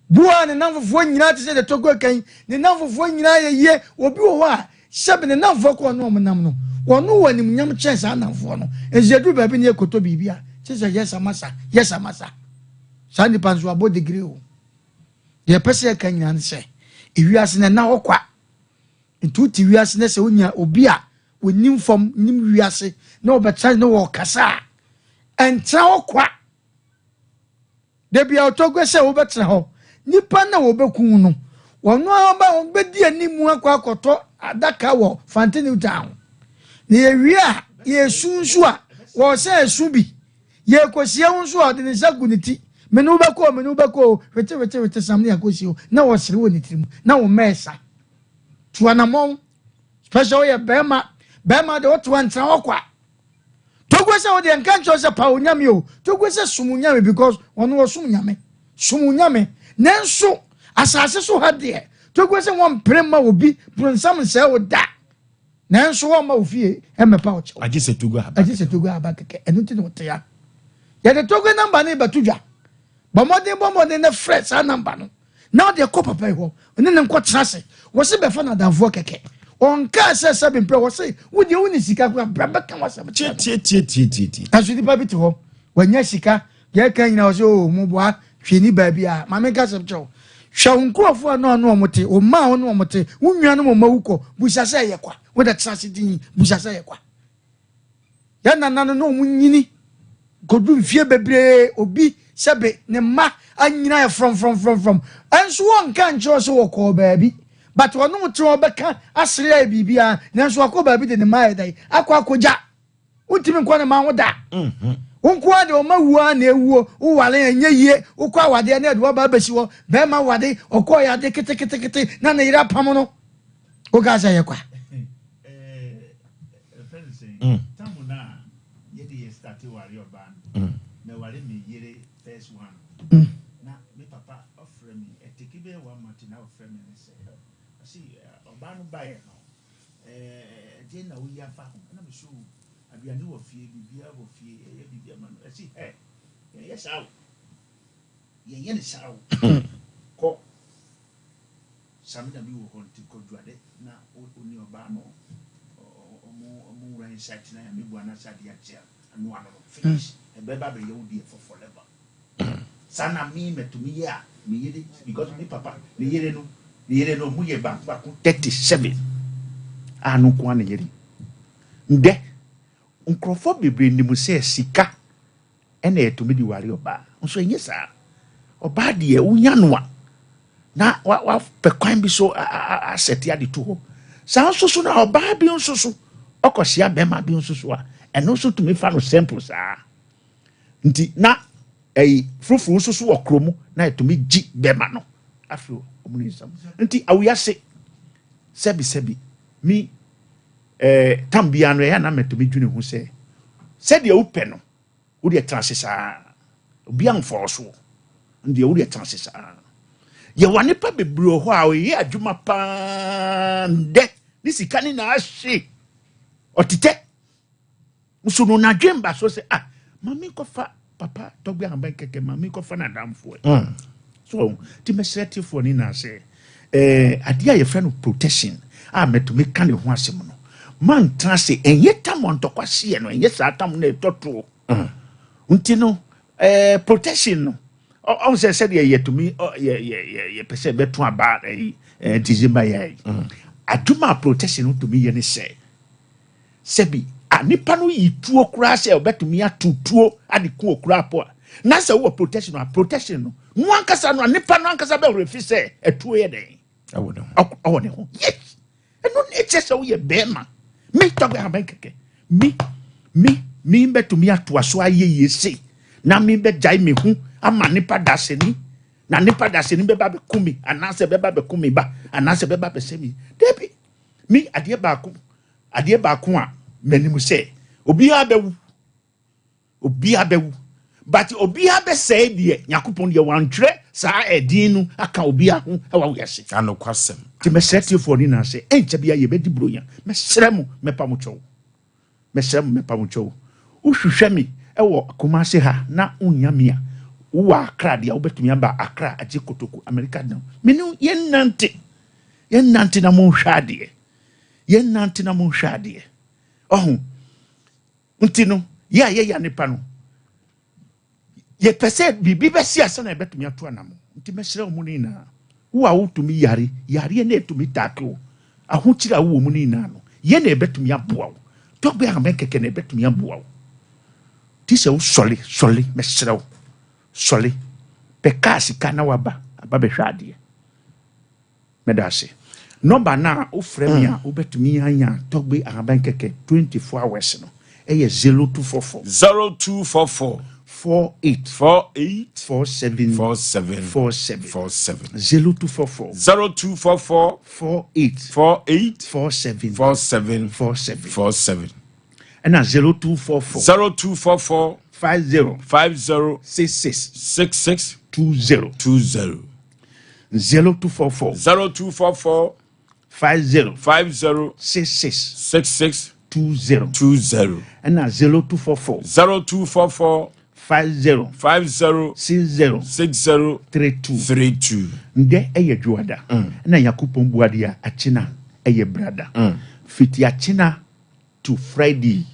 Bua ne namfofoɔ nyinaa te sɛ deɛ Togo ka yi, ne namfofoɔ nyinaa yɛ yie. Obi wɔ hɔ a, sɛbe ne namfoɔ kɔ ɔne wɔn nam no, wɔn wɔ animuonyam kyɛn saa namfoɔ no. Nso yɛduru baabi ne yɛkɔtɔ biribi a, kyerɛ sɛ yɛsa masa, yɛsa masa. Saa nipa nso abɔ degree o. Deɛ ɛpɛ sɛ yɛka nyinaa ne sɛ, ewiase no ɛnna hɔ kwa. Nti wote wiase no sɛ wonya obi a wɔnim fam, nim wiase na wɔbɛtena ne wɔkasa a, ɛntena hɔ kwa. Da bi a ɔtɔ gua sɛ wobɛtena hɔ, nipa na wɔbɛku no, wɔn ara ba wɔbɛdi anim akɔ akɔtɔ adaka wɔ Fante New Town. Na yɛwie a, yɛsu nso a, wɔsɛ ɛso bi. Yɛrekɔsie wo nso a, ɔde ne nsa gu ne ti, Me ne wo bɛkɔ o, me ne wo bɛkɔ o, hwete hwete hwete sam ne yɛakɔsie o, na ɔsere wɔ ne tirim, na wo mma ɛsa. Tu anamɔn, special woyɛ bɛrima, bɛrima deɛ wote hɔ ntena hɔ kwa. Togo sɛ wodeɛ nka nkyerɛ sɛ pa onyame o, Togo sɛ som onyame because ɔno ɔsom nyame, som onyame. Nanso asase so ha deɛ, Togo sɛ wɔmpere mma obi, bronsam nsɛe wo da. Nanso wɔmma wo fie mmɛpa wo kyɛw. Agye sɛ Togo aba. Agye sɛ Togo aba kɛkɛ. Ɛno nti na wɔte ha. Yɛde Togo namba no rebɛto dwa. Bɔ mmɔden bɔ mmɔden na frɛ saa namba no na ɔde kɔ papa yi hɔ ne no nkɔtena ase. Wɔse bɛfa no adamfoɔ kɛkɛ. Ɔnkaa sɛ sɛbe mprɛ wɔse wo deɛ wonni sika koraa bra bɛka w'asɛm kyerɛ no. Tietietie. Nanso nipa bi te hɔ wanya sika Deɛ ɛka nyinaa ɔsɛ oo mo boa hwee ni baabi a maame nka asɛm kyerɛ wo hwɛ wo nkurɔfoɔ a na ɔne wɔn te wo mma a ɔne wɔn te wo nuanom ɔma wu kɔ busa sɛ ɛyɛ kwa wo de tena ase din busa sɛ ɛyɛ kwa yɛn nana no na wɔn nyini kodu mfie bebree obi sɛbe ne mma anyina yɛ frɔmfrɔmfrɔmfrɔm ɛnso wɔnka nkyerɛ sɛ wɔkɔɔ baabi but ɔne wo te ɔbɛka asere ayɛ biribiara nanso wakɔ baabi de ne mma ayɛ dɛn akɔ akɔgya Wontumi nkɔ ne mma ho da. Wo nko ara deɛ ɔma wuo ara na ewuo. Woware ɛnyɛ yie. Wokɔ awadeɛ na ɛde waba abɛsi hɔ. Bɛrima wade, ɔkɔɔ yɛ ade keteketekete na ne yere apam no. Wokaa sɛ ɛyɛ kwa. Ɛdeɛn na woyi afa ho? Ɛna mese o, aduane wɔ fie, biribiara wɔ fie, yɛyɛ biribi ama no. Ɛse hɛ, yɛnyɛ saa o, yɛnyɛ ne saa o. Kɔ, Samina bi wɔ hɔ nti kɔ dware na wo ne ɔbaa no ɔmo ɔmo nwura inside na Nyame boa na sɛ adeɛ akye a, ano ano no, finish. Ɛbɛba abɛyɛ wo deɛ for forever. Saa na me mɛtumi yɛ a me yere because me papa ne yere no ne yere no ɔmo yɛ baako baako 37 a no nko ara ne yere ndɛ nkurɔfoɔ bebree nim sɛ sika ɛna yɛtumi de ware ɔbaa nso ɛnyɛ saa ɔbaa deɛ wonya no a na wapɛ kwan bi so asɛte ade to hɔ saa nso so na ɔbaa bi nso so ɔkɔhyia bɛrima bi nso so a ɛno nso tumi fa no simple saa. Nti na ɛyi furufuru nso so wɔ kuro mu na ɛtumi gyi bɛma no afiri wɔn ne nsam. Nti awiase sɛbi sɛbi mi ɛɛ tam biara no ɛyɛ na mɛtumi dwene ho sɛ sɛdeɛ wopɛ no wodeɛ tena ase saa obi amfɔɔ soɔ. Ndeɛ wodeɛ tena ase saa. Yɛwɔ nipa bebree wɔ hɔ a ɔyɛ adwuma paa ndɛ ne sika ne na ahye ɔtetɛ. Nso no n'adwen ba so sɛ ah maame nkɔfa papa tɔgbe ahaban kɛkɛ maame nkɔfa n'adamfoɔ. Mm. So ti mɛsrɛ tiefoɔ ne nyinaa sɛ ɛɛ adeɛ a yɛfrɛ no protection a mɛtumi ka ne ho asɛm no mantena ase ɛnyɛ tam ntɔkwa seɛ no ɛnyɛ saa tam na ɛtɔ toɔ. Mm. Nti no ɛɛ protection no ɔn sɛ sɛdeɛ yɛtumi yɛ yɛ yɛ yɛpɛ sɛ yɛbɛto aba ɛyi ɛɛ December yɛ yi. Mm. Adwuma a protection no tumi yɛ ne sɛ Sɛbi, a nipa no yi tuo koraa sɛ ɔbɛtumi ato tuo ade ku okura po a, na sɛ wowɔ protection a, protection no, no ankasa no a, nipa no ankasa bɛwerɛ fi sɛ ɛtuo yɛ dɛn? Ɛwɔ ne ho. Ɔwɔ ne ho. Yes! Ɛno na ɛkyerɛ sɛ woyɛ bɛrima. Me tɔgbe ahaban kɛkɛ. Me, me, me bɛtumi atoa so ayɛ yie sei, na me bɛgyae me ho ama nipa dasani, na nipa dasani bɛba bɛku me, anaasɛ bɛba bɛku me ba, anaasɛ bɛba bɛsɛ me. Dabi! Me adeɛ baako adeɛ baako a m'anim sɛ obiara bɛwu obiara bɛwu but obiara bɛsɛe deɛ Nyankopɔn deɛ wantwerɛ saa ɛdin no aka obiara ho ɛwɔ wiase. Anokwasɛm. Nti mɛsrɛ tiefoɔ no nyinaa sɛ ɛnkyɛ biara yɛbɛdi buronya mɛsrɛ mo mɛpa mo kyɛw mɛsrɛ mo mɛpa mo kyɛw wohwehwɛ me ɛwɔ Kumasi ha na wonnya me a wowɔ Accra deɛ wobɛtumi aba Accra agye kotoku America down me ne yɛnnante Yɛnnante na monhwɛ adeɛ. Yɛnnante na monhwɛ adeɛ. Ɔho. Nti no, yɛ a yɛyɛ nipa no, yɛpɛ sɛ biribi bɛsi asa na yɛbɛtumi ato anamo. Nti mɛsrɛ wɔn no nyinaa, wo a wotumi yare, yareɛ na ɛtumi taake wo, ahokyere a wowɔ mu no nyinaa no, yɛ na ɛbɛtumi aboa wo. Tɔgbe ahomɛ kɛkɛ na ɛbɛtumi aboa wo. Nti sɛ wosɔre, sɔre, mɛsrɛ wo, sɔre, pɛ kaa sika na waba, aba bɛhwɛ adeɛ. Meda ase. Nɔmba no a wofrɛ me a wobɛtumi anya Tɔgbe Ahaban Kɛkɛ 24 hours no yɛ 0244. 0244. 48. 48. 47. 47. 47. 47. 0244. 0244. 48. 48. 47. 47. 47. 47. Ɛna 0244. 0244. 50. 50. 66. 66. 20. 20. 0244. 0244. 50. 50. 66. 66. 20. 20. Ɛna 0244. 0244. 50. 50. 60. 60. 32. 32. Ndɛ ɛyɛ dwoada. Ɛna Nyankopɔn bua deɛ a akyena ɛyɛ brada. Fiti akyena to Friday.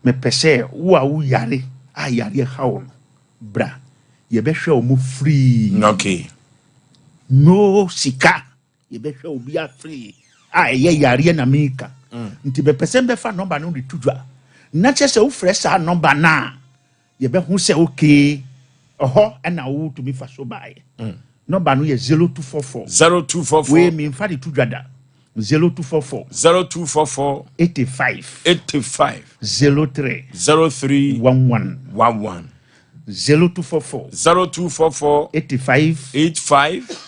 Mepɛ sɛ wo a wo yare a yareɛ ha wo no bra yɛbɛhwɛ wo mo free. Okay. No sika yɛbɛhwɛ obi a free a ɛyɛ yareɛ na meka. Nti bɛpɛ sɛ mbɛfa nɔmba no de to dwa na kyerɛ sɛ wofrɛ saa nɔmba no a yɛbɛho sɛ okay ɛhɔ ɛna wotumi fa so baeɛ. Nɔmba no yɛ 0244. 0244. Wei memfa de to dwa da. 0244. 0244. 85. 85. 03. 03. 11. 11. 0244. 0244. 85. 85.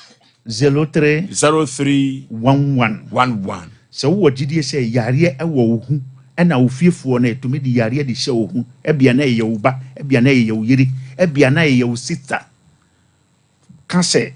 03. 03. 11. 11. Sɛ wowɔ gyidie sɛ yareɛ ɛwɔ wo ho ɛna wo fiefoɔ no ɛtumi de yareɛ de hyɛ wo ho, ɛbia na ɛyɛ wo ba, ɛbia na ɛyɛ wo yere, ɛbia na ɛyɛ wo sister, ka sɛ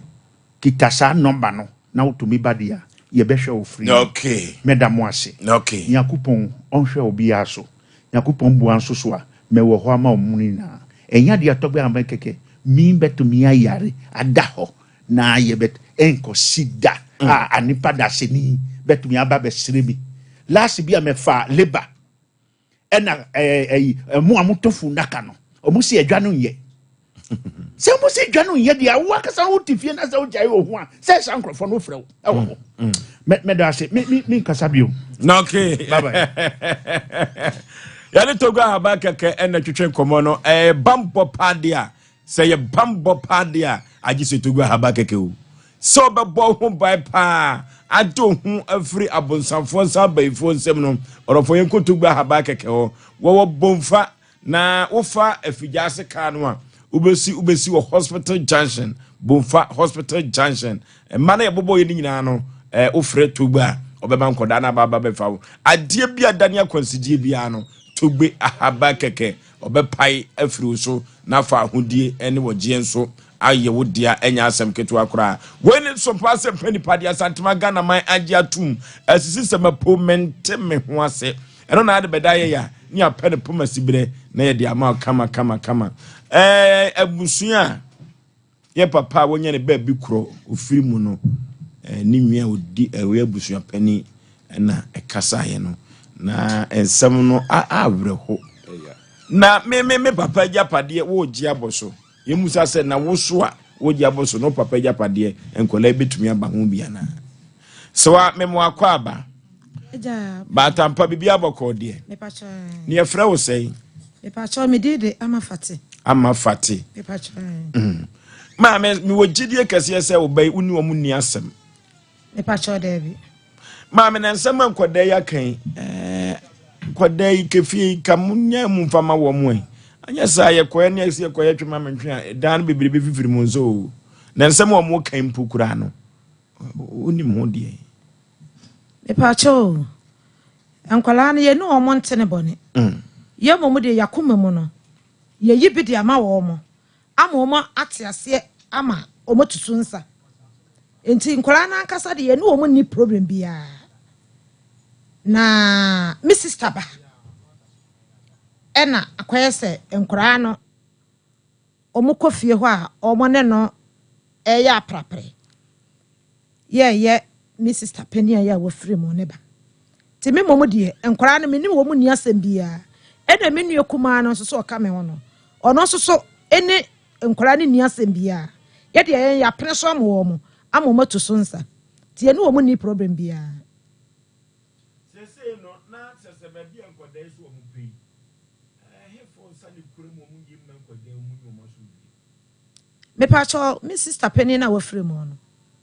kita saa nɔmba no na wotumi ba deɛ a, yɛbɛhwɛ wo free. Okay. Mɛda mo ase. Okay. Nyankopɔn ɔnhwɛ obiara so. Nyankopɔn boa nso so a, mɛwɔ hɔ ama wɔn nyinaa. Ɛnyɛ adeɛ a tɔgbɛ ahaban kɛkɛ, me bɛtumi ayare ada hɔ na yɛbɛ ɛnkɔsi da a anipa dasani bɛtumi aba bɛsrɛ mi. Last bi a mɛfa labour ɛna ɛɛ ɛyi ɛmo a motɔ fundaka no, ɔmo si adwa no nyɛ. Sɛ mo sɛ dwa no nyɛ deɛ wo akasa wo te fie na sɛ wogyae wɔ ho a sɛ saa nkurɔfoɔ no wofrɛ wo ɛwɔ hɔ. Mɛda ase menkasa bio. Okay. Bye bye. Yɛne Togo Ahaban kɛkɛ ɛna twetwe nkɔmmɔ no. Ɛyɛ bammɔ paa deɛ a, sɛ yɛ bammɔ paa deɛ a, agye sɛ Togo Ahaban kɛkɛ o. Sɛ ɔbɛbɔ ho ban paa, agye wo ho afiri abonsamfoɔ nsa abayifoɔ nsam no, ɔdɔfoɔ yɛnkɔ Togo Ahaban kɛkɛ hɔ. Wɔwɔ Bomfa. Na wofa afigyaase kaa no a, wobɛsi wobɛsi wɔ hospital junction, Bomfa hospital junction. Mma no yɛbobɔ yɛ no nyinaa no, eh, wofrɛ Togbe a, ɔbɛma nkɔdaa no aba aba bɛfa wo. Adeɛ bi a dane akwansideɛ biara no, Togbe ahaba kɛkɛ. Ɔbɛpae afiri wo so na afa ahodie ne ɔgyeɛ nso ayɛ wo dea, ɛnyɛ asɛm ketewa koraa. Wei ne Sompa Asɛmpa Nipa de Asantema Ghana man agye atom asisi sɛ mapo mente me ho ase. Ɛno na ade bɛda yɛ ya ne apɛ no poma siberɛ na yɛde ama wo kama kama kama. Ɛɛ abusua a Yɛ papa a wanya ne baabi korɔ ofiri mu no ne nua a ɔdi ɔyɛ abusua panin na ɛkasaeɛ no na nsɛm no awerɛho na me me me papa agyapadeɛ wɔregye abɔ so yɛmusa sɛ na wo so a wɔregye abɔ so no papa agyapadeɛ nkwadaa bɛtumi aba ho bi anaa sɛ wa memo akɔ aba baatampa biribi abɔkɔɔ deɛ ne yɛfrɛ wo sɛn Mepakyɛw me din de Ama Fate. Ama Fate. Mepakyɛw. Mm. Maame, mewɔ gyidie kɛseɛ sɛ wo ba yi wo ne wɔn nni asɛm. Mepakyɛw daabi. Maame, na nsɛm a nkwadaa yi aka yi, ɛɛ nkwadaa yi kefie yi ka mo nya mu nfa ma wɔn ɛ. Anyɛ saa yɛkɔɛ ne yɛsi yɛkɔyɛ twema mentwe a dan no bebree bɛfifiri mu nso o. Na nsɛm a wɔn ka mpo koraa no, wonim ho deɛ. Mepakyɛw o. Nkwadaa no, yɛne wɔn nte ne bɔne. Yɛn mmom deɛ, yɛn akoma mu no, yɛyi bi de ama wɔn, ama wɔn ate aseɛ ama wɔatutu nsa. Nti nkwadaa no ankasa deɛ, yɛne wɔn nni problem biara. Na me sista ba ɛna akɔyɛ sɛ nkwadaa no wɔkɔ fie hɔ a wɔne no reyɛ aprapre. Yɛɛyɛ me sister panin a yɛ a wafiri mu ne ba. Nti me mmom deɛ, nkwadaa no me ne wɔn nni asɛm biara. Ɛna me nua kumaa no nso so ɔka me ho no, ɔno nso so ne nkwadaa no nni asɛm biara. Yɛ deɛ yɛn yɛapene so ama wɔn, ama wɔn atu so nsa. Nti yɛne wɔn nni problem biara. Seesei no, na kyerɛ sɛ baabi a nkwadaa yi so wɔn pɛ yi, ɛhefo nsa na ekura mu a wɔn mma nkwadaa yi wɔn nyɛ wɔn asomdwoe? Mepakyɛw, me sista panyin a wafiri mu no,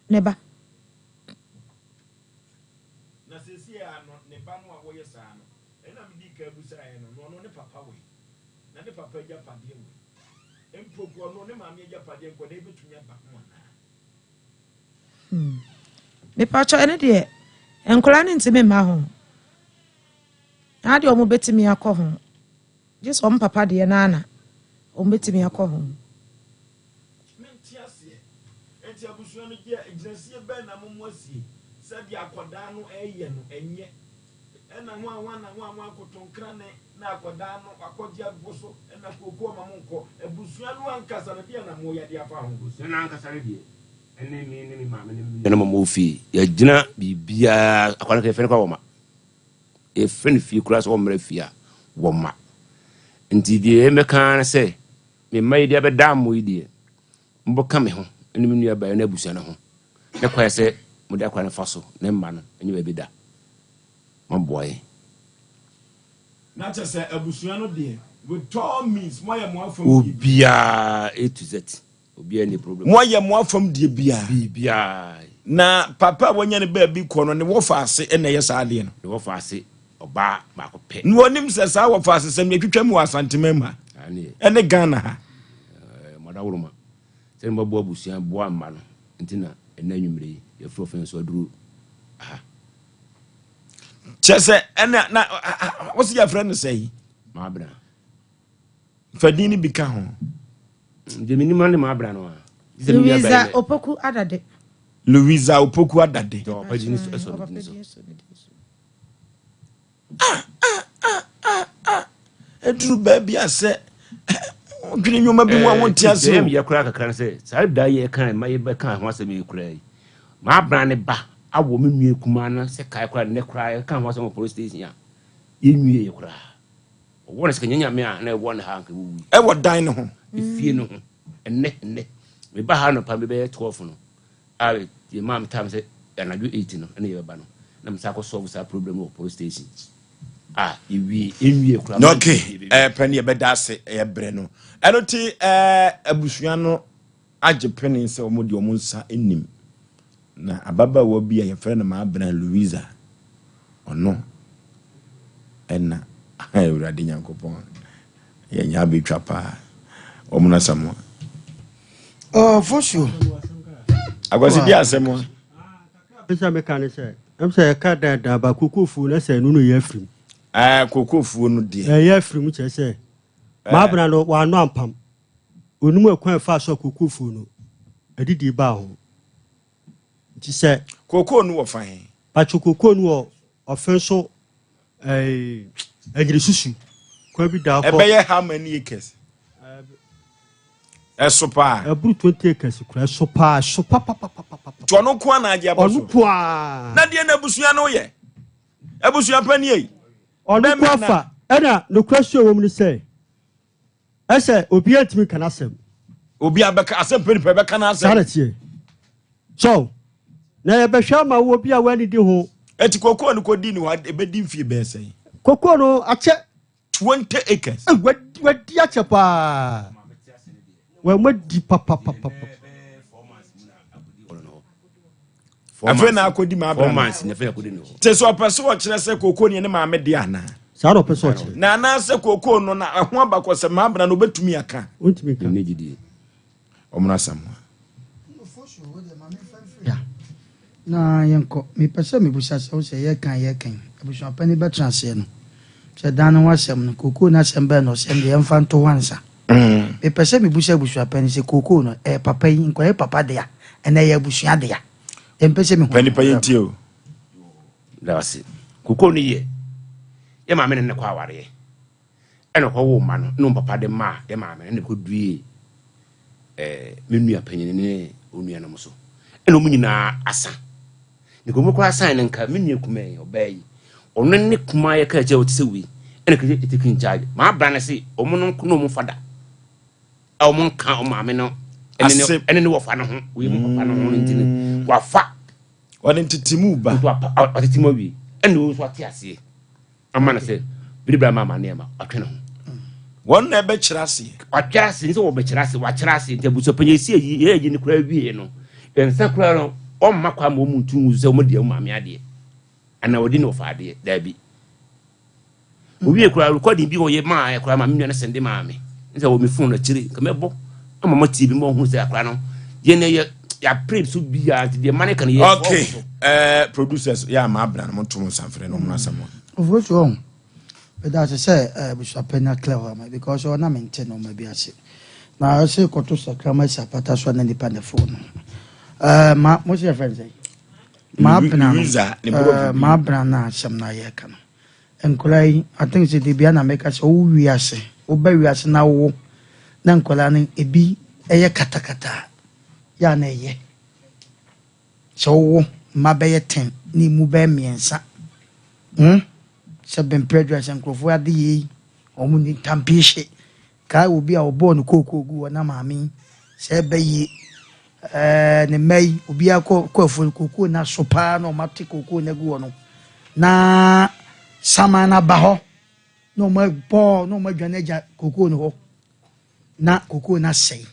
ne ba. Na seesei ara no, ne ba no a wɔyɛ saa no, ɛna midii kan bisaeɛ no, na ɔno ne papa wɔ he? Na ne papa agyapadeɛ wɔ he? Mpo mpo ɔno ne maame agyapadeɛ nkwadaa yi bɛtumi aba ho anaa? Hmm. Mepakyɛw, ɛno deɛ, nkwadaa no ntumi mma ho. Na adeɛ wɔn bɛtumi akɔ ho. Gye sɛ wɔn papa deɛ no ara na wɔbɛtumi akɔ ho. Mente aseɛ. Enti abusua no gye gyinasie bɛn na mo asie sɛ deɛ akwadaa no ɛyɛ no ɛnyɛ? Ɛna hwan hwan na hwan hwan kotonkrane na akwadaa no wakɔgye ago so ɛna kooko ɔma mo nkɔ. Abusua no ankasa no deɛn na moyɛ de afa ho? Abusua no ankasa no deɛ ɛne me ne me maame ne me nuanom a wɔwɔ fie yɛagyina biribiara akwadaa no koraa yɛfrɛ no koraa wɔma. Yɛfrɛ no fie koraa sɛ ɔmmra fie a, wɔmma. Nti deɛ mɛka ara ne sɛ, me mma yi de abɛdaa mo yi deɛ, mobɛka me ho ne me nuabaa ne abusua no ho, ne kwan sɛ mode akwadaa no fa so ne mma no nyɛ baabi da. Moaboa yɛn. Na kyerɛ sɛ abusua no deɛ, with all means, moayɛ mo afam deɛ biara. Obiara A to Z. Obiara nni problem. Moayɛ mo afam deɛ biara. Biribiara. Na papa a wanya ne baabi kɔ no, ne wɔfaase na ɛyɛ saa adeɛ no. Ne wɔfaase ɔbaa baako pɛ. Na wɔnim sɛ saa wɔfaasesɛm no yɛtwitwa mu wɔ Asanteman mu ha ɛne Ghana ha. Mo adaworoma, sɛdeɛ moaboa abusua boa mma no nti na ɛnnɛ anwummerɛ yi yɛafiri ɔfã yi so aduru ha. Kyerɛ sɛ ɛna na wɔsi yɛfrɛ no sɛn? Maabena. Fa din no bi ka ho. Deɛ menim ara ne m'abra no a. Louisa Opoku Adade. Louisa Opoku Adade. Ɔpa din so ɛsɔ ne din so. Ah ah ah ah ah. Eduru baabi a sɛ wodwene nneɛma bi mu a wonte ase o. Ɛyɛ meyɛ koraa kakra no sɛ saa da yɛ kan ma yɛbɛka ho asɛm yi koraa yi. M'abra ne ba awɔ me nua kumaa no sɛ kae koraa nnɛ koraa yɛka ho asɛm wɔ police station a yɛnwie koraa. Ɔwɔ no sɛ kanyɛ nyame a na ɛwɔ ne ha anka wowui. Ɛwɔ dan no ho. Efie no ho. Ɛnnɛ, ɛnnɛ. Meba ha anɔpa bi bɛyɛ 12 no, a yɛ maa me time sɛ anadwo 8 no ɛna yɛbɛba no. Na me san akɔ solve saa problem no wɔ police station. A yɛwie, yɛnwie koraa. Na okay, ɛɛ pɛ ne yɛbɛda ase ɛyɛ brɛ no. Ɛno ti ɛɛ abusua no agye pene sɛ wɔn deɛ wɔn nsa nnim. Na ababaawa bi a yɛfrɛ no Maabena Louisa, ɔno ɛna Awurade Nyankopɔn yɛnya abɛtwa paa. Wɔn no asɛm a. Oh, fosuo. Akwasi di asɛm a. Pɛ sɛ meka ne sɛ, ɛm sɛ yɛka daadaa ba kokofuo na sɛ ɛno no yɛ afirim. Ɛɛ kokofuo no deɛ. Ɛyɛ afirim kyerɛ sɛ. Maabena no wannɔ ampam. Ɔnnim ɛkwan a ɛfaa so a kookoofuo no adidie baa ho. Nti sɛ. Kookoo no wɔ fa he? Pakyɛ kookoo no wɔ ɔfe so ɛɛ Anyirisusu kwan bi da hɔ. Ɛbɛyɛ how many acres? Ɛso paa. Ɛboro 20 acres koraa ɛso paa ɛso papapapapa. Nti ɔno nko ara na agye abɔ so? Ɔno nko ara. Na deɛ na abusua no yɛ? Abusua pa nie yi. Ɔno nko afa. Ɛna nokorɛ so ɛwɔ mu ne sɛ, ɛsɛ obiara ntumi nka n'asɛm. Obiara bɛka asɛm pɛ nipa bɛka n'asɛm. Saa na teɛ. So, na yɛbɛhwɛ ama wo obi a w'ani di ho. Eti kokoo no kɔdi ne hɔ ɛbɛdi mfie bɛyɛ sɛn? Kokoo no akyɛ. 20 acres. Wadi akyɛ paa. Wadi papapapa. Afei na akɔdi maa bra no. Te sɛ ɔpɛ sɛ ɔkyerɛ sɛ kookoo no yɛ ne maame dea anaa? Saa na ɔpɛ sɛ ɔkyerɛ. Na anaasɛ kookoo no na ɛho abakɔsɛm maa bra no ɔbɛtumi aka? Ɔntumi nka. Menni gyidie. Ɔmono Asamoah. Ya, na yɛnkɔ. Mepɛ sɛ mebisa sɛ, wo sɛ yɛreka a yɛreka yi, abusuapanin bɛtena aseɛ no, sɛ dan no ho asɛm no, kookoo no asɛm bɛn na ɔsɛm deɛ yɛmfa nto hɔ ansa. Mepɛ sɛ mebisa abusuapanin sɛ kookoo no, ɛyɛ papa yi, nkɔyɛ papa dea, anaa ɛyɛ abusua dea? Deɛ mepɛ sɛ mehu Pɛ nipa yɛ ntie o. Meda wo ase. Kookoo no yɛ yɛ maame ne ne kɔ awareɛ ɛna ɔkɔ woo mma no ɛna wɔn papa de maa yɛ maame no ɛna ɛkɔ due ɛɛ me nua panyin ne onuanom so ɛna wɔn nyinaa asa. Ne kɔn mu koraa san no nka me nua kumaa yi ɔbaa yi ɔno ne kumaa yɛ kaa kyerɛ ɔte sɛ wei ɛna kɛse take in charge maa bra no se ɔmo no nko na ɔmo fada a ɔmo nka ɔmo maame no ɛne ne ɛne ne wɔfa no ho wei mo papa no ho no nti no mm. wafa ɔde ntete mu ba nti wapa ɔtete mu awie ɛna ɔno nso ate aseɛ ama no sɛ bere bere ama ama nneɛma ɔtwe ne ho. Wɔn na ɛbɛkyerɛ aseɛ. Wakyerɛ ase nsɛ wɔbɛkyerɛ ase wakyerɛ ase nti abusuapanyin esi ayi yɛ ayi no koraa wie no nsa koraa no ɔmma kwa ma wɔn ntu ngu sɛ wɔn deɛ wɔn maame adeɛ anaa wɔde ne wɔfa adeɛ daabi owie koraa recording bi wɔyɛ maa yɛ koraa ma me nua no sɛnde maa me nsɛ wɔ me phone akyire nka mɛbɔ ama ma tie bi ma ɔhunu sɛ akora no yɛn na yɛ yɛapere so biara nti deɛ mane ka no yɛ okay uh, producers yɛ ama abena no monto mo nsamfrɛ no ɔmono asɛm Ofosu ɔho meda ase sɛ abusuapɛn na clear hɔ ama because ɔna mente nneɛma bi ase na ɔse kɔto sakrama si apata so na nipa ne fo no eh, ma mo se yɛfrɛ no sɛ ma abena no eh, ma abena no asɛm no ayɛ ka no Nkwadaa yi, I think sɛ debia na meka sɛ wo wiase, woba wiase na wo na nkwadaa no ebi yɛ katakata a, yɛ a na ɛyɛ. Sɛ wowo mma bɛyɛ ten na emu bɛyɛ mmiɛnsa, hmm, sɛ bɛmpere adwuma sɛ nkurɔfoɔ ade yei, wɔn ni ntampee hye. Kae obi a ɔbɔɔ no kookoo guu hɔ na maame yi sɛ ɛbɛ yie ɛɛ ne mma yi obiara kɔ kɔ afuo no kookoo no aso paa na wɔn ate kookoo no agu hɔ no na saman no aba hɔ na wɔn abɔ na wɔn adwane agya kookoo no hɔ na kookoo no asɛe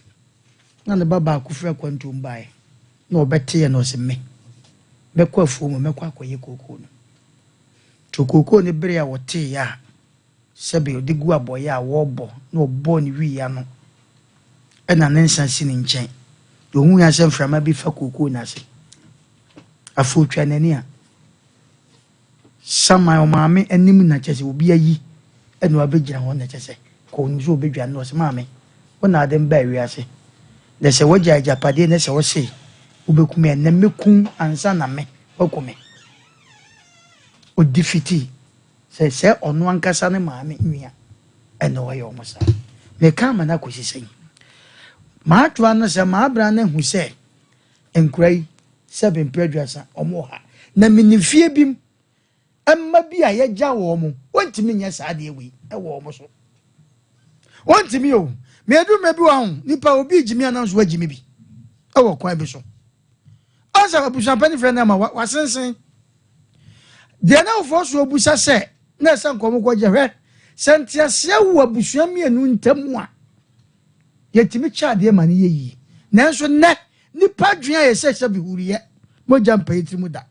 na ne ba baako firi akwantuom baeɛ na ɔbɛteɛ na ɔsɛ me mɛkɔ afuo mu mɛkɔ akɔyɛ kookoo no to kookoo no bere a wɔteeɛ a Sɛbe ɔde gu abɔeɛ a wɔrebɔ na ɔbɔɔ ne wii ano na ne nsa si ne nkyɛn. Deɛ ɔhuiɛ ara sɛ mframa bi fa kookoo no ase. Afei ɔtwa n'ani a, saman ɔmaame anim na kyerɛ sɛ obi ayi na wabɛgyina hɔ na kyerɛ sɛ kɔ ɔnim sɛ ɔbɛdwane na ɔsɛ maame wo na ade mbaa wiase na sɛ wagya agyapadeɛ na sɛ ɔse wobɛku me a na mɛku ansa na me waku me. Ɔdifiti Sɛ sɛ ɔno ankasa ne maame nua na ɔyɛ wɔn saa. Meka ama no akɔsi sɛn? M'atoa no sɛ m'abra no ahu sɛ nkura yi sɛ mprɛ aduasa wɔn wɔ ha. Na menim fie bi mu mma bi a yɛgya wɔn, wɔntumi nyɛ saa adeɛ wei wɔ wɔn so. Wɔntumi o. Medu mmerɛ bi wɔ ho, nipa obi gyimi anaa nso wagyimi bi wɔ kwan bi so. Ɔsɛ abusuapɛni frɛ no ama wasensen. Deɛ na awofoɔ soɔ bisa sɛ na ɛsɛ nka wɔn kɔgye hwɛ sɛ nteaseɛ wɔ abusua mmienu ntam a yɛtumi kyɛ adeɛ ma no yɛ yie. Nanso nnɛ nipa adwene ayɛ sɛ sɛ bihuriyɛ mogya mpa yɛ tiri mu da.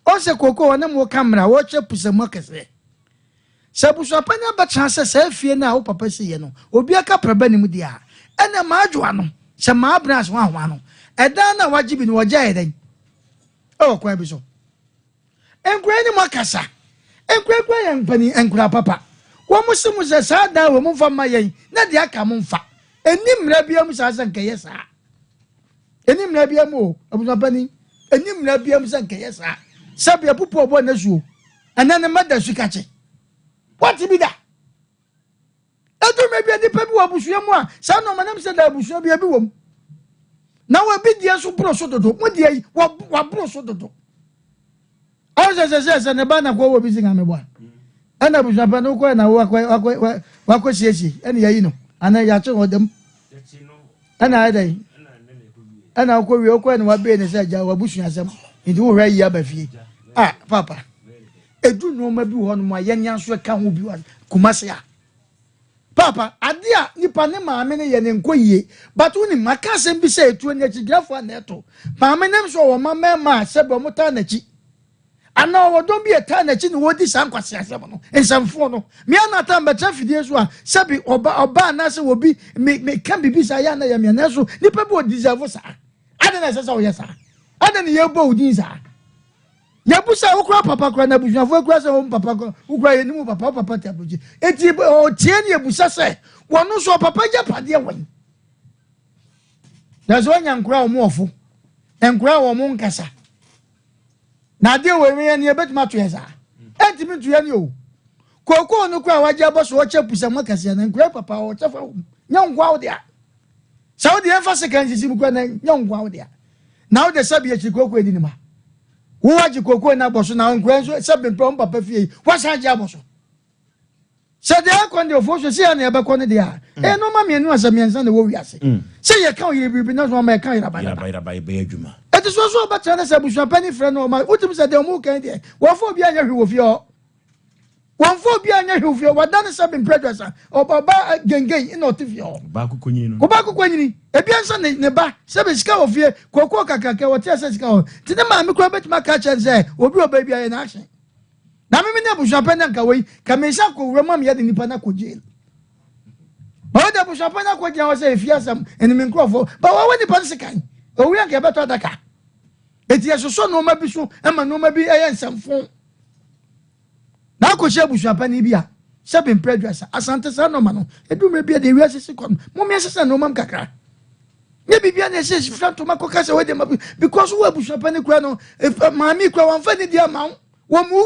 Ɔsɛ kooko wɔne mo ka mmara wɔkyɛ pusamu akɛseɛ. Sɛ abusuapanyin abɛtena sɛ saa fie no a wo papa siiɛ no obi aka praba nim deɛ a, ɛnna m'adwoa no, sɛ m'abena ase hwanhwa no, ɛdan no a wagye bi no wɔgye ayɛ dɛn? Ɛwɔ kwan bi so. Nkura ne mu akasa. Nkura kura yɛ mpanin nkura papa. Wɔn se mo sɛ saa dan wɔ momfa mma yɛn na deɛ aka momfa. Ɛnni mmara biara mu saa sɛ nkɛyɛ saa. Ɛnni mmara biara mu o, abusuapanin. Ɛnni mmara biara mu sɛ nkɛyɛ saa. Sɛbi apupu ɔbɔ n'asuo. Ɛnɛ ne mma da sukakye. Wate bi da? Ɛdu mmerɛ bi a nnipa bi wɔ abusua mu a saa nneɛma nam sɛ da abusua bi ebi wɔ mu. Na wɔ ebi deɛ nso boro so dodo. Mo deɛ yi waboro so dodo. Ɔn sɛ sɛ sɛ sɛ ne ba na kɔ wɔ bi si ka meboa. Ɛna abusua pɛ no kɔ na wakɔ wakɔ wakɔ siesie ɛna yɛyi no ana yɛakye no ɔdam. Ɛna ayɛ dɛ ɛna wokɔ wie wokɔ ɛna wabee ne sɛ agya wabusua asɛm nti wohwɛ yi aba fie. Ah papa. Edu nneɛma bi wɔ hɔnom a yɛn nso ɛka ho bi wɔ Kumasi a. Paapa, ade a nipa ne maame no yɛ no nkɔ yie. But wonim, maka asɛm bi sɛ etuo no akyigyinafoɔ a na ɛto. Maame no nso ɔwɔ mma mmarima a sɛbi wɔn taa n'akyi. Anaa ɔwɔ dɔm bi a ɛtaa n'akyi na wɔdi saa nkwaseasɛm no, nsɛmfoɔ no. Me a na taa mbɛtena fidie so a sɛbi ɔba ɔba anaasɛ obi me meka biribi saa yɛ a na ɛyɛ me a nanso nipa bi wɔ deserve saa. Adɛn na ɛsɛ sɛ ɔyɛ saa? Adɛn na yɛbɔ wo din saa? Yɛbu sɛ wokura papa kora na abusuafoɔ akura sɛ wɔn papa kora wokura yɛn mu papa wo papa te aburokyi eti ɔtie ne ebusa sɛ wɔn nso papa gya padeɛ wɔn na sɛ wɔnya nkora wɔn ɔfo nkora wɔn nkasa na adeɛ wɔ ewia ne ebetumi ato yɛ saa ɛntumi nto yɛ ne o kookoo no kora wagye abɔ so ɔkyɛ pusa mu akɛseɛ na nkora papa ɔkyɛ fa wɔm nyɛ nkoa wo dea sɛ wo deɛ mfa sika nsisi mu kora na nyɛ nkoa wo dea na wo de sɛbi akyiri kookoo edi ne ma. Wo agye kookoo no abɔ so na nkura nso sɛ bempɛ wɔn papa fie yi wasan agye abɔ so. Sɛ deɛ ɛkɔ no deɛ ofuo so sɛ yɛ na ɛbɛkɔ no deɛ a ɛyɛ nneɛma mmienu asɛ mmiɛnsa na ɛwɔ wiase. Sɛ yɛka oyere biribi na so ɔma ɛka yeraba yeraba. Yɛbɛyɛ adwuma. Ɛti so so ɔbɛtena ne sɛ abusuapɛni frɛ no ɔma wotumi sɛ deɛ ɔmo kan deɛ wɔfa obi anyɛ hwee wɔ fie hɔ. Wɔmfa obiara nyɛ hwee wɔ fie hɔ. Wɔada no sɛ mprɛ aduasa. Ɔba ɔba gengen na ɔte fie hɔ. Ɔbaa kɔkɔnyini no. Ɔbaa kɔkɔnyini. Ebi nso ne ne ba sɛ bɛ sika wɔ fie kookoo kakraka wɔte sɛ sika wɔ. Nti ne maame koraa bɛtumi aka akyerɛ no sɛ obi wɔ baabi a yɛ n'action. Na meme ne abusuapɛn na nka wei ka me nsa kɔ wura mu a meyɛ de nipa no akɔ jail. Ba wode abusuapɛn no akɔgyina hɔ sɛ efie asɛm ɛne me nkurɔfoɔ. Ba wɔwɔ nipa no sekan. Owie anka yɛbɛtɔ adaka. Eti yɛsosɔ nneɛma bi so ma nneɛma bi yɛ nsɛmfo. Na akɔhyɛ abusuapanin bi a sɛbe mpere aduasa asante saa nneɛma no edu mmerɛ bi a deɛ wiase si kɔ no mom yɛsesa nneɛma mu kakra. Nyɛ biribi a na ɛsɛ fira ntoma kɔka sɛ wɔde ma because wo abusuapanin kura no maame kura wɔmfa ne di ama wo wɔn mu.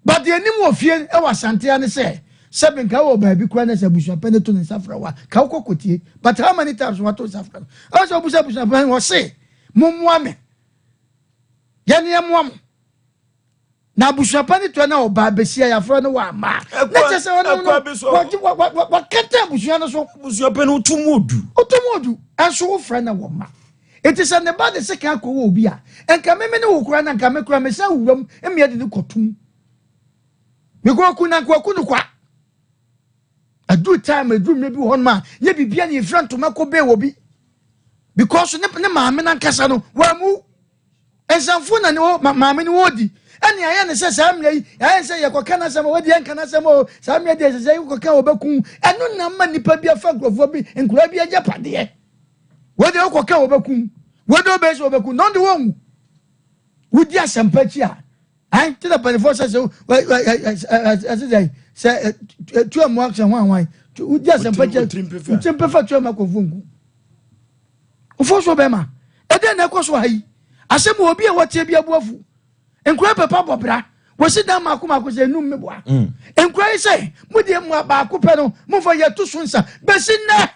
But deɛ anim wɔ fie wɔ asante ha ne sɛ sɛbe nka wɔ baabi kura na sɛ abusuapanin to ne nsa frɛ wo a ka wokɔ kɔtie but how many times wato nsa frɛ no ɛwɔ sɛ wobusa abusuapanin wɔ se mommoa me yɛne yɛmmoa mo na abusua pa ne toa na ɔbaa besia yɛafrɛ no wɔ ama na kyɛ sɛ ɔno no wɔkata abusua no so abusua pa no wotum odu wotum odu ɛnso wofrɛ na wɔ ma eti sɛ ne ba de sika akɔ wɔ obi a nka meme ne wo kora na nka me kora mesan wuram mmea de ne kɔtum mekɔ ku na nka waku no kwa Aduru time aduru mmerɛ bi wɔ hɔnom a nyɛ biribia ne yɛfira ntoma kɔ bee wɔ bi because ne, ne maame no ankasa no wɔamu nsamfo na ne ma, maame no wɔdi ɛne ayɛ ne sɛ saa mmerɛ yi ayɛ ne sɛ yɛkɔka no asɛm a wɔdi ɛnka no asɛm o saa mmerɛ deɛ sɛ sɛ yɛkɔka wɔbɛku ɛno na ma nnipa bi afa nkurɔfoɔ bi nkoraa bi agya padeɛ wɔde wokɔka wɔbɛku wɔde wobɛyɛ sɛ wɔbɛku na ɔde wɔnwu wodi asɛmpa akyi a Ayi ti na mpanyinfoɔ sɛ sɛ ɛsɛ sɛ sɛ tu amu akyɛ ho ahwan wodi asɛmpa kyɛ wotiri mpefa tu amu akɔnfo nku ofo so bɛma ɛdɛn na ɛkɔ so ha yi asɛm wɔ obi a wɔteɛ bi abu afu nkura pɛpɛ bɔ bra wɔsi dan mako mako sɛ enum meboa nkura yi sɛ mo deɛ mu baako pɛ no mo fa yɛ to so nsa bɛsi nnɛ.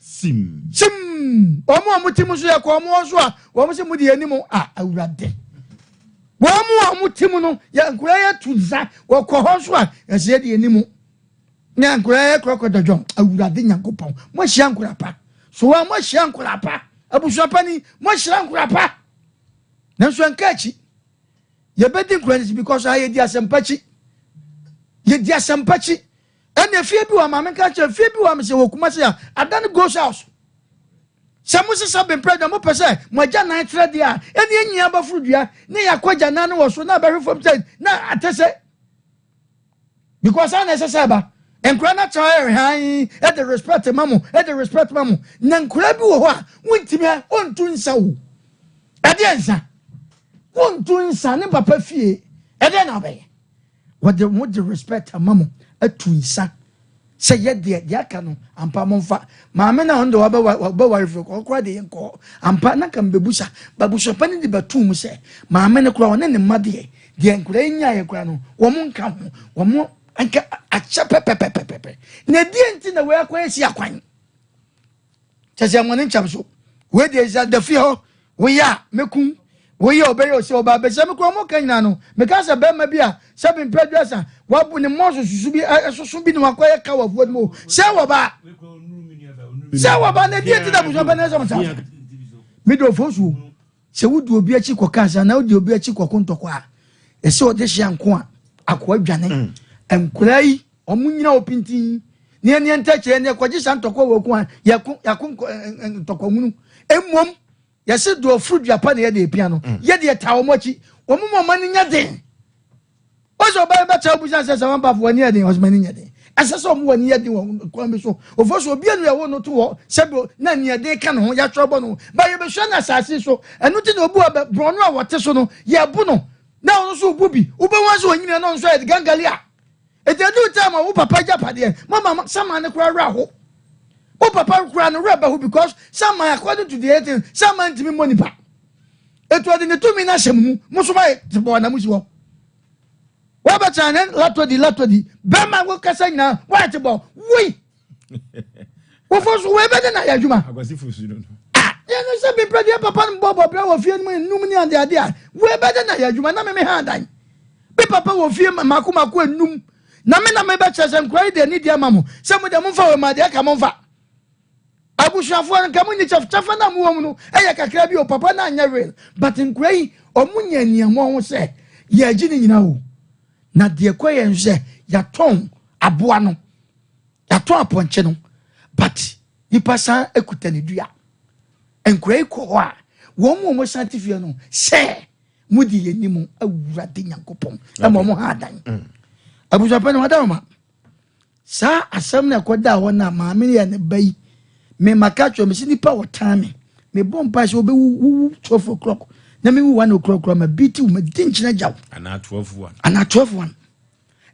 Sim. Sim. Wɔn a wɔte mu nso yɛ kɔ wɔn nso a wɔn sɛ mu deɛ anim a awurade. Wɔn a wɔte mu no yɛ nkura yɛ tu nsa wɔkɔ hɔ nso a yɛsɛ yɛ deɛ anim. Ne nkura yɛ korɔkorɔ dɔdɔn awurade nyankopɔn. Mo ahyia nkura pa. So wɔn mo ahyia nkura pa. Abusua pa ni mo ahyia nkura pa. Nanso nka akyi. Yɛbɛdi nkura no because ha yɛdi asɛmpa akyi. Yɛdi asɛmpa akyi. Ɛna efie bi wɔ maame nka kyerɛ fie bi wɔ me sɛ wɔ Kumasi a adan ghost house. Sɛ mo sesa bempɛ dwa mo pɛ sɛ mo agya nan trɛ deɛ a ɛne enyi abɛforo dua ne yɛakɔ agya nan no wɔ so na abɛhwe fam sɛ na atɛ sɛ because ana ɛsɛ sɛ ɛba nkura no akyerɛ ayɛ hann ɛde respect ma mo ɛde respect ma mo na nkura bi wɔ hɔ a wontumi a ɔntu nsa wo ɛdeɛ nsa wontu nsa ne papa fie ɛdeɛ na ɔbɛyɛ. Wɔde mo de respect ama mo atu nsa sɛ yɛ deɛ deɛ aka no ampa momfa. Maame no a ɔno deɛ wabɛwa wabɛware firi kɔ koraa deɛ yɛnkɔ hɔ ampa na nka mebɛbusa ba abusuapa no de bɛtoo mu sɛ maame no koraa ɔne ne mma deɛ deɛ nkwadaa yi nyaeɛ koraa no wɔn nka ho wɔn nka akyɛ pɛpɛpɛpɛpɛ na ɛdeɛ nti na wei akɔyɛ si akwan. Kyɛ sɛ ɛmɔ ne nkyɛm so. Wei deɛ sɛ da fie hɔ woyɛ a mɛkum woyɛ ɔbɛyɛ ɔsɛ ɔbaa bɛsɛ me kora ɔmo ka nyinaa no meka sɛ bɛrima bi a sɛ mempɛ aduasa wabu ne mmɔ sososo bi ɛsoso bi na wakɔyɛ ka wɔ afuo no mu sɛ wɔbaa sɛ wɔbaa na ɛdeɛ ti na abusua pɛ na ɛsɛ ɔmo sa mede ɔfo suo sɛ wodi obi akyi kɔ kaa sɛ anaa wodi obi akyi kɔko ntɔkwa a ɛsɛ ɔde hyɛ nko a akoa dwane mm. nkwadaa yi Ɔmo nyina hɔ pintinn, ne yɛn yɛn ntɛkyerɛ ne yɛkɔgye saa ntɔkwa wɔ ko a yɛko yɛako ntɔkwa hunu. Mmom yɛse deɛ ɔforo dua pa na yɛde epia no, mm. yɛde yɛtaa wɔn akyi. Wɔn mu ɔma no nyɛ den. Ɔsɛ ɔbaa bɛkyɛ obusa sɛ sɛ wɔn bafo wɔn ani yɛ den, ɔsɛ ani nyɛ den. Ɛsɛ sɛ wɔn ani yɛ den wɔ kwan bi so. Ofo so obi anu ɛwɔ no to hɔ sɛ na ani yɛ den ka ne ho yɛatwerɛ bɔ no. Ba yɛbɛsua no asase so. Ɛno ti na obi wɔ borɔno a wɔte so no yɛbu no na ɔno nso bu bi. Wobɛhu sɛ ɔnyina na ɔno nso ayɛ gangali a Enti eduu time a wo papa agyapadeɛ mama saman no koraa werɛ aho. Wo papa koraa no werɛ bɛho because saman according to the thing saman ntumi mmɔ nipa. Etu ɔde ne tumi no ahyɛ mo mu, mo nso moayɛ te bɔɔ na mo si hɔ. Wɔbɛkyerɛ ne latodi latodi bɛrima wo kasa nyinaa wɔayɛ te bɔɔ woi. Wofo so wei bɛde na yɛ adwuma. Ah, yɛn no sɛ bepɛ deɛ papa no bɔ bɔbrɛ wɔ fie no mu enum ne ade ade a wei bɛde na yɛ adwuma na meme ha adan. Me papa wɔ fie mako mako enum na me na mebɛkyerɛ sɛ nkura yi deɛ ne deɛ ma mo sɛ mo deɛ momfa wɔ ma deɛ ka momfa. Abusuafoɔ no nka mo nyi kyɛf kyɛfa no a mowɔ mu no ɛyɛ kakra bi o papa no anyɛ real but nkura yi ɔmo nya aniamoa ho sɛ yɛagye ne nyina o na deɛ kɔ yɛ nso sɛ yɛatɔn aboa no Yɛatɔn apɔnkye no but nipa san kuta ne dua. Nkura yi kɔ hɔ a wɔn mu a wɔsan te fie no sɛ mo di yɛn anim awurade nyankopɔn ɛma wɔn ha adan. Mm. Abusuapɛ no wada ma saa asɛm na ɛkɔda hɔ na maame yɛ ne ba yi mema ka kyerɛ me sɛ nipa wɔtan me mebɔ mpa sɛ wobɛwu wuwu 12 o'clock na mewu 1 o'clock ma bi ti wo ma di nkyena gyaw anaa 12 1 anaa 12 1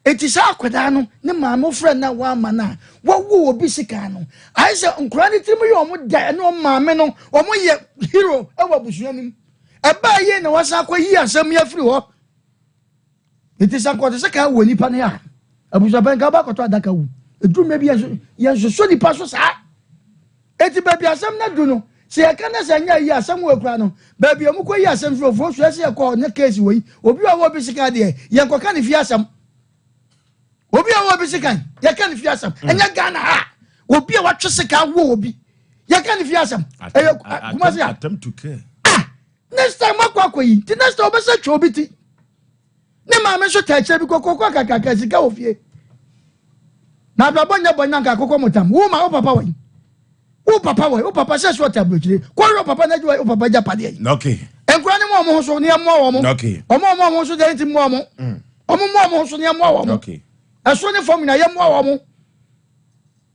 Enti saa akwadaa no ne maame wofrɛ no a wamma no a wawo obi sika no ayɛ sɛ nkwadaa no tirim yɛ wɔn dɛ ɛne wɔn maame no wɔn yɛ hero wɔ abusua no mu ɛbaa yie na wasan akɔ yi asɛm yi afiri hɔ nti sɛ nkɔte sɛ kaa wɔ nipa no a abusua pɛn ka ba akɔtɔ adaka wu eduru mɛ bi yɛn soso nipa so saa. Enti baabi a asɛm no adu no, sɛ yɛka na sɛ ɛnyɛ ayi asɛm wɔ akura no, baabi a wɔkɔyi asɛm firi ofuo so ɛsɛ yɛkɔ hɔ ne case wɔ yi, obi a ɔwɔ obi sekan deɛ, yɛnkɔka ne fie asɛm. Obi a ɔwɔ obi sekan, yɛka ne fie asɛm. Mm. Ɛnyɛ Ghana ha. Obi a watwe sekan wɔ obi, yɛka ne fie asɛm. Ɛyɛ Kumasi a. Attempt to kill. Ah, next time akɔ akɔ yi, nti next time ɔbɛsɛ twɛ obi ti. Ne maame nso taa kyerɛ bi kɔkɔkɔ kakraka sika wɔ fie. Na abrabɔ nyɛ bɔ nyanka akokɔ mo tam. Wo ma wo papa wɔ yi. Wo papa wɔ yi. Wo papa sɛ so ɔte aburokyire. Kɔhwɛ wo papa na gye wo papa gya padeɛ yi. Okay. Nkura ne mu ɔmo ho so ne ɛmoa wɔn. Okay. Ɔmo ɔmo ɔmo ho so deɛ nti mmoa wɔn. Mm. Ɔmo mmoa ɔmo ho so ne ɛmoa wɔn. Okay. Ɛso ne fam nyinaa yɛ mmoa wɔn.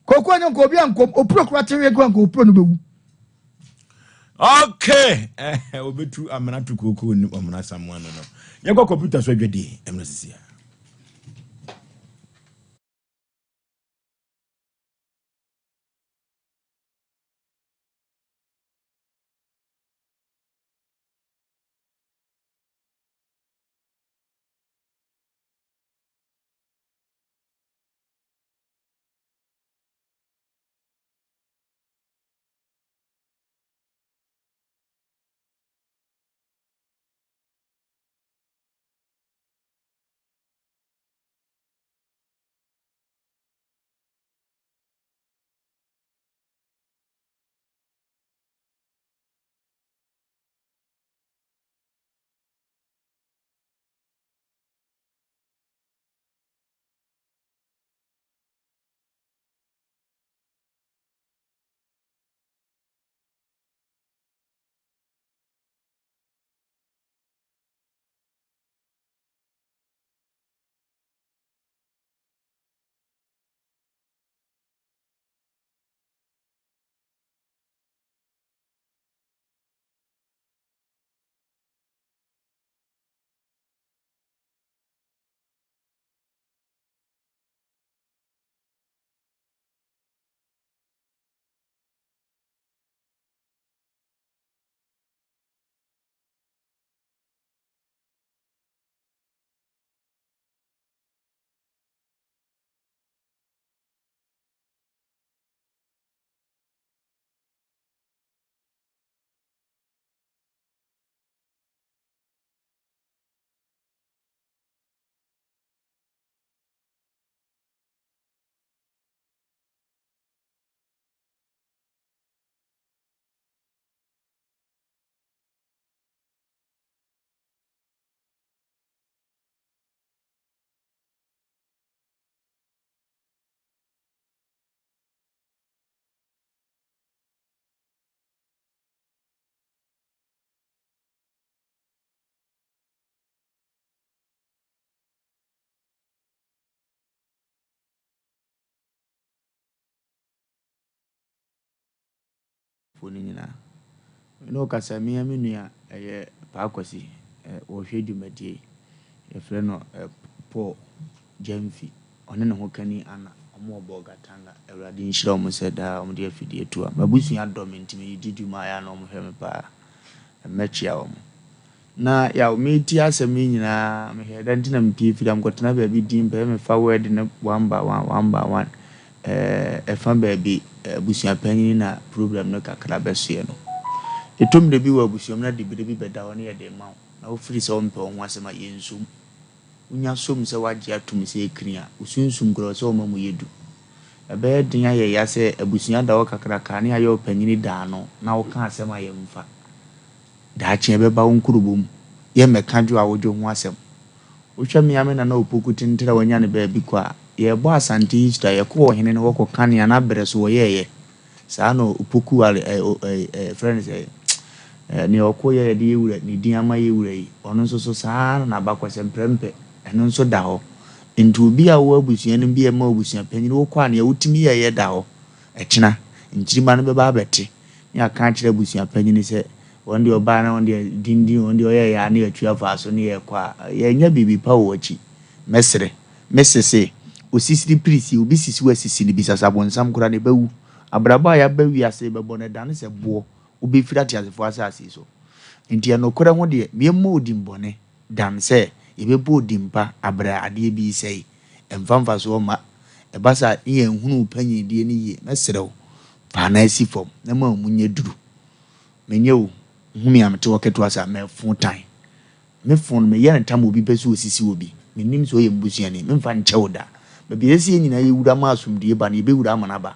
Koko ne nka obi ankom opuro kura tewe kura nka opuro no bɛwu. Okay, eh, obetu amena to koko ni amena samoa no no. Yɛnkɔ kɔmputa so adwadie ɛmuna sisi a. atiefoɔ no nyinaa. Me ne wo kasa, me ara me nua ɛyɛ Paa Kwasi, ɔrehwɛ dwumadie yi. Yɛfrɛ no Paul Gyamfi. Ɔne ne ho kani Anna, wɔn wɔ Bolgatanga. Awurade nhyira wɔn sɛ daa wɔde afidie to a. M'abusua dɔ me nti mede di dwuma a ɛyɛ a na wɔhwɛ me paa. Mɛkyea wɔn. Na yaw, meretie asɛm yi nyinaa, mehwɛɛ dɛn nti na mepue firi ha, mekɔtena baabi dinn pɛ, mefa word no one by one, one by one, ɛɛ, ɛfa baabi abusua panyin na problem no kakra bɛsoɛ no. Ɛtɔ mmerɛ bi wɔ abusua mu na dibere bi bɛda hɔ na yɛde rema wo, na wofiri sɛ wompɛ wo ho asɛm a, yɛnsom. Wonya som sɛ woagye atom sɛ ɛkini a, wo sunsum koraa ɛwɔ sɛ woma mu yɛ du. Ɛbɛyɛ den ayɛ ya sɛ abusua da hɔ kakraka ne ayɛ ɔpanyini da ano na woka asɛm a yɛmfa. Daakye ɛbɛba wo nkurobɔ mu. Yɛ mmɛka dwo a wodwo ho asɛm. Wohwɛ me ara me nana Opoku Tentene a wanya ne baabi kɔ a, yɛrebɔ Asante history a, yɛkɔɔ ɔhene no hɔ kɔka nea n'abrɛ so wɔyɛeɛ. Saa na Opoku Ale ɛ o ɛ ɛ yɛfrɛ no sɛn ɛ nea ɔkoeɛ a yɛde yɛ wura ne din ama yɛ wura yi, ɔno nso so saa ara na n'abakɔsɛm prɛmpɛ, ɛno nso da hɔ. Nti obi a wowɔ abusua no mu bi a ɛma abusua panyin wokɔ a nea wotumi yɛeɛ da hɔ. Ɛkyena, nkyirimma no bɛba abɛte. Ne aka akyerɛ abusua panyin sɛ, wɔn deɛ ɔbaa na wɔn deɛ dindin, wɔn deɛ ɔyɛɛ yɛ a ne yɛatu afa so ne yɛrekɔ a, yɛnyɛ biribi pa wɔ w'akyi. Mɛsrɛ. Mese se, osisiri pirisie, obi sisi wo asisi no bisa sɛ abonsam koraa na ɛbɛwu. Abrabɔ a yɛaba wiase rebɛbɔ no, ɛdane sɛ boɔ, wobɛfiri ateasefoɔ asase yi so. Enti ɛnokorɛ ho deɛ, yɛmmɔ odin bɔne. Dan sɛ yɛbɛbɔ odin pa abrɛ a adeɛ bi resɛe. Ɛmfa mfasoɔ mma. Ɛba saa a, ne yɛnhunu wo panyindie no yie. Mɛsrɛ wo, fa anan si fam na ma wo mu nyɛ duru. Menyɛ o, hu me a mete hɔ ketewa saa, mɛfo tan. Me fon no, meyɛ no tam a obi pɛ sɛ ɔsisi obi. Mennim sɛ ɔyɛ me busuani. Memfa nkyɛ wo da. Baabi a ɛsɛ sɛ yɛn nyinaa yɛwura ma asomdwoeɛ ba no, yɛbɛwura ama no aba.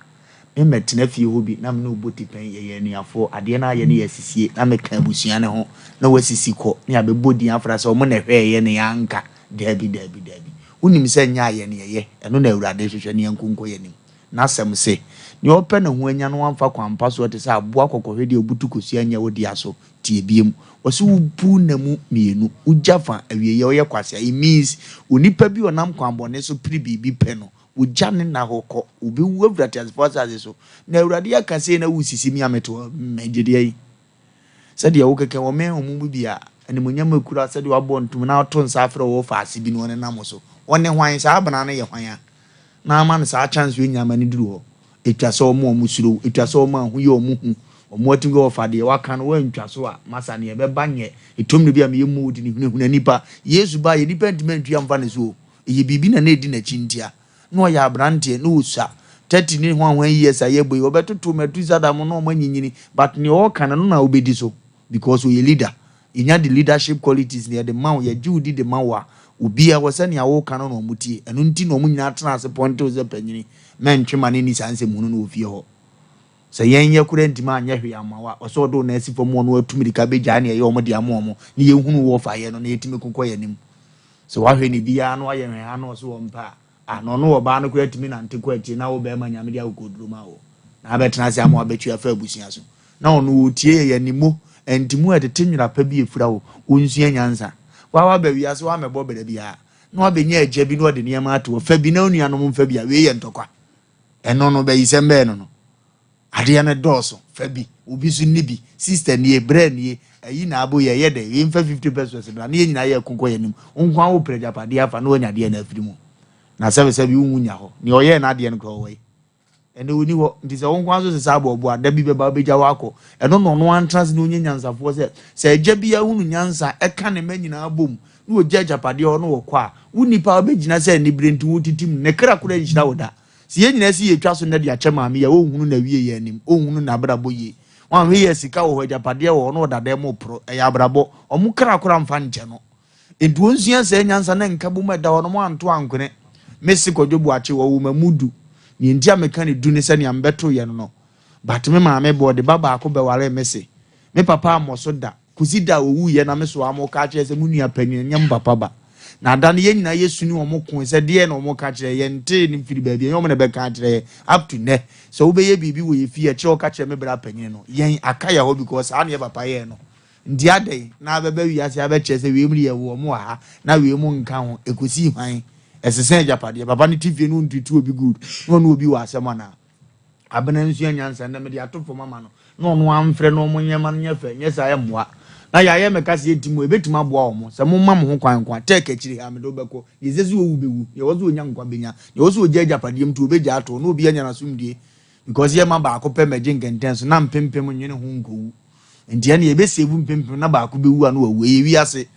Me mɛtena fie hɔ bi na me ne wo bɔ tipɛn, yɛyɛ anuafoɔ, adeɛ no ayɛ no yɛ asisie na meka abusua no ho na wasisi kɔ ne yɛabɛbɔ din afra sɛ wɔn na ɛhwɛɛyɛ na yɛanka, daabi, daabi, daabi. Wonim sɛ nyɛ a yɛn yɛyɛ, ɛno na Awurade hwehwɛ na yɛnko nkɔ yɛn anim. N'asɛm se, Nea ɔpɛ ne ho anya no wamfa kwan pa soɔ te sɛ aboa kɔkɔhwedeɛ a ɔbutu kosua nyɛ wo dea so, tie biom. Ɔse wobu nna mu mmienu, wogya fa, awieɛ ɔyɛ kwasea. It means onipa bi a ɔnam kwan bɔne so pere biribi pɛ no, Wogya ne nna hɔ kɔ. Obewu afiri ateasefoɔ asase so. Na Awurade aka sei na wosisi me a mete hɔ megye deɛ yi. Sɛdeɛ wokeka wɔ me honhom mu bi a, animuonyam akura sɛdeɛ wabɔ ntoma na wato nsa afrɛ wo wɔ faase bi na ɔnenam wo so. Ɔne hwan? Saa abena no yɛ hwan a na ama no saa chance wei nyinaa ma no duru hɔ? Ɛtwa sɛ wɔn a wɔsuro wo, ɛtwa sɛ wɔn a ho yɛ wɔn hu, wɔn atumi ka wɔfa deɛ waka no woantwa so a, masa neɛ ɛbɛba nyɛ. Ɛtɔ mmerɛ bi a meyɛ mood no hunahuna nnipa. Yesu baeɛ nnipa antumi antwi amfa ne so o. Ɛyɛ biribi na na ɛdi n'akyi ntia. Na ɔyɛ abranteɛ, na ɔsua. 30 ne hwan hwan years a yɛbɔ yi, ɔbɛtoto Methuselah mo na wɔn anyinyini. But nea ɔreka no, ɛno na wobɛdi so because ɔyɛ leader. Yɛnya de leadership qualities no yɛde ma wo, yɛgye wo di de ma wo a, obiara wɔ sɛ nea woreka no na wɔtie. Ɛno nti na wɔn nyinaa tena ase pɔnte wo sɛ panyini. Mɛntwe ma no nni saa nsɛmhunu no wɔ fie hɔ. Sɛ yɛn yɛ koraa ntumi anyɛ hwee amma wo a, ɔsɛ ɔde wo nan si fam ma ɔno atu mirika bɛgyae nea ɛyɛ wɔn de ama wɔn na yɛhunu wo ɔfa yɛ no na yɛtumi ko kɔ yɛn anim. Sɛ wahwɛ ne bi ara na wayɛ nhwɛha na ɔse ɔmpɛ a, ah na ɔno ɔbaa no koraa tumi nante kɔ akyire na wo bɛɛma Nyame de akokoduro ma wo na abɛtena ase ama wabɛtwi afa abusua so na ɔno ɔtie yɛ yɛ nimo ɛntimu a ɛtete nwera pa bi ɛfira wo ɔnsua nyansa waa waba wiase wammɛbɔ bra biara na wabɛnya agya bi na ɔde nneɛma ato hɔ fa bi na wo nuanom mfa bi a wei yɛ ntɔkwa ɛno no bɛyisɛm bɛɛ no no Adeɛ no dɔɔso, fa bi, obi nso nni bi, sister nie, bra nie, ayi na abo yɛ, yɛ dɛ, yɛmfa 50 pesos bra na yɛn nyinaa yɛ ko kɔ yɛn anim. Wo nko ara wopere agyapadeɛ afa na woanya adeɛ no afiri mu. Na sɛbesɛbe wonwu nnya hɔ. Nea ɔyɛɛ n'adeɛ no koraa ɔwɔ he? Ɛnnɛ ɔnni hɔ. Nti sɛ wo nko ara nso sesa aboɔboa a, da bi bɛba wobɛgya hɔ akɔ. Ɛno na ɔno ara ntena ase na ɔnyɛ nyansafoɔ sɛ, sɛ agya biara hunu nyansa ka ne mma nyinaa bom na ɔgya agyapadeɛ hɔ na ɔkɔ a, wo nipa a wobɛgyina sɛ anibere nti wotetem no, ne kra koraa nhyira wo da. Sɛ yɛn nyinaa si yɛtwa so nnɛ de akyɛ maame yi a, ɔnhunu n'awieeɛ anim, ɔnhunu n'abrabɔ yie. Wanhwɛ yie a sika wɔ hɔ, agyapadeɛ wɔ hɔ na ɔda dan mu reporo. Ɛyɛ abrabɔ. Wɔn kra koraa mfa nkyɛ no. Enti wɔnsua saa nyansa ne nkabom a ɛda hɔ no, wɔanto ankwene. Mese Kwadwo Boakye, wɔwoo me mu du. Nea enti a meka no du ne sɛ nea mebɛtoeɛ no no. But me maame bɔɔ de ba baako bɛwaree mese. Me papa ammɔ so da. Kosi da a owuiɛ na me soaa mo ka kyerɛɛ sɛ mo nua panin ɛnyɛ mo papa ba. Na da no yɛn nyinaa yɛsu ne wɔn koe sɛ deɛn na wɔn ka kyerɛ yɛn ntee no mfiri baabi ɛnyɛ wɔn na ɛbɛka akyerɛ yɛn up to nnɛ sɛ wobɛyɛ biribi wɔ yɛ fie ɛkyerɛ wɔka kyerɛ me bra panin no yɛn aka yɛ hɔ because saa na yɛ papa yɛɛ no nti adɛn na abɛba wiase abɛkyerɛ sɛ wei mu deɛ yɛwɔ wɔn wɔ ha na wei mu nka ho ɛkɔsii hwan ɛsesɛ agyapadeɛ papa no te fie no ɔntutu obi good na ɔne obi wɔ asɛm anaa. Abena nsua nyansa nnɛ mede ato fam ama no na ɔno amfrɛ na ɔmo nyɛ ma no nyɛ fɛ nyɛ saa ɛmmoa na yɛayɛ me kasa yɛ ti mu ɛbɛtumi aboa ɔmo sɛ mo ma mo ho kwan nko a tɛk akyiri ha mede wobɛkɔ deɛ ɛsɛ sɛ ɔwu bɛwu deɛ ɛwɔ sɛ ɔnya nkwa bɛnya deɛ ɛwɔ sɛ ɔgya agyapadeɛ mu to ɔbɛgya ato na obi anya n'asomdue because yɛ ma baako pɛ mɛgye nkɛntɛn so na mpempem nwene ho nkɔwu nti ɛne yɛbɛsɛvu mpempem na baako bɛwu a na wawu ɛyɛ wiase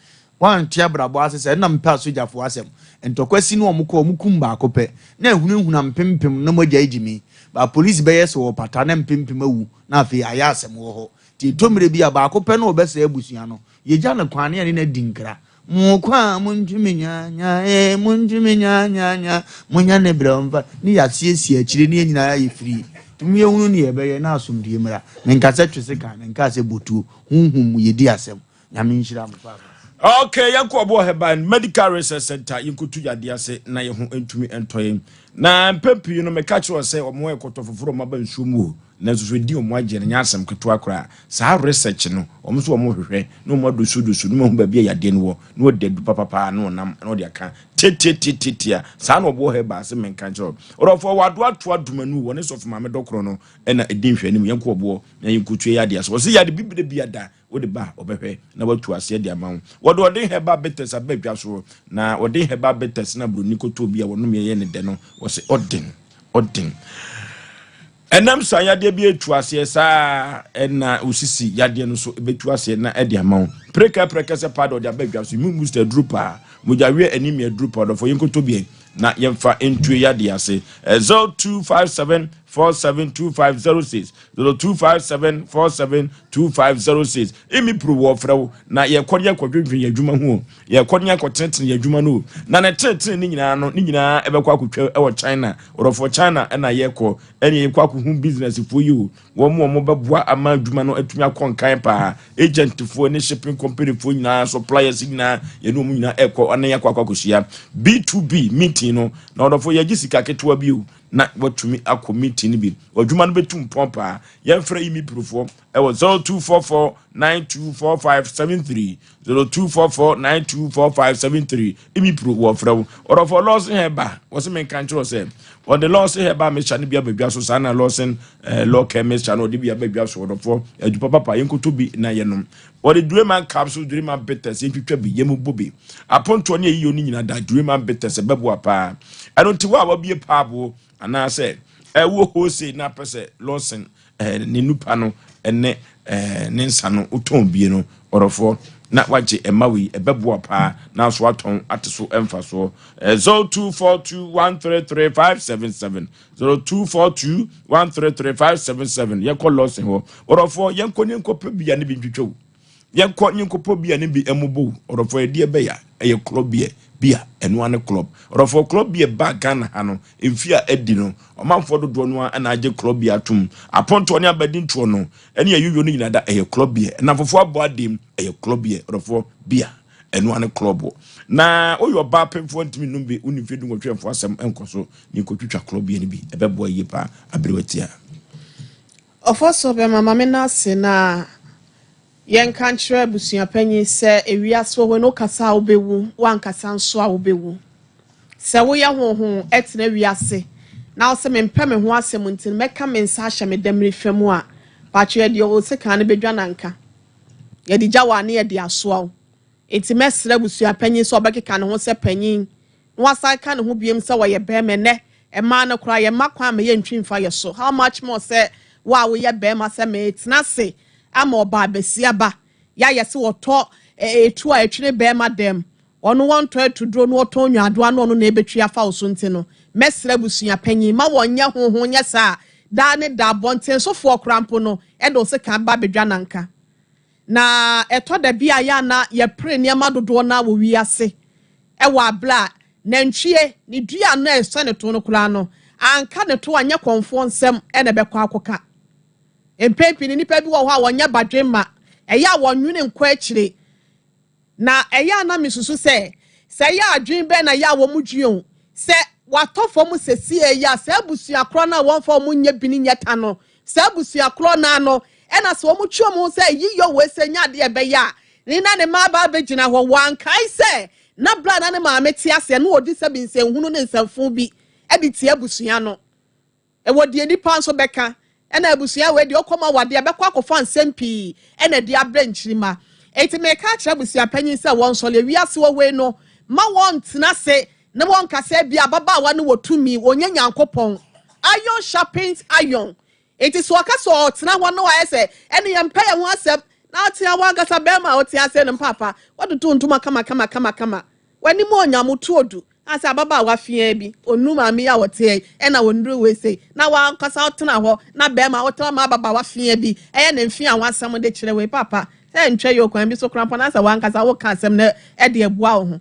Wɔante abrabɔ ase sɛ nna mepɛ asogyafo asɛm. Ntɔkwa si na wɔkɔ a, wɔkum baako pɛ. Na ahunahuna mpempem na mogya agye mi. Ba polisi bɛyɛ sɛ wɔpata na mpempem awu na afei ayɛ asɛm wɔ hɔ. Nti ɛtɔ mmerɛ bi a, baako pɛ na ɔbɛsɛe abusua no. Yɛgya no kwan na yɛne no adi nkra. Mo kɔ a, montwe me nyaa nyaa ee, montwe me nyaa nyaa nyaa, monyɛ ne brɛ mfa ne yɛasiesie akyire ne yɛn nyinaa ayɛ firii. Nti mo yɛhunu ne yɛbɛyɛ na asomdwie mmra. Menka sɛ twe sekan, menkaa sɛ bɔ tuo. Honhom mu yɛdi asɛm. Nyame nhyira mo paapa. Okay, yɛnkɔ ɔbo Herbal Medical Research Center, yɛnkɔtu yadeɛ ase na yɛn ho ntumi ntɔ yɛn. Na mpɛn pii no meka kyerɛ sɛ wɔn ayɛ kɔtɔ foforɔ wɔn aba nsuo mu o, nanso so ɛdi wɔn agye no nyɛ asɛm ketewa koraa. Saa research no, wɔn nso wɔn hwehwɛ na wɔn adosudosu na wɔn ahu baabi a yadeɛ no wɔ na wɔde adu papapaa na wɔnam na wɔde aka tiatiatiatia. Saa na ɔbo Herbal ase menka nkyerɛ wo. Ɔdɔfoɔ wado ato adomanu wɔ ne sɔfo maame dɔkorɔ no ɛna ɛdi nhwɛanim. Yɛnkɔ ɔboɔ na yɛnkɔtua yadeɛ ase. Wɔse yade bibire bi ada Wode ba a, ɔbɛhwɛ na watu aseɛ de ama wo. Wɔde ɔden herbal bitters aba dwa so, na ɔden herbal bitters na buroni kɔtɔɔ bi a wɔnom yɛ ne dɛ no, wɔse ɔden, ɔden. Ɛnam saa yadeɛ bi etu aseɛ saa ɛna osisi yadeɛ no so ebetu aseɛ na ɛde ama wo. Preka prɛkɛsɛ paa de ɔde aba dwa so, immune booster aduru paa, mogyaweɛ anemia aduru paa, ɔdɔfoɔ yɛnkɔtɔ bi na yɛmfa ntue yadeɛ ase. 0257 472506 0257 472506 Imi puru wɔfrɛ wo na yɛkɔ ne yɛkɔdwendwen yɛn adwuma ho o, yɛkɔ ne yɛkɔtenetene yɛn adwuma no o, na ne tenetene ne nyinaa no ne nyinaa ɛbɛkɔ akɔtwa ɛwɔ China. Ɔdɔfoɔ China ɛna yɛkɔ ɛne yɛkɔ akɔhu business foɔ yi o, wɔn wɔn bɛboa ama adwuma no atumi akɔ nkan paa, agent foɔ ne shipping company foɔ nyinaa, suppliers nyinaa, yɛne wɔn nyinaa ɛkɔ ɛne yɛakɔ akɔ akɔhyia B2B meeting no. Na ɔdɔfoɔ yɛgye sika ketewa bi o na watumi akɔ meeting no bi. Adwuma no bɛtu mpɔn paa. Yɛmfrɛ Imiprofoɔ ɛwɔ 0244 924573 0244 924573. Imipro wɔfrɛ wo. Ɔdɔfoɔ Lawson Herbal wɔse menka nkyerɛ wo sɛ wɔde Lawson Herbal mixture no bi aba dwa so, saa na Lawson eh, Law Care mixture no wɔde bi aba dwa so. Ɔdɔfoɔ adwupa papa yɛnkɔtɔ bi na yɛnom. Wɔde Dureman capsule, Dureman bitters yɛntwitwa bi yɛmobɔ bi. Apontoɔ ne ayiyɔ no nyina da Dureman bitters ɛbɛboa paa. Ɛno nti wo a wabie paabo anaasɛ ɛwɔ wholesale na apɛ sɛ Lawson eh, ne nupa no ne eh, ne nsa no wotɔn bie no ɔdɔfoɔ na wagye ɛma wei ɛbɛboa paa na nso atɔn ate so mfasoɔ. 0242133577 0242133577 yɛkɔ Lawson hɔ ɔdɔfoɔ yɛnkɔ ne nkɔpɛ bia ne bi ntwitwa wo yɛnkɔ ne nkɔpɔ bia ne bi mmobɔ wo ɔdɔfoɔ yɛde ɛbɛyɛ ɛyɛ club beer bia ɛno ane club ɔdɔfoɔ club beer ba Ghana ha no mfie a adi no ɔmanfoɔ dodoɔ no ara na agye club beer atom apontoɔ ne abadintoɔ no ɛne ayuyo no nyinaa da ɛyɛ club beer nnamfofoɔ abɔ adem ɛyɛ club beer ɔdɔfoɔ bia ɛno ane club na woyɛ ɔbaa pemfoɔ ntumi nnom bi wone mfie dunwɔtwe mfoɔ asɛm nkɔ so ne nkɔtwitwa club beer no bi ɛbɛboa yie paa aberewa tia. Ɔfɔsɔ bɛma ma me nan ase na yɛnka nkyerɛ abusua panyin sɛ ewiase wɔ hɔ yi no wokasa a wobɛwu, woankasa nso a wobɛwu. Sɛ woyɛ honhom tena wiase na wose mempɛ me ho asɛm nti no mɛka me nsa ahyɛ me damiri fa mu a, paatwo yɛde wo sekan no bɛdwa nanka. Yɛde gya wo a ne yɛde asoa wo. Enti mɛsrɛ abusua panyin sɛ ɔbɛkeka ne ho sɛ panyin na wasan ka ne ho biom sɛ ɔyɛ barima. Ɛnnɛ mmaa no koraa yɛmma kwan ma yɛntwi mfa yɛ so. How much more sɛ wo a woyɛ barima sɛ metena ase ama ɔbaa basia ba yɛayɛ sɛ ɔtɔ etu a ɛtwene barima dɛm, ɔno wɔntɔ atuduro na ɔtɔn nyaadoa na ɔno na ɛbɛtwi afa wo so nti no, mɛsrɛ abusua panyin ma wɔnyɛ ho ho nyɛ saa a daa ne daa abɔntensofoɔ koraa mpo no de wo sekan ba abɛdwa nanka. Na ɛtɔ da bi a yɛ a na yɛpere nneɛma dodoɔ no ara wɔ wiase wɔ abere a nantwie ne dua no a ɛsɛ ne to no koraa no anka ne to anyɛ kɔmfoɔ nsam na ɛbɛkɔ akɔka. Mpɛn pii no nnipa bi wɔ hɔ a wɔnyɛ badwemma, ɛyɛ a wɔnwene nkɔ akyire. Na ɛyɛ a na mesusu sɛ, sɛ ɛyɛ adwene bɛn na ɛyɛ a wɔdwen o, sɛ wɔatɔ fam seesei yi a, saa abusua korɔ no a wɔmfa wɔn nyɛ bini nyɛ ta no, saa abusua korɔ no ara no na sɛ wɔtwe wɔn ho sɛ yiyɔ wei sɛ nyɛ adeɛ a ɛbɛyɛ a, ne na ne mma aba abɛgyina hɔ. Wɔankae sɛ na berɛ a na ne maame te aseɛ no ɔdi sɛbi nsɛnhunu ne nsɛmfoo bi de tia abusua no. Ɛwɔ deɛ nnipa nso bɛka. Ɛna abusua wei deɛ ɔkɔm awadeɛ bɛkɔ akɔfa nsɛm pii ɛna ɛde abrɛ nkyirimma. Enti meka akyerɛ abusua panyin sɛ wɔnsɔre wiase wɔ hɔ yi no ma wɔntena ase na wɔnka sɛ ebia ababaawa no wɔ tumi, ɔnyɛ Nyankopɔn. Iron sharpens iron. Enti sɛ ɔka sɛ ɔtena hɔ na wayɛ sɛ ɛne yɛmpɛ yɛn ho asɛm na ɔtena hɔ ankasa bɛrima a ɔte ase no mpaapa watoto ntoma kama kama kama kama w'anim ɔnyam wotu odu asɛ ababaawa feaa bi ɔnuru maame yi a ɔteɛ yi ɛna ɔnuru wei sei na wankasa ɔtena hɔ na bɛrima ɔtena ma ababaawa feaa bi ɛyɛ ne mfea ho asɛm de kyerɛ wei paapa sɛ ntwa yi ɔkwan bi so koraa mpo na sɛ wankasa woka asɛm no ɛde aboa wo ho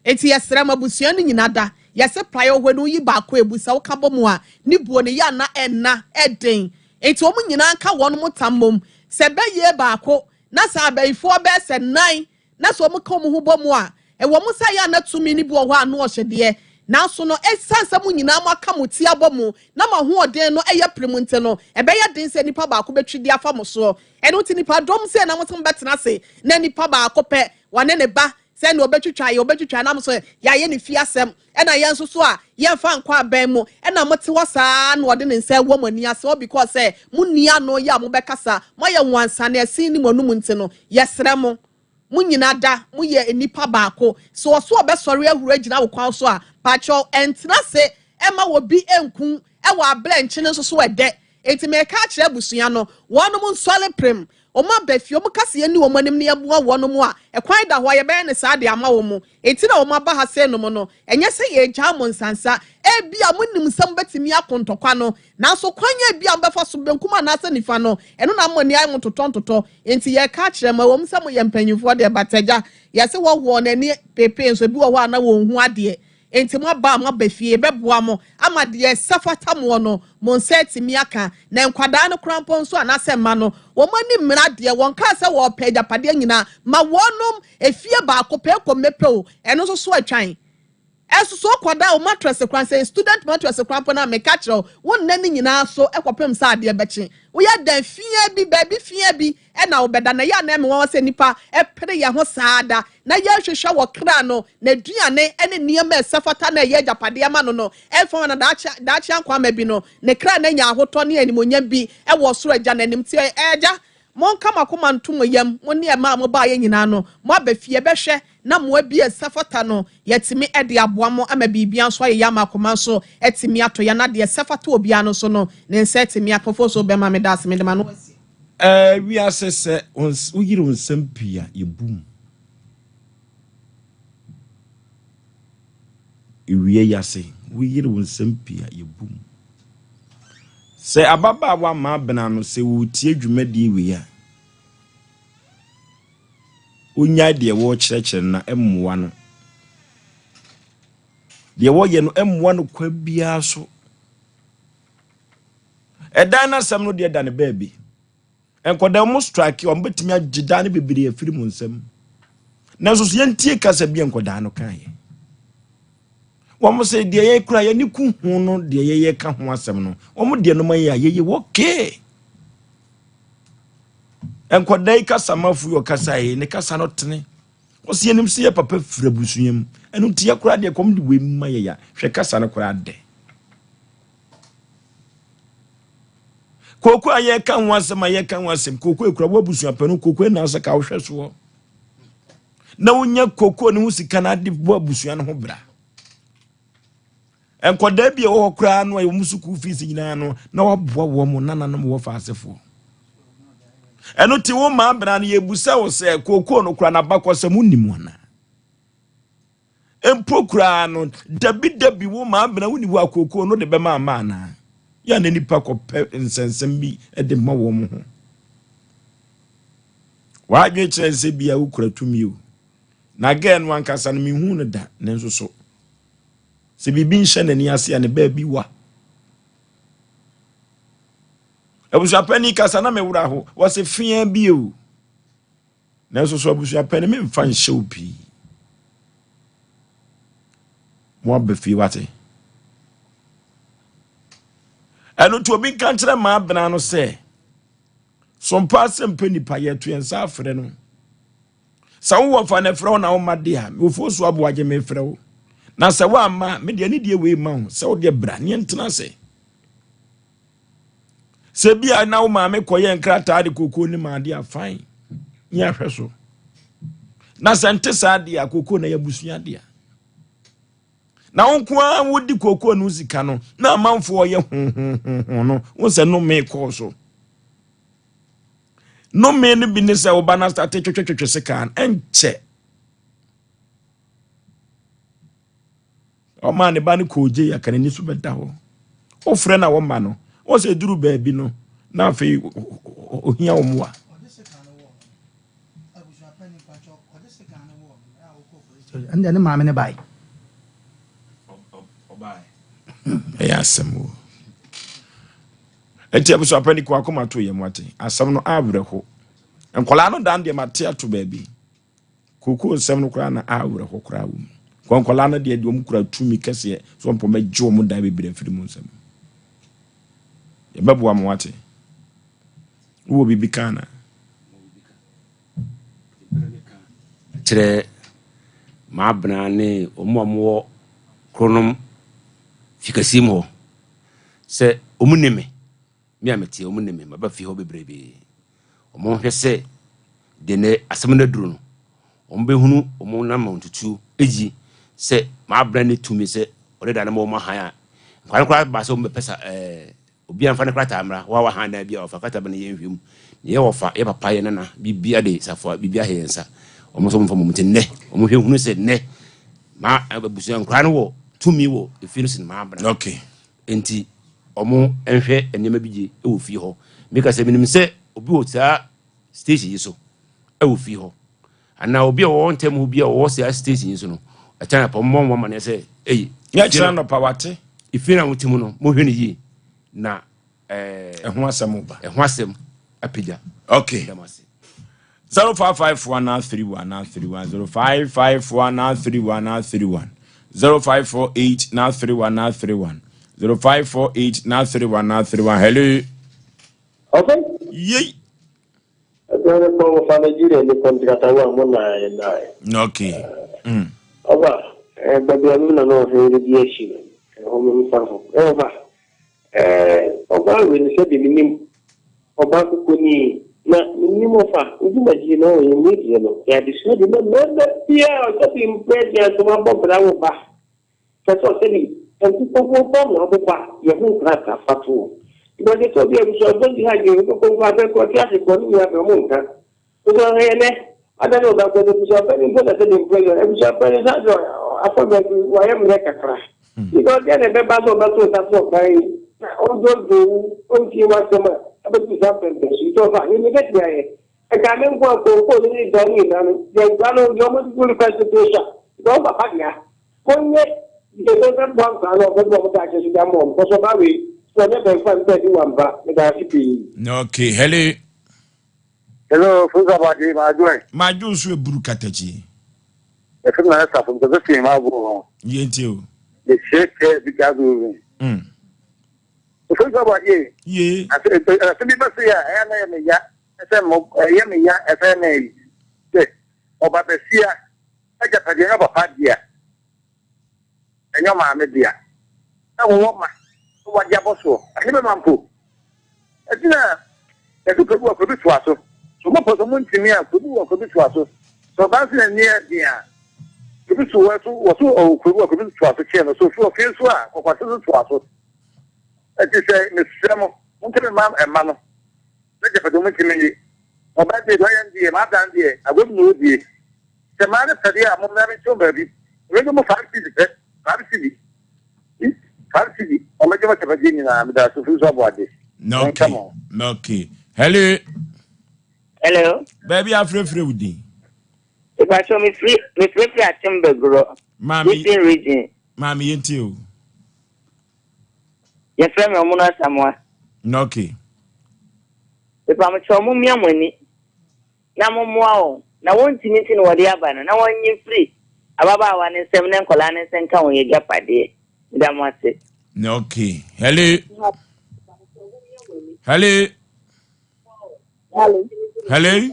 Enti yɛsrɛ mo abusua no nyina da yɛse praeɛ ɔhɔ no woyi baako ebu sɛ woka bɔ mu a ne buo no yɛ a na ɛnna ɛden enti wɔn nyinaa nka wɔn mo tam mmom sɛ bɛyie baako na sɛ abayifoɔ bɛyɛ sɛ nan na sɛ wɔn ka wɔn ho bɔ mu a ɛwɔ mo sɛ yɛ a na tumi no bi wɔ hɔ a ano ɔhyɛ deɛ nanso no ɛsiane sɛ mo nyinaa mo aka mo ti abɔ mu na mo ahoɔden no ɛyɛ pere mu nti no ɛbɛyɛ den sɛ nipa baako bɛtwi de afa mo soɔ ɛno nti nipa dɔm sɛ na mo sɛ mo bɛtena ase na nipa baako pɛ wɔne ne ba Sɛnea ɔbɛtwitwa yɛ, ɔbɛtwitwa nam so yɛayɛ ne fie asɛm, ɛna yɛn nso so a yɛmfa nkɔ abɛn mu, ɛna mote hɔ saa na ɔde ne nsa ɛwɔ mo ani ase, all because sɛ monni ano yɛ a mobɛkasa, moayɛ nwansane ɛsen ne mo anum nti no, yɛsrɛ mo, mo nyina da, moyɛ nnipa baako, sɛ ɔso ɔbɛsɔre ahuru agyina wo kwan so a, pakyɛw ɛntena ase ɛma obi ɛnku ɛwɔ abrɛ nkyene nso so ɛdɛ, enti meka akyerɛ abusua no, wɔnom nsɔre prem, Wɔn aba fie, wɔn ka sɛ yɛnni wɔn anim na yɛmmoa wɔn a, ɛkwan da hɔ a yɛbɛyɛ no saa de ama wɔn. Enti na wɔn aba ha seinom no, ɛnyɛ sɛ yɛregyaa mo nsansa. Ebia monim sɛ mobɛtumi ako ntɔkwa no, nanso kwan a ebia mobɛfa so, benkum anaasɛ nifa no, ɛno na mo ani ayɛ mo ntotɔntotɔ. Enti yɛreka akyerɛ mo, ɛwom sɛ moyɛ mpanimfoɔ deɛ, but agya, yɛse wɔhoɔ wɔn ani peepee nso, ebi wɔ hɔ a na wɔnhu adeɛ. Enti moaba a moaba fie, yɛbɛboa mo ama deɛ ɛsɛ fata moɔ no, mo nsa atumi aka. Na nkwadaa no koraa mpo nso anaasɛ mma no, wɔn ani mmere adeɛ, wɔnkaa sɛ wɔrepɛ agyapadeɛ nyinaa, ma wɔnom efie baako pɛ, kɔ mmɛpɛ o, ɛno nso so atwan. Ɛnso so wokɔda wo mattress koraa, sɛ student mattress koraa mpo no a, meka kyerɛ wo, wo nna no nyinaa so kɔpem sɛ adeɛ bɛkye. Woyɛ dɛn? Fia bi, baabi fia bi na wobɛda. Na ɛyɛ a na ɛyɛ me nwanwa sɛ nnipa pere yɛn ho saa da, na yɛrehwehwɛ wɔ kra no, n'aduane ne nneɛma a ɛsɛ fata na ɛyɛ agyapadeɛ ma no no, ɛmfa ho na daakye, daakye ankwamma bi no, ne kra no anya ahotɔ ne animuonyam bi wɔ ɔsoro Agya no anim. Nti, Agya, monka mo akoma nto mo yam, mo ne ɛma a mobaeɛ nyinaa no, moaba fie, bɛhwɛ na mmoa bi a ɛsɛ fata no, yɛatumi de aboa mo ama biribiara nso ayɛ yie ama akoma nso atumi atɔ yɛn, na deɛ ɛsɛ fata obiara no nso no, ne nsa atumi aka. Ofosuo bɛma meda ase, mede m'ano asi. Ɛɛ wiase sɛ woyere wo nsɛm pii a yɛbu mu. Ewia yi ase woyere wo nsɛm pii a yɛbu mu. Sɛ ababaawa Maabena no sɛ ɔretie dwumadie wei a, ɔnyae deɛ wɔrekyerɛkyerɛ no na ɛmmoa no. Deɛ wɔyɛ no ɛmmoa no kwan biara so. Ɛdan no asɛm no deɛ da ne baabi. Nkɔdaa mo strike wɔn bɛtumi agye dan no bebree afiri mo nsam. Nanso so yɛntie kasa bi a nkɔdaa no kaeɛ. Wɔn sɛ deɛ yɛ kura yɛn ani ku ho no deɛ yɛyɛ ka ho asɛm no wɔn deɛ no ma yɛ a yɛyɛ wɔkee. Nkɔdaa yi kasa mafo yi ɔkasa yi ne kasa no tene. Wɔsi yɛnim sɛ yɛ papa firi abusua mu. Ɛno nti yɛ koraa deɛ kɔm de wei ma yɛ ya. Hwɛ kasa no koraa dɛ. Kooko a yɛka ho asɛm a yɛka ho asɛm kooko ekura wo abusua pɛno kooko ɛna sɛ ka wohwɛ soɔ na wonya kooko ne ho sika na ade bɔ abusua no ho bra nkɔdaa bi a ɛwɔ hɔ koraa no a wɔn sukuu fees nyinaa no na waboa wɔn mo nananom wɔ faasefoɔ ɛno te wo maa bra no yɛbusa wo sɛ kooko no koraa n'abakɔsɛm wonim anaa Mpo koraa no, dabidabi wo maa bena wonni hɔ a kookoo no de bɛma ama anaa? Yɛ a na nnipa kɔpɛ nsɛnsɛm bi de ma wɔn ho. W'adwene kyerɛ sɛ bia wokura tumi o. Na gɛɛ no ankasa no menhuu no da, nanso so sɛ biribi nhyɛ n'ani ase a ne baabi wa. Abusuapɛni kasa na me wura ho, wɔse fea bi o. Nanso so abusua pɛ no memfa nhyɛ wo pii. Mo aba fie wate. Ɛno nti obi nka nkyerɛ maa bena no sɛ sompa asɛm pɛ nipa yɛto yɛn nsa afrɛ no. Sɛ wowɔ fa na ɛfrɛ wo na woma de a mewɔfoɔ so aboagye mefrɛ wo. Na sɛ woamma me deɛ ne deɛ wei ma wo sɛ wodeɛ bra ne yɛntena ase. Sɛ bi a na wo maame kɔyɛ nkrataa de kookoo ne ma adeɛ a fine. Nyɛ ahwɛ so. Na sɛ nte saa deɛ a kookoo na yɛ abusua dea. Na wo nko ara wodi kookoo no sika no na amanfoɔ yɛ hohohoho no wo sɛ nnome kɔɔ so. Nnome no bi ne sɛ wo ba no asate twetwetwetwe sekan ɛnkyɛ. Ɔmaa ne ba no kɔɔ gye aka n'ani so bɛda hɔ. Wofrɛ na wɔma no. Wɔn sɛ eduru baabi no na afei ohia wɔn mmoa. Ɛnna ne maame ne bae. Ɛyɛ asɛm o. Eti abusuapɛni kɔ akoma to yɛn ate. Asɛm no awerɛho. Nkwadaa no dan deɛ mate ato baabi. Kookoo nsɛm no koraa na awerɛho koraa wɔ mu. Kɔ nkwadaa no deɛ deɛ wɔn kura tumi kɛseɛ so wɔn bɛgye wɔn dan bebree afiri mu nsam. Yɛbɛboa mo wate. Wowɔ biribi ka anaa? Kyerɛ m'abena ne wɔn a wɔwɔ kronom fikɛseɛ mu hɔ sɛ wɔn ne me. Me a mete, wɔn ne me, maba fie hɔ bebrebe. Wɔnhwɛ sɛ deɛ nɛ asɛm no aduru no, wɔbɛhunu wɔn anammɔntutuo yie sɛ m'abena ne tumi sɛ ɔde da no ma wɔn ahan a, nkwadaa no koraa baa sɛ wɔbɛpɛ sa ɛɛ obiara mfa ne krataa mmra, wɔa wahan dan bi a wɔfa krataa bɛ no yɛnhwɛ mu. Ne yɛ wɔfa, yɛ papa, yɛ nana, biribiara de safoa, biribiara hyɛ yɛn nsa. Wɔn nso wɔmfa mmom nti nnɛ, wɔhwɛ hunu sɛ nnɛ ma abusua nkwadaa no wɔ tumi wɔ efie no sen m'abena. Okay. Enti wɔnhwɛ nneɛma bi yie wɔ fie hɔ. Meka sɛ menim sɛ obi wɔ saa station yi so wɔ fie hɔ anaa obi a ɔwɔ ntɛm hɔ bi a ɔwɔ saa station yi so no ɛkyɛn apɔ mmɔ wɔn amaneɛ sɛ eyi. Nyɛ kyerɛ anɔpa wate. Efie na wote mu no mohwɛ no yie na ɛɛ. Ɛho asɛm ba. Ɛho asɛm apagya. Okay. 0554 931 931 0554 931 931 0548 931 931 0548 931 931 hello. Okay. Yei. Ɛbɛrɛ kɔ wɔfa Nigeria ni kɔntrata wa mo na yɛ na. Okay. Mm. Ɔba ɛɛ baabi a mi na na ɔhɛn de di akyi no ɛhɔ mi nfa ho ɛwɔ Ɛɛ, ɔbaa wei no sɛdeɛ menim ɔbaa kokoni na menim ɔfa wo dwumadie no ɔyɛ mu deɛ no yɛ adesua de ma mmarima biara ɔsɛbi mprɛ deɛ nso wabɔ bra wo ba kyɛ sɛ ɔsɛbi nkokɔfoɔ ba mo aboba yɛ ho nkrataa fa toɔ because sɛ obi abusuafoɔ di ha deɛ nkokɔfoɔ abɛkɔ ɔte ase kɔ ne nua bɛ ɔmo nka Nso ɔhwɛ yɛn nɛ, ada ne ɔba kɔ no abusuapanin mpo na sɛdeɛ mpo yɛ abusuapanin saa deɛ afɔ baabi wayɛ mmerɛ kakra. Because deɛ na ɛbɛba sɛ ɔbɛto nsa so ɔbaa yi na ɔdwoodwoo wo ɔntie w'asɛm a abɛdu saa mpɛmpɛn so nti ɔfa yɛ bɛtumi ayɛ. Ɛkaa me nko a kookoo no ne dan no nyinaa no deɛ nkura no deɛ ɔmo de gu kwan so to so a because ɔpapa dea monyɛ deɛ ɛbɛboa nkura no ɔbɛboa ɔmo daakye so de ama ɔmo kɔsɔ ɔbaa wei sɛ ɔnyɛ bɛnfa no bɛɛbi wampa meda ase pii. Okay, hello. Hello, Fusa Baki, Madwo ɛ. Madwo nso eburu katakyi. Yɛfrɛ me Nana Safo, mepɛ fi ma abo ho. Yɛ ntie o. Mekyerɛ kyerɛ bi ka do bi. Fusa Baki. Ye. Ase ase bi bɛse a ɛyɛ na yɛ me ya ɛsɛ mo ɛyɛ me ya ɛsɛ na yi sɛ ɔba bɛsia agyapadeɛ nyɛ papa dea. Ɛnyɛ ɔmaame dea. Na wɔwɔ ma na wɔagye abɔ soɔ. Ɛnyɛ bɛma mpo. Ɛti na yɛto kuro bi wɔ kuro bi toa so. So mo pɔ so mo ntumi a kuro bi wɔ kuro bi toa so. Sɛ ɔbaa nso na ani yɛ den a kuro bi so wɔ so wɔ so ɔwɔ kuro bi wɔ kuro bi toa so kyɛn no. So ofi ɔfie nso a kɔkɔse so toa so. Ɛti sɛ mesrɛ mo mo ntumi mma mma no na gyapade mo ntumi nyi. Ɔbaa deɛ deɛ ɔyɛ no deɛ m'adan deɛ agorɔ bi na ɔdie. Sɛ maa no pɛ deɛ a, mommra me nkyɛn baabi. Mɛgye mo 5 cedi pɛ, 5 cedi, 5 cedi, ɔmɛgye mo kyɛfɛdeɛ nyinaa. Meda ase, Ofinso Aboagye. Okay, okay. Hello. Hello. Baabi afrɛfrɛ wo din. Ìpàṣọ mi firi mi firi firi Akyem Bɛgorɔ. Maame. Eastern Region. Maame yɛn ti o. Yɛfrɛ mi Ɔmono Asamoah. Okay. Ìpàmùkyɛ ɔmo mmea mo ani. na mommoa wɔn, na wɔntumi nti na wɔde aba no, na wɔnnye mfiri ababaawa no nsam ne nkwadaa no nsa nka wɔn agyapadeɛ. Meda mo ase. Okay. Hello. Hello. Hello. Hello.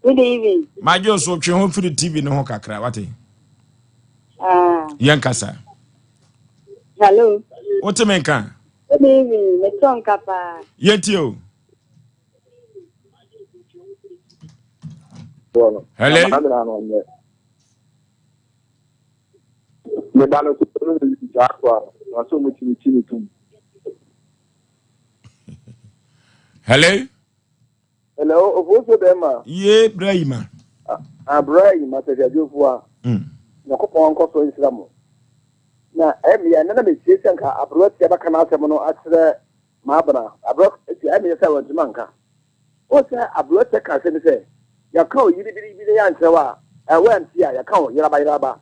Good evening. Majo so twe ho firi TV no ho kakra wate. Ah. Yɛn kasa. Hello. Wote me nka? Good evening, metɔ nka paa. Yɛntie o. Hello. Me ba no so no ne saa ko a na so mo timi ti ne tum. Hello. Hello, ofosuo bɛrima. Ye bra yi ma. Ah, bra yi ma sɛ adwofo a. Nyankopɔn nkɔ so nhyira mo. Na ɛmea na na metie sɛ nka aberewa tia bɛka n'asɛm no akyerɛ m'abena. Aberewa tia ɛmea sɛ wɔntumi anka. Wo sɛ aberewa tia ka asɛm sɛ yɛka o yiri biri bi na yɛankyerɛ wo a ɛwɔ ɛnte a yɛka o yeraba yeraba.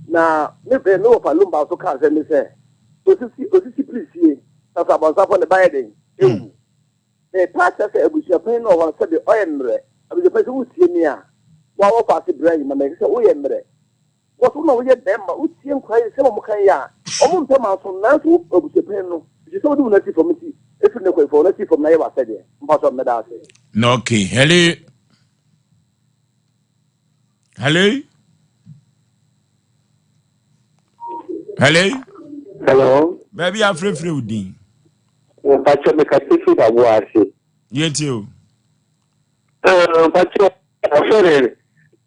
Na me me wɔfa lumba nso ka asɛm bi sɛ osisi osisi pirisie na sɛ abɔnsafo ne ba yɛ den ewu. Merepa akyerɛ sɛ abusuapanyin no wɔ hɔ no sɛbe ɔyɛ mmerɛ. Abusuapanyin sɛ wotie me a, wo a wɔfa ase brɛ yi ma mɛhwɛ sɛ woyɛ mmerɛ. Because wo na woyɛ bɛrima, wotie nkwadaa yi nsɛm a wɔka yi a, wɔn mpɛ manso nanso wo abusuapanyin no, ɛfiri sɛ wode wo nan si fam nti, ɛfiri ne kwan fa wo nan si fam na yɛ w'asɛdeɛ. Mpakyɛw meda ase. Na okay, hello. Hello. Hello. Hello. Baabi afrɛfrɛ wo din. Mpakyɛ mekasa fi Daboa ase. Yɛntie o. Mpakyɛ ɔfɛ ne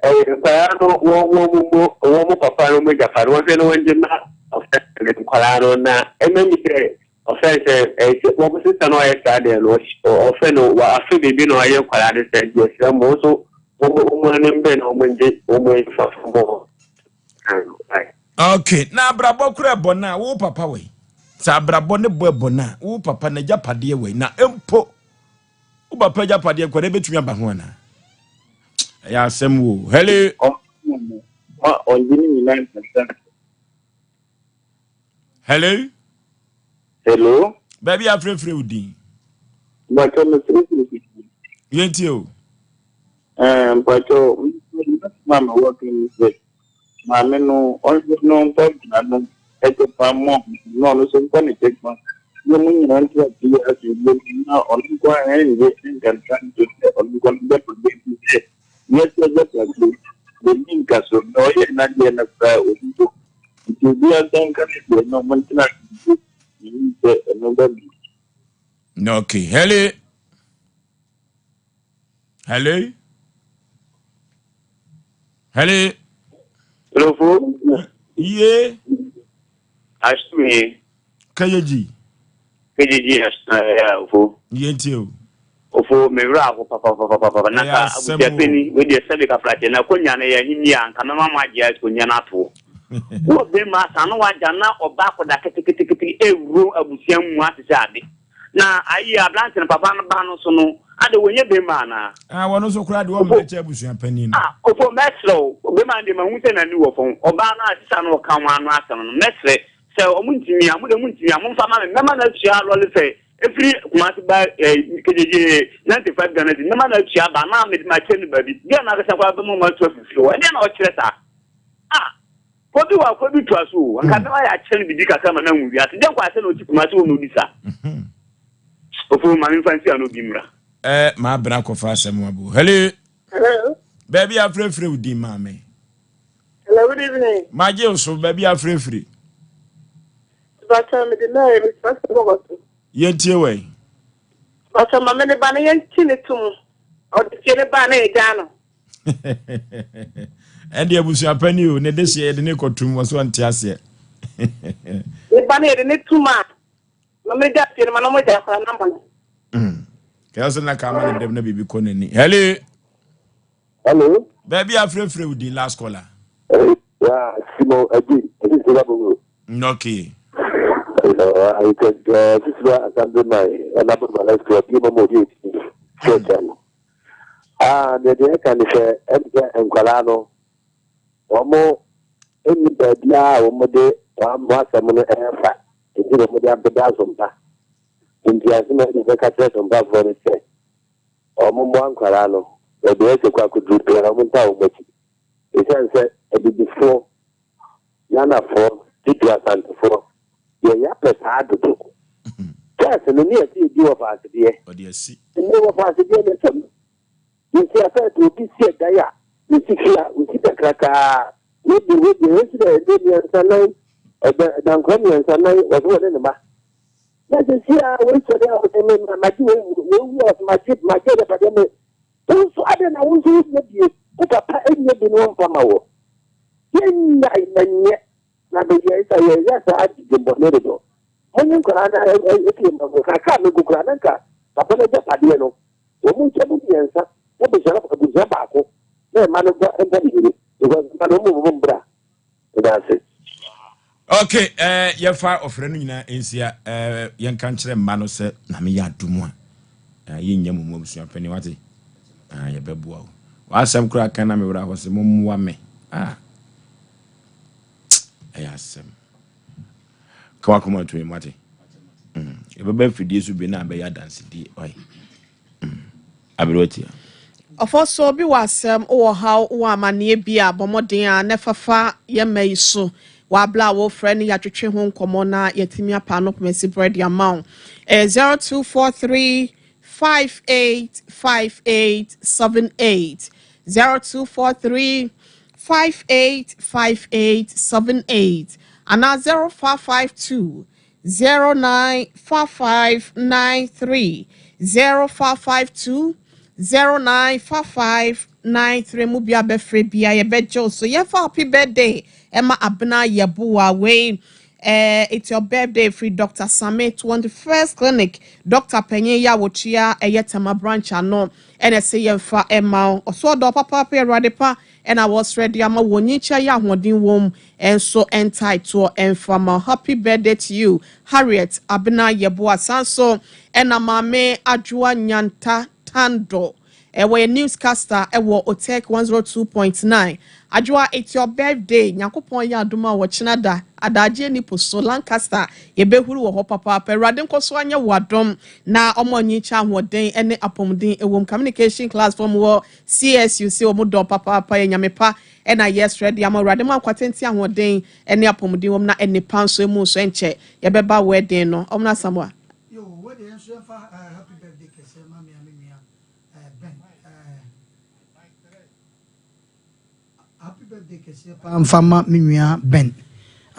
nkwadaa no wɔn wɔn mu wɔn mu papa no mu agyapadeɛ wɔn hwɛ no wɔn gye ma ɔfɛ ne nkwadaa no na ɛma mi sɛ ɔfɛ sɛ ɛsɛ wɔn sista no ɔyɛ saa deɛ no ɔfɛ no afe biribi na ɔyɛ nkwadaa no sɛ deɛ srɛ mo nso wɔn wɔn anim bɛn na wɔn gye wɔn afa fam hɔ. Okay, na abrabɔ kora ɛbɔ no a wo papa wɔ sɛ abrabɔ ne bɔ ɛbɔ no a wo papa n'agyapadeɛ wɔ na mpo wo papa agyapadeɛ nkwadaa bɛtumi aba ho anaa? Ɛyɛ asɛm wo. Hello. Hello. Hello. Baabi afrɛfrɛ wo din. Mpakyɛ mesrɛfrɛ Yɛntie o. Mpakyɛ ma ma wɔka ni sɛ maame no ɔnhwɛ no mfa gyina no kyɛfa mmɔ na ɔno nso mfa ne kyɛfa na mu nyinaa ntra ase yɛ asomdwoe mu na ɔno nko ara ɛnyɛ nkanka nto sɛ ɔno nko no bɛpa bi sɛ wiase agyapadeɛ ɔnni nkaso na ɔyɛ n'adeɛ no koraa ɔnni hɔ nti obiara nsa nka ne deɛ na ɔmo ntena asomdwoe menim sɛ ɛno bɛboa. Okay, hello. Hello. Hello. Hello. Ye. Asumi. Kayeji. Kayeji asumi ofo. Ye nti o. Ofo me wura aho papapapapa na ka abusia peni we de sɛbe ka frakyɛ na konya no yɛ ahenni a nka mɛma mo agye akonya no ato. Wo bɛma asa no wagya na ɔba akɔda ketekete ewuro abusua mu ate sɛ ade. Na ayi aberante no papa no ba no so no, ade wɔnyɛ bɛrima anaa? Ah, wɔn nso koraa de wɔn bɛkyɛ abusua panin no. Ah, ofo mɛsrɛ o, bɛrima no deɛ mahu sɛ n'ani wɔ fam. Ɔbaa no a sisa no ɔka wɔn ano asɛm no, mɛsrɛ sɛ wɔn ntumi a, mo deɛ mo ntumi a, momfa ma me, mɛma no atua lɔre fɛ efiri Kumasi ba eh, KJJ 95 Ghana cedi, mɛma no atua aba na mede makyɛ no baabi. Deɛ na akasa koraa bɛma wɔn atu afiri fie hɔ, ɛdeɛ na ɔkyerɛ saa? Ah, Kɔ bi wɔ akɔ bi toa so o. Anka bɛma yɛakyerɛ no biribi kakra ma no ahu wiase. Dɛn kɔ asɛ na ɔte Kumasi hɔ na ɔdi saa? Ofo ma memfa nsi ano bi mmra. Eh, maa bena kɔfa asɛm abo. Hello. Hello. Baabi afrɛfrɛ wo din maame. Hello, good evening. Magye wo so baabi afrɛfrɛ. Bàtà mi di Mary mi fẹ́ sọ bọ̀gọ̀ so. Yɛntie wɛn. Bàtà maame ne ba no yɛnkyi ne tom. Ɔde fie ne ba na yɛgyaa no. Ɛnde abusua pani o, ne dehyeɛ yɛde ne kɔtum wɔ so ɔnte aseɛ. Ne ba no yɛde ne tum a, na ɔmo gya fie no ma na ɔmo gya akwadaa no ama no. Kɛyɛ sɛ na ka ama ne dɛm na biribi kɔ n'ani. Hello. Hello. Baabi afrɛfrɛ wo din last caller. Yeah, Simon Aji, this is Rabu. Okay. Sisi Assembly man, Honorable Malesco, Bi Momo Bi Church. Ah, deɛ deɛ ɛka ne sɛ ɛne sɛ nkwadaa no wɔn nni baabiara a wɔn de wɔn asɛm no ɛrefa nti na wɔn de abɛda asompa nti asɛm a ɛde bɛka kyerɛ asompafoɔ no sɛ wɔn mmoa nkwadaa no baabi a ɛsɛ kɔ akɔduru biara wɔn ntaa wɔn akyi ɛsiane sɛ abibifoɔ Ghanafoɔ titiri Asantefoɔ yɛ yɛapɛ saa dodo first no ne yɛsɛ yɛdi wɔ faasedeɛ ɛnɛ wɔ faasedeɛ no ɛsɛm Yɛsi afɛɛfɛ obi si ɛdan a yɛsi fie a osi kakrakaa wei deɛ wei deɛ yɛsi dɛ ɛdɛ mmiɛnsa nan ɛdɛ dankora mmiɛnsa nan wɔde wɔne ne ma. Na sɛsi a wei sɔre a ɔsɛ me ma magye wei wei wu a ɔsɛ magye magye agyapadeɛ me. Wo nso adɛn na wo nso wonyɛ bie wo papa nyɛ bi na ɔmfa ma wɔ. Yɛnnyae na nyɛ na bɛyɛ sɛ yɛyɛ saa dwemmɔne dodo. Monye nkwadaa no ɛfie ma mo kakra a megu koraa na nka papa no agyapadeɛ no wɔn nkyɛ mu mmiɛnsa na abusua abusua baako na ɛma no bɔ mpa mmienu because mma no wɔn mu mbra. Meda ase. Ok, eh, yɛfa ɔfrɛ no nyinaa nsia eh, yɛnka nkyerɛ mma no sɛ Nyame yɛ adom a eh, yɛnnya mo mu abusua panin wate ah, yɛbɛboa wo w'asɛm koraa ka na me werɛ hɔ sɛ mommoa me ah, ɛyɛ asɛm ka wakoma to mu wate mm. yɛbɛba afidie so bi na abɛyɛ adansedie ɔe Aberewa tia. Ɔfɔ so obi wɔ asɛm, wowɔ haw, wowɔ amaneɛ bi a, bɔ mmɔden ara na fa fa yɛn mma yi so. Wɔ abla a worefrɛ no yɛatwetwe ho nkɔmmɔ na yɛatumi apa ano poma si berɛ de ama wo. Ɛyɛ 0243 58 58 78. 0243 58 58 78 anaa 0552 095593 0552 095593 mu bia bɛfrɛ bia yɛbɛgye wo so. Yɛmfa happy birthday ɛma Abena Yɛboa wei. It's your birthday free Dr. Same 21st Clinic Dr. Panyin yɛ a wɔtua ɛyɛ Tema branch ano ɛna ɛsɛ yɛmfa ɛma wo. Ɔso ɔdɔ papaapa Awurade pa ɛna wɔsrɛ de ama wɔn nyikyɛ yɛ ahoɔden wɔm ɛnso ɛntaetoɔ ɛmfa ma. Happy birthday to you, Harriet Abena Yɛboa. San so ɛna Maame Adwoa Nyanta Tando ɛwɔ yɛ newscaster ɛwɔ Otec 102.9. Adwoa, it's your birthday. Nyankopɔn yɛ adom a wɔkyena da adagye nipo so Lancaster yɛbɛhuru wɔ hɔ papaapa. Awurade nkɔ so anyɛ wɔ adom na ɔmo anyikyɛ ahoɔden ɛne apɔmuden ɛwɔ communication class fam wɔ CSU sɛ wɔn dɔ papaapa. Yɛ Nyame pa ɛna yɛsrɛ de ama Awurade mu akwatente ahoɔden ɛne apɔmuden wɔm na ɛnipa nso emu nso ɛnkyɛ yɛbɛba wedding no ɔmo na Samoa. Yo, wo de nso yɛmfa happy birthday kɛseɛ ma me a me nua Ben. Happy birthday kɛseɛ paa mfa ma me nua Ben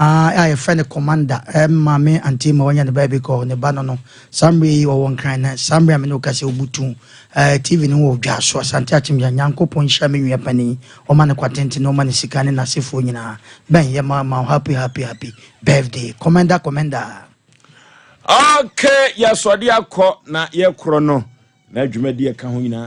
a yɛfrɛ no Commander. Maame Auntie ma wanya ne baabi kɔ ne ba no saa mmerɛ yi ɔwɔ Nkran na saa mmerɛ a me ne wo ka sɛ wobutu TV no wɔ dwa so Asante Akyemgya. Nyankopɔn nhyira me nua panin, ɔma no kwatenten, ɔma no sika ne n'asefoɔ nyinaa. Ben, yɛ ma happy happy happy birthday, Commander, Commander. Okay, yɛsɔde akɔ na yɛkorɔ no na dwumadi ɛka ho nyinaa.